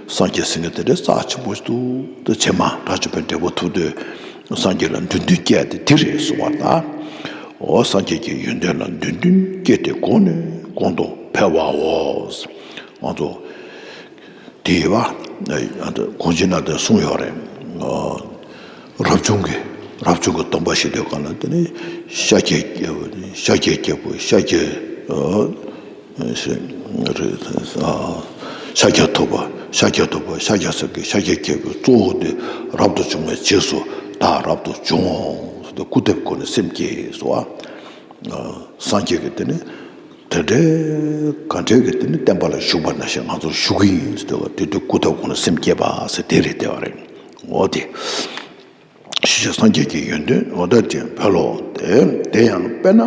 སངས་རྒྱས་ཟེར་མཁན་དེ་འདྲའི་རྩ་ཆེན་པོ་ཞིག་འདུག་དེ་རྗེས་མ་དགྲ་བཅོམ་པའི་འབྲས་བུ་ཐོབ་དུས་སངས་རྒྱས་ལ་འདོད་འདུན་སྐྱེས་ཏེ་དེ་རེད་གསུངས་པ་དང་། འོ་སངས་རྒྱས་ཀྱི་ཡོན་ཏན་ལ་འདོད་འདུན་སྐྱེས་ཏེ་གོང་ནས་གོང་དུ་འཕེལ་བའོ། ང་ཚོ་དེ་ཡི་བ། ཨ། གོང་ཆེན་ན་དེ་གསུངས་ཡོད་རེད། ཨ། རབ་བྱུང་གི་རབ་བྱུང་གི་སྟོན་པ་ཞིག་དེ་གང་ལ་དེ་ནི་ཤཱཀྱའི་རྒྱལ་པོ། ཤཱཀྱའི་རྒྱལ་པོ། ཤཱཀྱའི། ཨ། ཤཱཀྱ་ཐུབ་པ། ཤཱཀྱ་ཐུབ་པ། ཤཱཀྱ་ཟེར་གི། ཤཱཀྱ་ཁྱེད་ཀྱི་གཙོ་བོ་དེ་རབ་ཏུ་བྱུང་བའི་རྗེས་སུ་བདག་རབ་ཏུ་བྱུང་ཟེར་ཏེ། སྐུ་དེབ་ཁོ་ནས་སེམས་བསྐྱེད་ཟེར་བ། སངས་རྒྱས་ཀྱིས་དེ་ནི་དེ་འདྲའི་ག་འདྲའི་གི་དེ་ནི་བསྟན་པ་ལ་བཞུགས་པ་ནང་བཞིན་ང་ཚོར་བཞུགས་ཀྱི་ཡིན་ཟེར་ཏེ། དེ་དུས་སྐུ་དེབ་ཁོ་ནས་སེམས་བསྐྱེད་པ་ཟེར་དེ་རེད་བསྡད་པ་རེད། འོ་དེ། ཞེས་སངས་རྒྱས་ཀྱི་ཡོན་ཏན་འོ་ད་དེ་འཕེལ་ལོ། དེ་དེ་ཡང་དཔེར་ན།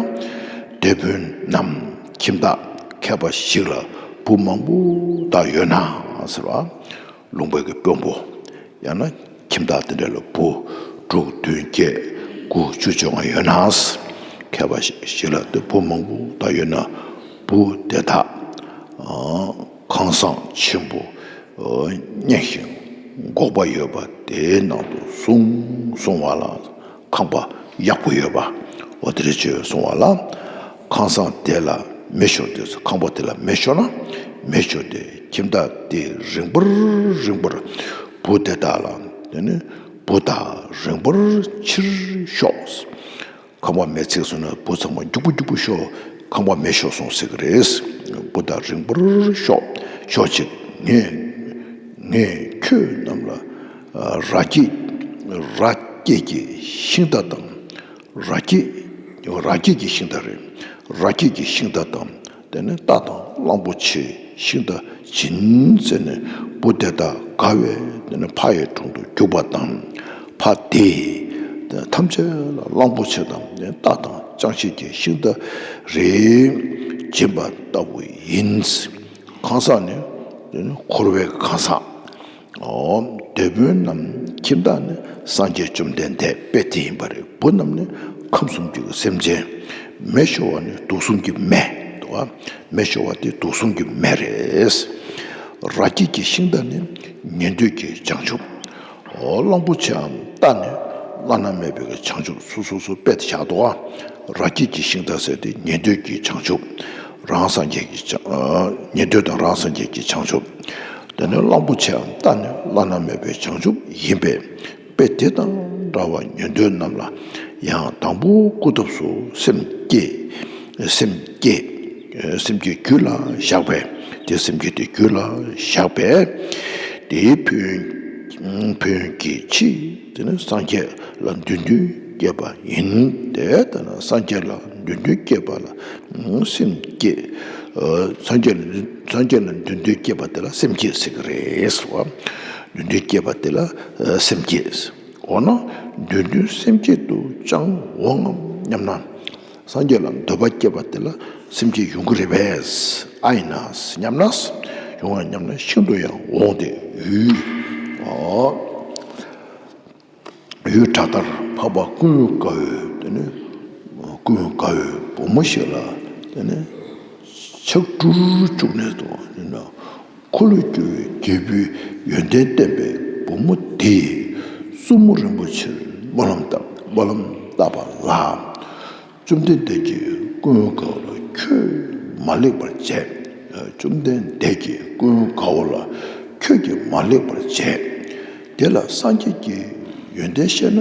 དེད་དཔོན་ནམ་ཁྱིམ་བདག་མཁས་པ་ཞིག་ལ་བུ་མང་པོ་དག་ཡོད་ན་ཟེར་བ། ལུང་པའི་གི་དཔོན་པོ། ཡང་ན་ཁྱིམ་བདག་དེ་འདྲ་ལ་བུ་དྲུག་བདུན་བརྒྱད་དགུ་བཅུ་བཅོ་ལྔ་ཡོད་ན། མཁས་པ་ཞིག་ཞིག་ལ་དེ་བུ་མང་པོ་དག་ཡོད་ན། བུ་དེ་དག་ཨ་ཁང་བཟང་ཆེན་པོ་ཨ་བརྙེས་ཤིང་འགོག་པ་ཡོད་པ་དེའི་ནང་དུ་སོང་སོང་བ་ལ། ཁང་པ་ཡག་པོ་ཡོད་པ། འོ་དེ་འདྲ་ཅིག་སོང་བ་ལ། ཁང་བཟང་དེ་ལ་མེ་ཤོར་ཏེ། ཁང་པ་དེ་ལ་མེ་ཤོར་ན། མེ་ཤོར་ཏེ་ཁྱིམ་བདག་དེ་རིངས་པར་རིངས་པར་བུ་དེ་དག་ལ། དེ་ནི་བུ་དག་རིངས་པར་ཕྱིར་ཤོག་ཁང་པ་མེ་ཚིག་སོང་ན་བུ་ཚང་མ་རྒྱུག་པོ་རྒྱུག་པོ་ཤོག་ཁང་པ་མེ་ཤོར་སོང་ཟེར་གི་རེད། བུ་དག་རིངས་པར་ཤོག་ཤོག་ཅིག་ངས་ངས་ཁྱོད་རྣམས་ལ་ར་སྐྱེས་ར་སྐྱེས་ཀྱི་ཤིང་རྟ་དང་། ར་སྐྱེས། ར་སྐྱེས་ཀྱི་ཤིང་རྟ་རེད། ར་སྐྱེས་ཀྱི་ཤིང་རྟ་དང་། དེ་ནས་རྟ་དང་གླང་པོ་ཆེའི་ཤིང་རྟ་བྱིན་ཟེར་ནས། བུ་དེ་དག་དགའ་བས་དེ་ནས་ཕ་ཡི་དྲུང་དུ་རྒྱུག་པ་དང་། ཕ་དེས་ཐམས་ཅད་ལ་གླང་པོ་ཆེ་དང་རྟ་དང་ཅང་ཤེས་ཀྱི་ཤིང་རྟ་རེ་བྱིན་པ་ལྟ་བུ་ཡིན། ཁང་བཟང་ནི་དེ་ནི་འཁོར་བའི་ཁང་བཟང་། ཨོ། དེད་དཔོན་ནམ་ཁྱིམ་བདག་ནི་སངས་རྒྱས་བཅོམ་ལྡན་འདས་དཔེ་དེ་ཡིན་པ་རེད། བུ་རྣམས་ནི་ཁམས་གསུམ་གྱི་སེམས་ཅན། མེ་ཤོར་བ་ནི་དུག་གསུམ་གྱི་མེ་དོ། མེ་ཤོར་བ་དེ་དུག་གསུམ་གྱི་མེ་རེད། ར་སྐྱེས་ཀྱི་ཤིང་རྟ་ནི་ཉན་ཐོས་ཀྱི་བྱང་ཆུབ། ཨོ། གླང་པོ་ཆེའམ་རྟ་ནི་བླ་ན་མེད་པའི་བྱང་ཆུབ། སོ་སོ་སོ་དཔེ་དེ་བཞག་འདུག་ཨ། ར་སྐྱེས་ཀྱི་ཤིང་རྟ་ཟེར་དེ་ཉན་ཐོས་ཀྱི་བྱང་ཆུབ། རང་སངས་རྒྱས་ཀྱི་བྱང་། ཉན་ཐོས་དང་རང་སངས་རྒྱས་ཀྱི་བྱང་ཆུབ། དེ་ནས་གླང་པོ་ཆེའམ་རྟ་ནི་བླ་ན་མེད་པའི་བྱང་ཆུབ་ཡིན་པས། དཔེ་དེ་དང་འདྲ་བར་ཉན་ཐོས་རྣམས་ལ་ཡང་དང་པོ་སྐུ་ཐབས་སུ་སེམས་བསྐྱེད། སེམས་བསྐྱེད། སེམས་བསྐྱེད་རྒྱུད་ལ་བཞག་པས། དེ་སེམས་བསྐྱེད་དེ་རྒྱུད་ལ་བཞག་པས། དེའི་ཕན་ཕན་གྱི་ཕྱིར་དེ་ནི་སངས་རྒྱས་ལ་འདོད་འདུན་བསྐྱེད་པ་ཡིན་ཏེ། དེ་ནི་སངས་རྒྱས་ལ་འདོད་འདུན་བསྐྱེད་པ་ལ་སེམས་བསྐྱེད། ཨ་སངས་རྒྱས་ལ་སངས་རྒྱས་ལ་འདོད་འདུན་བསྐྱེད་པ་དེ་ལ་སེམས་བསྐྱེད་ཟེར་གི་རེད་ཟེར་བ། འདོད་འདུན་བསྐྱེད་པ་དེ་ལ་ཨ་སེམས་བསྐྱེད། འོ་ན་འདོད་འདུན་སེམས་བསྐྱེད་དུ་ཅང་འོང་ངམ་སྙམ་ན། སངས་རྒྱས་ལ་འདོད་པ་བསྐྱེད་པ་དེ་ལ་སེམས་བསྐྱེད་ཡོང་གི་རེད་པས། ཨ་ཡིན་ན་སྙམ་ན། ཡོང་བ་སྙམ་ན་ཤིན་ཏུ་ཡང་འོང་སྟེ་ཡུལ། ཨོ། ཡུལ་གྲྭ་ལྟར་འཕགས་པ་ཀུན་དགའ་བོས་དེ་ནི་ཀུན་དགའ་བོས་བུ་མོ་ཞིག་ལ་དེ་ནི་ཕྱག་དྲུར་བཅུག་ནས་དང་། འཁོར་ལོས་སྒྱུར་བའི་རྒྱལ་པོའི་ཡོན་ཏན་བསྟན་པའི་བུ་མོ་དེས་བཙུན་མོ་རིན་པོ་ཆེར་སྨོན་ལམ་བཏབ། སྨོན་ལམ་བཏབ་པ་ལ། བཅོམ་ལྡན་འདས་ཀྱིས་ཀུན་དགའ་བོ་ལ་ཁྱོད་མ་སླེབས་པར་བྱས། བཅོམ་ལྡན་འདས་ཀྱིས་ཀུན་དགའ་བོ་ལ་ཁྱོད་ཀྱིས་མ་སླེབས་པར་བྱས། དེ་ལ་སངས་རྒྱས་ཀྱི་ཡོན་ཏན་བཤད་ན་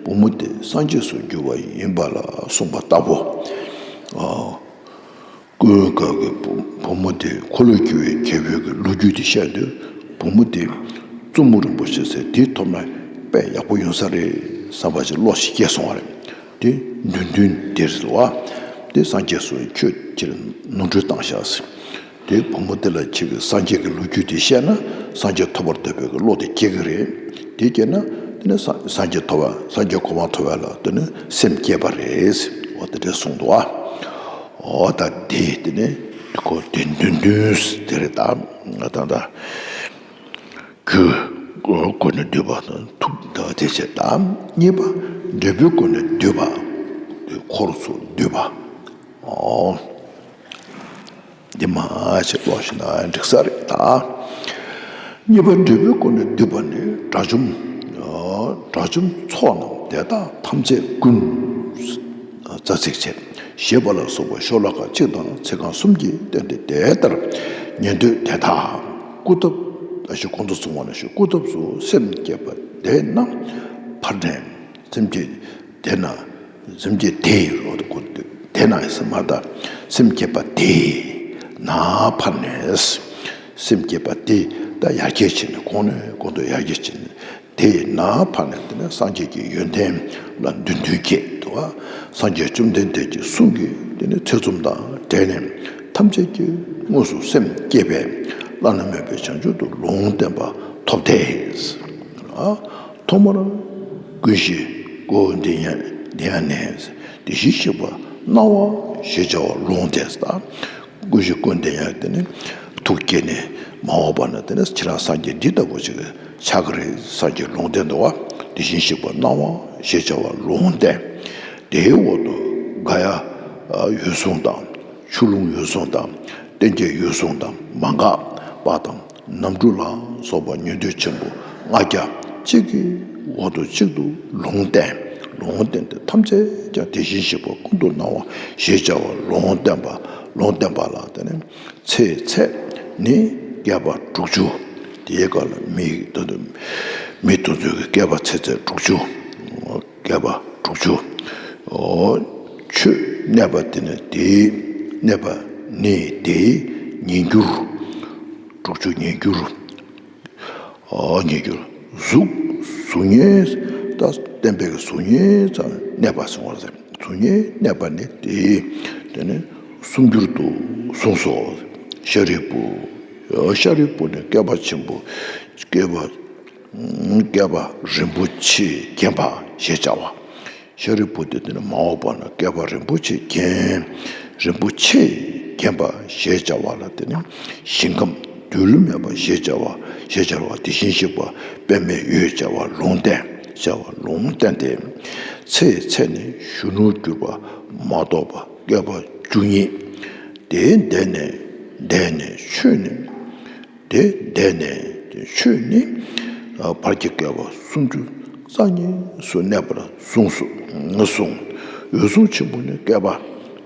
བུ་མོ་དེ་སངས་རྒྱས་སུ་འགྱུར་བ་ཡིན་པ་ལ་གསུངས་པ་ལྟ་བུ། ཀུན་དགའ་བོས་བུ་མོ་དེ་འཁོར་ལོས་སྒྱུར་བའི་རྒྱལ་པོའི་གི་ལོ་རྒྱུས་དེ་བཤད་དུས། བུ་མོ་དེ་བཙུན་མོ་རིན་པོ་ཆེ་ཟེར་དེ་ཐོབ་ན་དཔེ་ཡག་པོ་ཡོང་ས་རེད་བསམ་པ་ཞིག་བློ་ཞིག་སྐྱེས་སོང་བ་རེད། དེ་འདོད་འདུན་དེ་རེད་བ། དེ་སངས་རྒྱས་སུ་ཁྱོད་ཁྱེད་ནོར་འཁྲུལ་བཏང་ཤག་ཟེར། དེ་བུ་མོ་དེ་ལ་ཁྱེད་ཀྱིས་སངས་རྒྱས་ཀྱི་ལོ་རྒྱུས་དེ་བཤད་ན་སངས་རྒྱས་ཐོབ་པར་འདོད་པའི་གི་བློ་དེ་སྐྱེ་གི་རེད། དེ་སྐྱེས་ན་དེ་ནི་སངས་སངས་རྒྱས་ཐོབ་པ། སངས་རྒྱས་གོ་འཕང་ཐོབ་པ་ལ་དེ་ནི་སེམས་བསྐྱེད་པ་རེད་ཟེར། འོ་དེ་འདྲ་གསུངས་འདུག་ཨ། འོ་ད་དེ་དེ་ནི་ཁོ་དེ་འདོད་འདུན་དེ་རེད། ད་ང་ད་ད་རྒྱུའི་སྒོ་ནས་བསྡུས་པ་དང་ཐུབ་ད་དེ་བྱས། ད་གཉིས་པ་འབྲས་བུའི་སྒོ་ནས་བསྡུས་པ། འཁོར་ཚོ་བསྡུས་པ། འོ། འདི་མ་ཞིག་ཀློག་ཤེས་ན་འགྲིག་ས་རེད་ད། གཉིས་པ་འབྲས་བུའི་སྒོ་ནས་བསྡུས་པ་ནི། དགྲ་བཅོམ། དགྲ་བཅོམ་ཚོགས་རྣམས་དེ་དག་ཐམས་ཅད་ཀུན། རྩ་ཚིག་བྱས། ཞེས་པ་ལ་སོགས་པ་ཤོ་ལོ་ཀ་གཅིག་དང་ཚིག་རྐང་གསུམ་གྱིས་བསྟན་ཏེ། དེ་ལྟར་ཉན་ཐོས་དེ་དག་སྐུ་ཐབས། ད་ཞིག་གོང་དུ་གསུངས་པ་ནང་བཞིན་སྐུ་ཐབས་སུ་སེམས་བསྐྱེད་པ་དེས་ན། ཕར་ནས་སེམས་བསྐྱེད་དེས་ན། སེམས་བསྐྱེད་དེས་རོ་དེ་ན་ཡིན་ས་མ་ད། སེམས་བསྐྱེད་པ་དེས་ ནས་ཕར་ནས། སེམས་བསྐྱེད་པ་དེ་ད་ཡར་རྒྱས་ཕྱིན་ནས་གོང་ནས་གོང་དུ་ཡར་རྒྱས་ཕྱིན་ནས། དེས་ན་ཕར་ནས་དེ་ནས་སངས་རྒྱས་ཀྱི་ཡོན་ཏན་ལ་འདུད་འདུན་སྐྱེས་འདུག་པ། སངས་རྒྱས་བཅོམ་ལྡན་འདས་ཀྱི་གསུང་གི་དེ་ནས་ཐེ་ཚོམ་དང་བྲལ་ནས། ཐམས་ཅད་ཀྱི་དངོས་སུ་སེམས་བསྐྱེད་པས་བླ་ན་མེད་པའི་བྱང་ཆུབ་ཏུ་ལུང་བསྟན་པ་ཐོབ་སྟེ། ཐོག་མར་ཀུན་གཞི་ཀུན་བདེ་ཡང་བདེ་ཡང་ནས་དེ་བཞིན་གཤེགས་པ་སྣང་བ་ཞེས་བྱ་བ་ལུང་བསྟན་ས། ཀུན་གཞི་ཀུན་བདེ་ཡང་དེ་ནི་ཐུགས་བསྐྱེད་ནས་མ་འོངས་པ་ན་དེ་ནི་ཁྱེད་རང་སངས་རྒྱས་འདི་ལྟ་བུ་ཞིག་ཆགས་ཀྱི་རེད་སངས་རྒྱས་ལུང་བསྟན་འདུག་པ། དེ་བཞིན་གཤེགས་པ་སྣང་བ་ཞེས་བྱ་བ་ལུང་བསྟན། དེའི་འོག་ཏུ་ག་ཡ་འོད་སྲུང་དང་། ཆུ་ཀླུང་འོད་སྲུང་དང་། རྟེན་བསྐྱེད་འོད་སྲུང་དང་མ་འགགས་པ་དང་ནམ་གྲུ་ལ་སོགས་པ་ཉན་ཐོས་ཆེན་པོ་ལྔ་བརྒྱ་གཅིག་གི་འོག་ཏུ་གཅིག་ཏུ་ལུང་བསྟན། ལུང་བསྟན་ཏེ་ཐམས་ཅད་ཀྱང་དེ་བཞིན་གཤེགས་པ་ཀུན་ཏུ་སྣང་བ་ཞེས་བྱ་བ་ལུང་བསྟན་པ། ལུང་བསྟན་པ་ལ་དེ་ནི་ཚེ་ཚད་ནི་བསྐལ་པ་དྲུག་ཅུ། དེའི་སྐབས་ལ་མི་ད་དུང་མི་དེ་ཚོའི་བསྐལ་པ་ཚེ་ཚད་དྲུག་ཅུ། བསྐལ་པ་དྲུག་ཅུ། ཆོས་གནས་པ་དེ་ནི་དེའི་གནས་པ་ནི་དེའི་ཉིས་འགྱུར། དྲུག་ཅུ་ཉིས་འགྱུར། ཉིས་འགྱུར། གཟུགས་གཟུགས་བརྙན་ད་བསྟན་པའི་གཟུགས་བརྙན་ཙམ་གནས་པ་གསུངས་པ་རེད། གཟུགས་བརྙན་གནས་པ་ནི་དེའི་དེ་ནི་སུམ་འགྱུར་དུ་གསུངས་སོ། ཤཱ་རིའི་བུ། ཤཱ་རིའི་བུ་ནི་བསྐལ་པ་ཆེན་པོ་བསྐལ་པ། བསྐལ་པ་རིན་པོ་ཆེས་བརྒྱན་པ་ཞེས་བྱ་བ། ཤཱ་རིའི་བུ་དེ་དེ་ནི་མ་འོངས་པ་ན་བསྐལ་པ་རིན་པོ་ཆེས་བརྒྱན། རིན་པོ་ཆེས་བརྒྱན་པ་ཞེས་བྱ་བ་ལ་དེ་ནི་ཞིང་ཁམས་རྡུལ་མེད་པ་ཞེས་བྱ་བ་ཞེས་བྱ་བ་དེ་བཞིན་གཤེགས་པ་པདྨའི་འོད་བྱ་བ་ལུང་བསྟན། བྱ་བ་ལུང་བསྟན་ཏེ། ཚེ་ཚད་ནི་གཞོན་ནུར་གྱུར་པ་མ་གཏོགས་པ་བསྐལ་པ་བཅུ་གཉིས། དེའི་འདས་ནས་འདས་ནས་ཆོས་ནི། དེ་འདས་ནས་ཆོས་ནི་བར་གྱི་བསྐལ་པ་སུམ་ཅུ་རྩ་གཉིས་སུ་གནས་པར་གསུངས་སོ། གསུངས། འོད་སྲུང་ཆེན་པོ་ནི་བསྐལ་པ་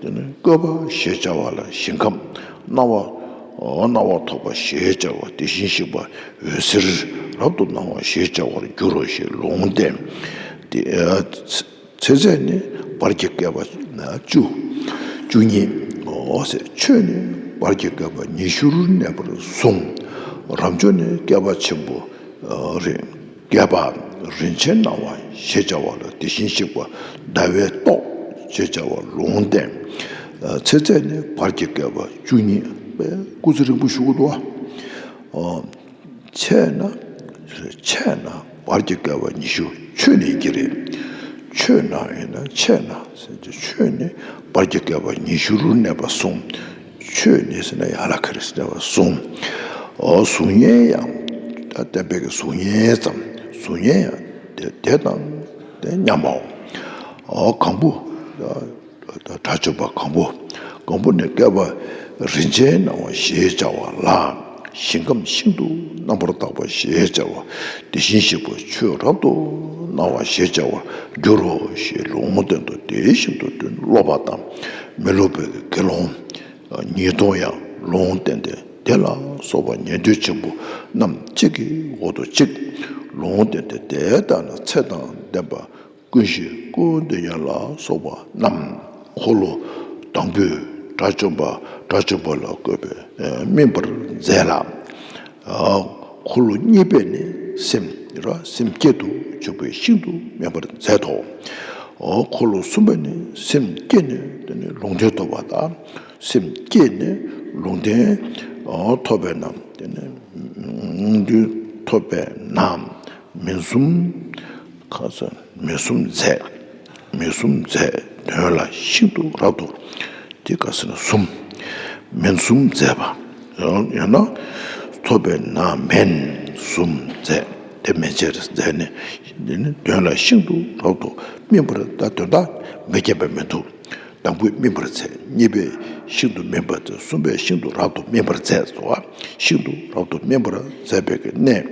དེ་ནི་བཀོད་པ་ཞེས་བྱ་བ་ལ་ཞིང་ཁམས་སྣང་བ། སྣང་བ་ཐོབ་པ་ཞེས་བྱ་བ་དེ་བཞིན་གཤེགས་པ་འོད་ཟེར་རབ་ཏུ་སྣང་བ་ཞེས་བྱ་བར་འགྱུར་རོ་ཞེས་ལུང་བསྟན། དེ། ཚེ་ཚད་ནི་བར་གྱི་བསྐལ་པ་བཅུ། བཅུ་གཉིས། འོ་ཟེར་ཆོས་ནི་བར་གྱི་བསྐལ་པ་ཉི་ཤུར་གནས་པར་གསུངས། རབ་འབྱོར་ནི་བསྐལ་པ་ཆེན་པོ་རིན། བསྐལ་པ་རིན་ཆེན་སྣང་བ་ཞེས་བྱ་བ་ལ་དེ་བཞིན་གཤེགས་པ་ཟླ་བའི་ཏོག་ཅེས་བྱ་བ་ལུང་བསྟན། ཚེ་ཚད་ནི་བར་གྱི་བསྐལ་པ་བཅུ་གཉིས་པས་སྐུ་ཚེ་རིང་པོ་བཞུགས་འདུག་བ། འཆད་ན། འཆད་ན་བར་གྱི་བསྐལ་པ་ཉི་ཤུ་ཆོས་ནི་ཡིན་གྱི་རེད། ཆོས་ན་ཡིན་ན་འཆད་ན་ཟེར་གྱི་ཆོས་ནི་བར་གྱི་བསྐལ་པ་ཉི་ཤུ་རུ་གནས་པ་གསུངས། ཆོས་ནི་ཟེར་ན་ཡང་ལ་ཁ་རེ་ཟེར་བ་གསུངས། འོ་གཟུགས་བརྙན་ཡང་ད་བསྟན་པའི་གཟུགས་བརྙན་ཙམ། གཟུགས་བརྙན་ཡང་དེ་དེ་དང་དེ་མཉམ་པའོ། འོ་གང་པོ། དགྲ་བཅོམ་པ་གང་པོ། གང་པོ་ནི་བསྐལ་པ་རིན་ཆེན་སྣང་བ་ཞེས་བྱ་བ་ལ། ཞིང་ཁམས་ཤིན་ཏུ་རྣམ་པར་དག་པ་ཞེས་བྱ་བ་དེ་བཞིན་གཤེགས་པ་ཆོས་རབ་ཏུ་སྣང་བ་ཞེས་བྱ་བར་འགྱུར་རོ་ཞེས་ལུང་བསྟན་ཏོ། དེ་བཞིན་དུ་དོན་སློབ་པ་དང་མི་སློབ་པའི་དགེ་སློང་ཉིས་སྟོང་ཡང་ལུང་བསྟན་ཏེ། དེ་ལ་སོགས་པ་ཉན་ཐོས་ཆེན་པོ་རྣམས་གཅིག་གི་འོག་ཏུ་གཅིག་ལུང་བསྟན་ཏེ། དེ་ལྟ་ན་ཚེ་དང་ལྡན་པ། ཀུན་གཞི་ཀུན་བདེ་ཡང་ལ་སོགས་པ་རྣམས་འཁོར་ལོ་དང་པོའི་དགྲ་བཅོམ་པ་དགྲ་བཅོམ་པ་ལ་བཀོད་པས་སྨིན་པར་མཛད་ལ། འཁོར་ལོ་གཉིས་པས་ནི་སེམས་ར་སེམས་བསྐྱེད་དུ་འཇུག་པའི་ཤིན་ཏུ་དམན་པར་མཛད་དོ། འཁོར་ལོ་གསུམ་པས་ནི་སེམས་བསྐྱེད་ནས་དེ་ནི་ལུང་བསྟན་ཐོབ་པ་དང་། སེམས་བསྐྱེད་ནས་ལུང་བསྟན་ཐོབ་པས་ན་དེ་ནི་ལུང་བསྟན་ཐོབ་པས་ན། མིང་གསུམ། ཁ་ས་མིང་གསུམ་མཛད། མིང་གསུམ་མཛད་དོན་ལ་ཤིན་ཏུ་རབ་ཏུ། དེ་ཁ་ས་ན་གསུམ། མིང་གསུམ་མཛད་པ། ཡང་ཡང་ན་ཐོབ་པས་ན་མིང་གསུམ་མཛད། དེ་མན་ཆད་མཛད་ནས་འདི་ནི་དོན་ལ་ཤིན་ཏུ་རབ་ཏུ་སྨིན་པར་ད་དོན་དག་མི་མཁྱེན་པ་མི་འདུག་དང་པོས་སྨིན་པར་མཛད། གཉིས་པས་ཤིན་ཏུ་སྨིན་པར་མཛད། གསུམ་པས་ཤིན་ཏུ་རབ་ཏུ་སྨིན་པར་མཛད་སོ། ཤིན་ཏུ་རབ་ཏུ་སྨིན་པར་མཛད་པའི་གནས་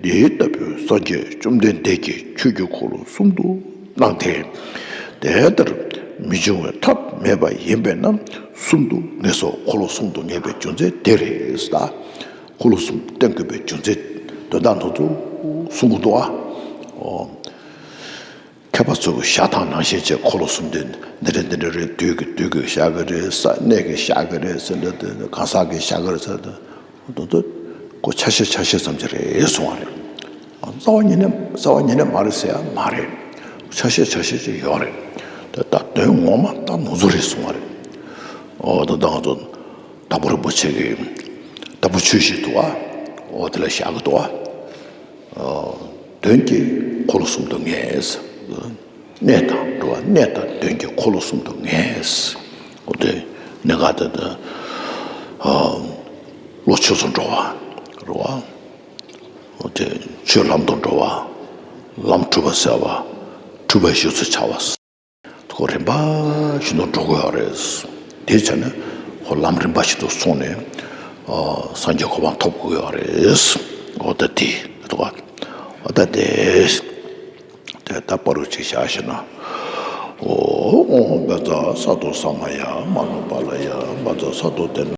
འདི་ལྟ་བུའི་སངས་རྒྱས་བཅོམ་ལྡན་འདས་ཀྱིས་ཆོས་ཀྱི་འཁོར་ལོ་གསུམ་དུ་སྣང་སྟེ། དེ་ལྟར་མི་འབྱུང་བའི་ཐབས་མེད་པ་ཡིན་པས་ན་གསུམ་དུ་ངེས་སོ། འཁོར་ལོ་གསུམ་དུ་ངེས་པའི་རྒྱུ་མཚན་དེ་རེད། ད་འཁོར་ལོ་གསུམ་བསྟན་དགོས་པའི་རྒྱུ་མཚན་དོན་དག་དེ་ཚོ་གསུང་གི་འདུག་ཨ། ཨོ། མཁས་ པ་ཚོ་གི་ཤ་ཐང་ནང་བཞིན་བྱས། འཁོར་ལོ་གསུམ་དེ་འདི་འདྲ་འདི་འདྲ་རེད། དུས་ཀྱི་དུས་ཀྱི་ཤ་གི་རེད་ཟེར། གནས་ཀྱི་ཤ་གི་རེད་ཟེར། འདི་འདི་གང་ཟག་གི་ཤ་གི་རེད་ཟེར། འདི་འདི་འདི་ཁོ་ཆ་ཤས་ཆ་ཤས་ཙམ་ཅིག་རེད་གསུང་བ་རེད། རྩ་བ་ཉིད་ནས་རྩ་བ་ཉིད་ནས་མ་རེད་ཟེར་ཡ་མ་རེད། ཆ་ཤས་ཆ་ཤས་ཅིག་ཡོད་རེད། དེ་ད་དོན་ངོ་མ་ད་ནོར་འཛོལ་རེད་གསུང་བ་རེད། འོ་ད་ད་ང་ཚོ་དྭགས་པོ་རིན་པོ་ཆེ་གི་དྭགས་པོ་ཆོས་བཞི་འདུག་བ། འོ་དེ་ལ་བཞག་གི་འདུག་བ། དོན་གྱི་འཁོར་ལོ་གསུམ་དུ་ངེས། གནས་དང་འགྲོ་བ། གནས་དང་དོན་གྱི་འཁོར་ལོ་གསུམ་དུ་ངེས། འོ་དེ་གནས་ག་དེ་དེ་བློ་ཆོས་སུ་འགྲོ་བ་རེད་བ། འོ་དེ་ཆོས་ལམ་དུ་འགྲོ་བ། ལམ་འཁྲུལ་པ་སེལ་བ། འཁྲུལ་པ་ཞི་ཚུལ་འཆར་བ། ཁོ་རིམ་པ་བཞིན་དུ་འགྲོ་དགོས་ཡོད་རེད། དེ་བྱས་ནས་ཁོ་ལམ་རིམ་པ་བཞིན་དུ་སོང་ནས་སངས་རྒྱས་གོ་འཕང་ཐོབ་དགོས་ཡོད་རེད། འོ་ད་དེ་འདུག་ག་འོ་ད་དེ་དེ་ད་པ་རུ་ཅིག་བཞག་ཤེ་ན། ཨོ་ཨོ་བཛྲ་ས་ཏྭ་ས་མ་ཡ་མ་ནུ་པཱ་ལ་ཡ། བཛྲ་ས་ཏྭ་དེ་ན།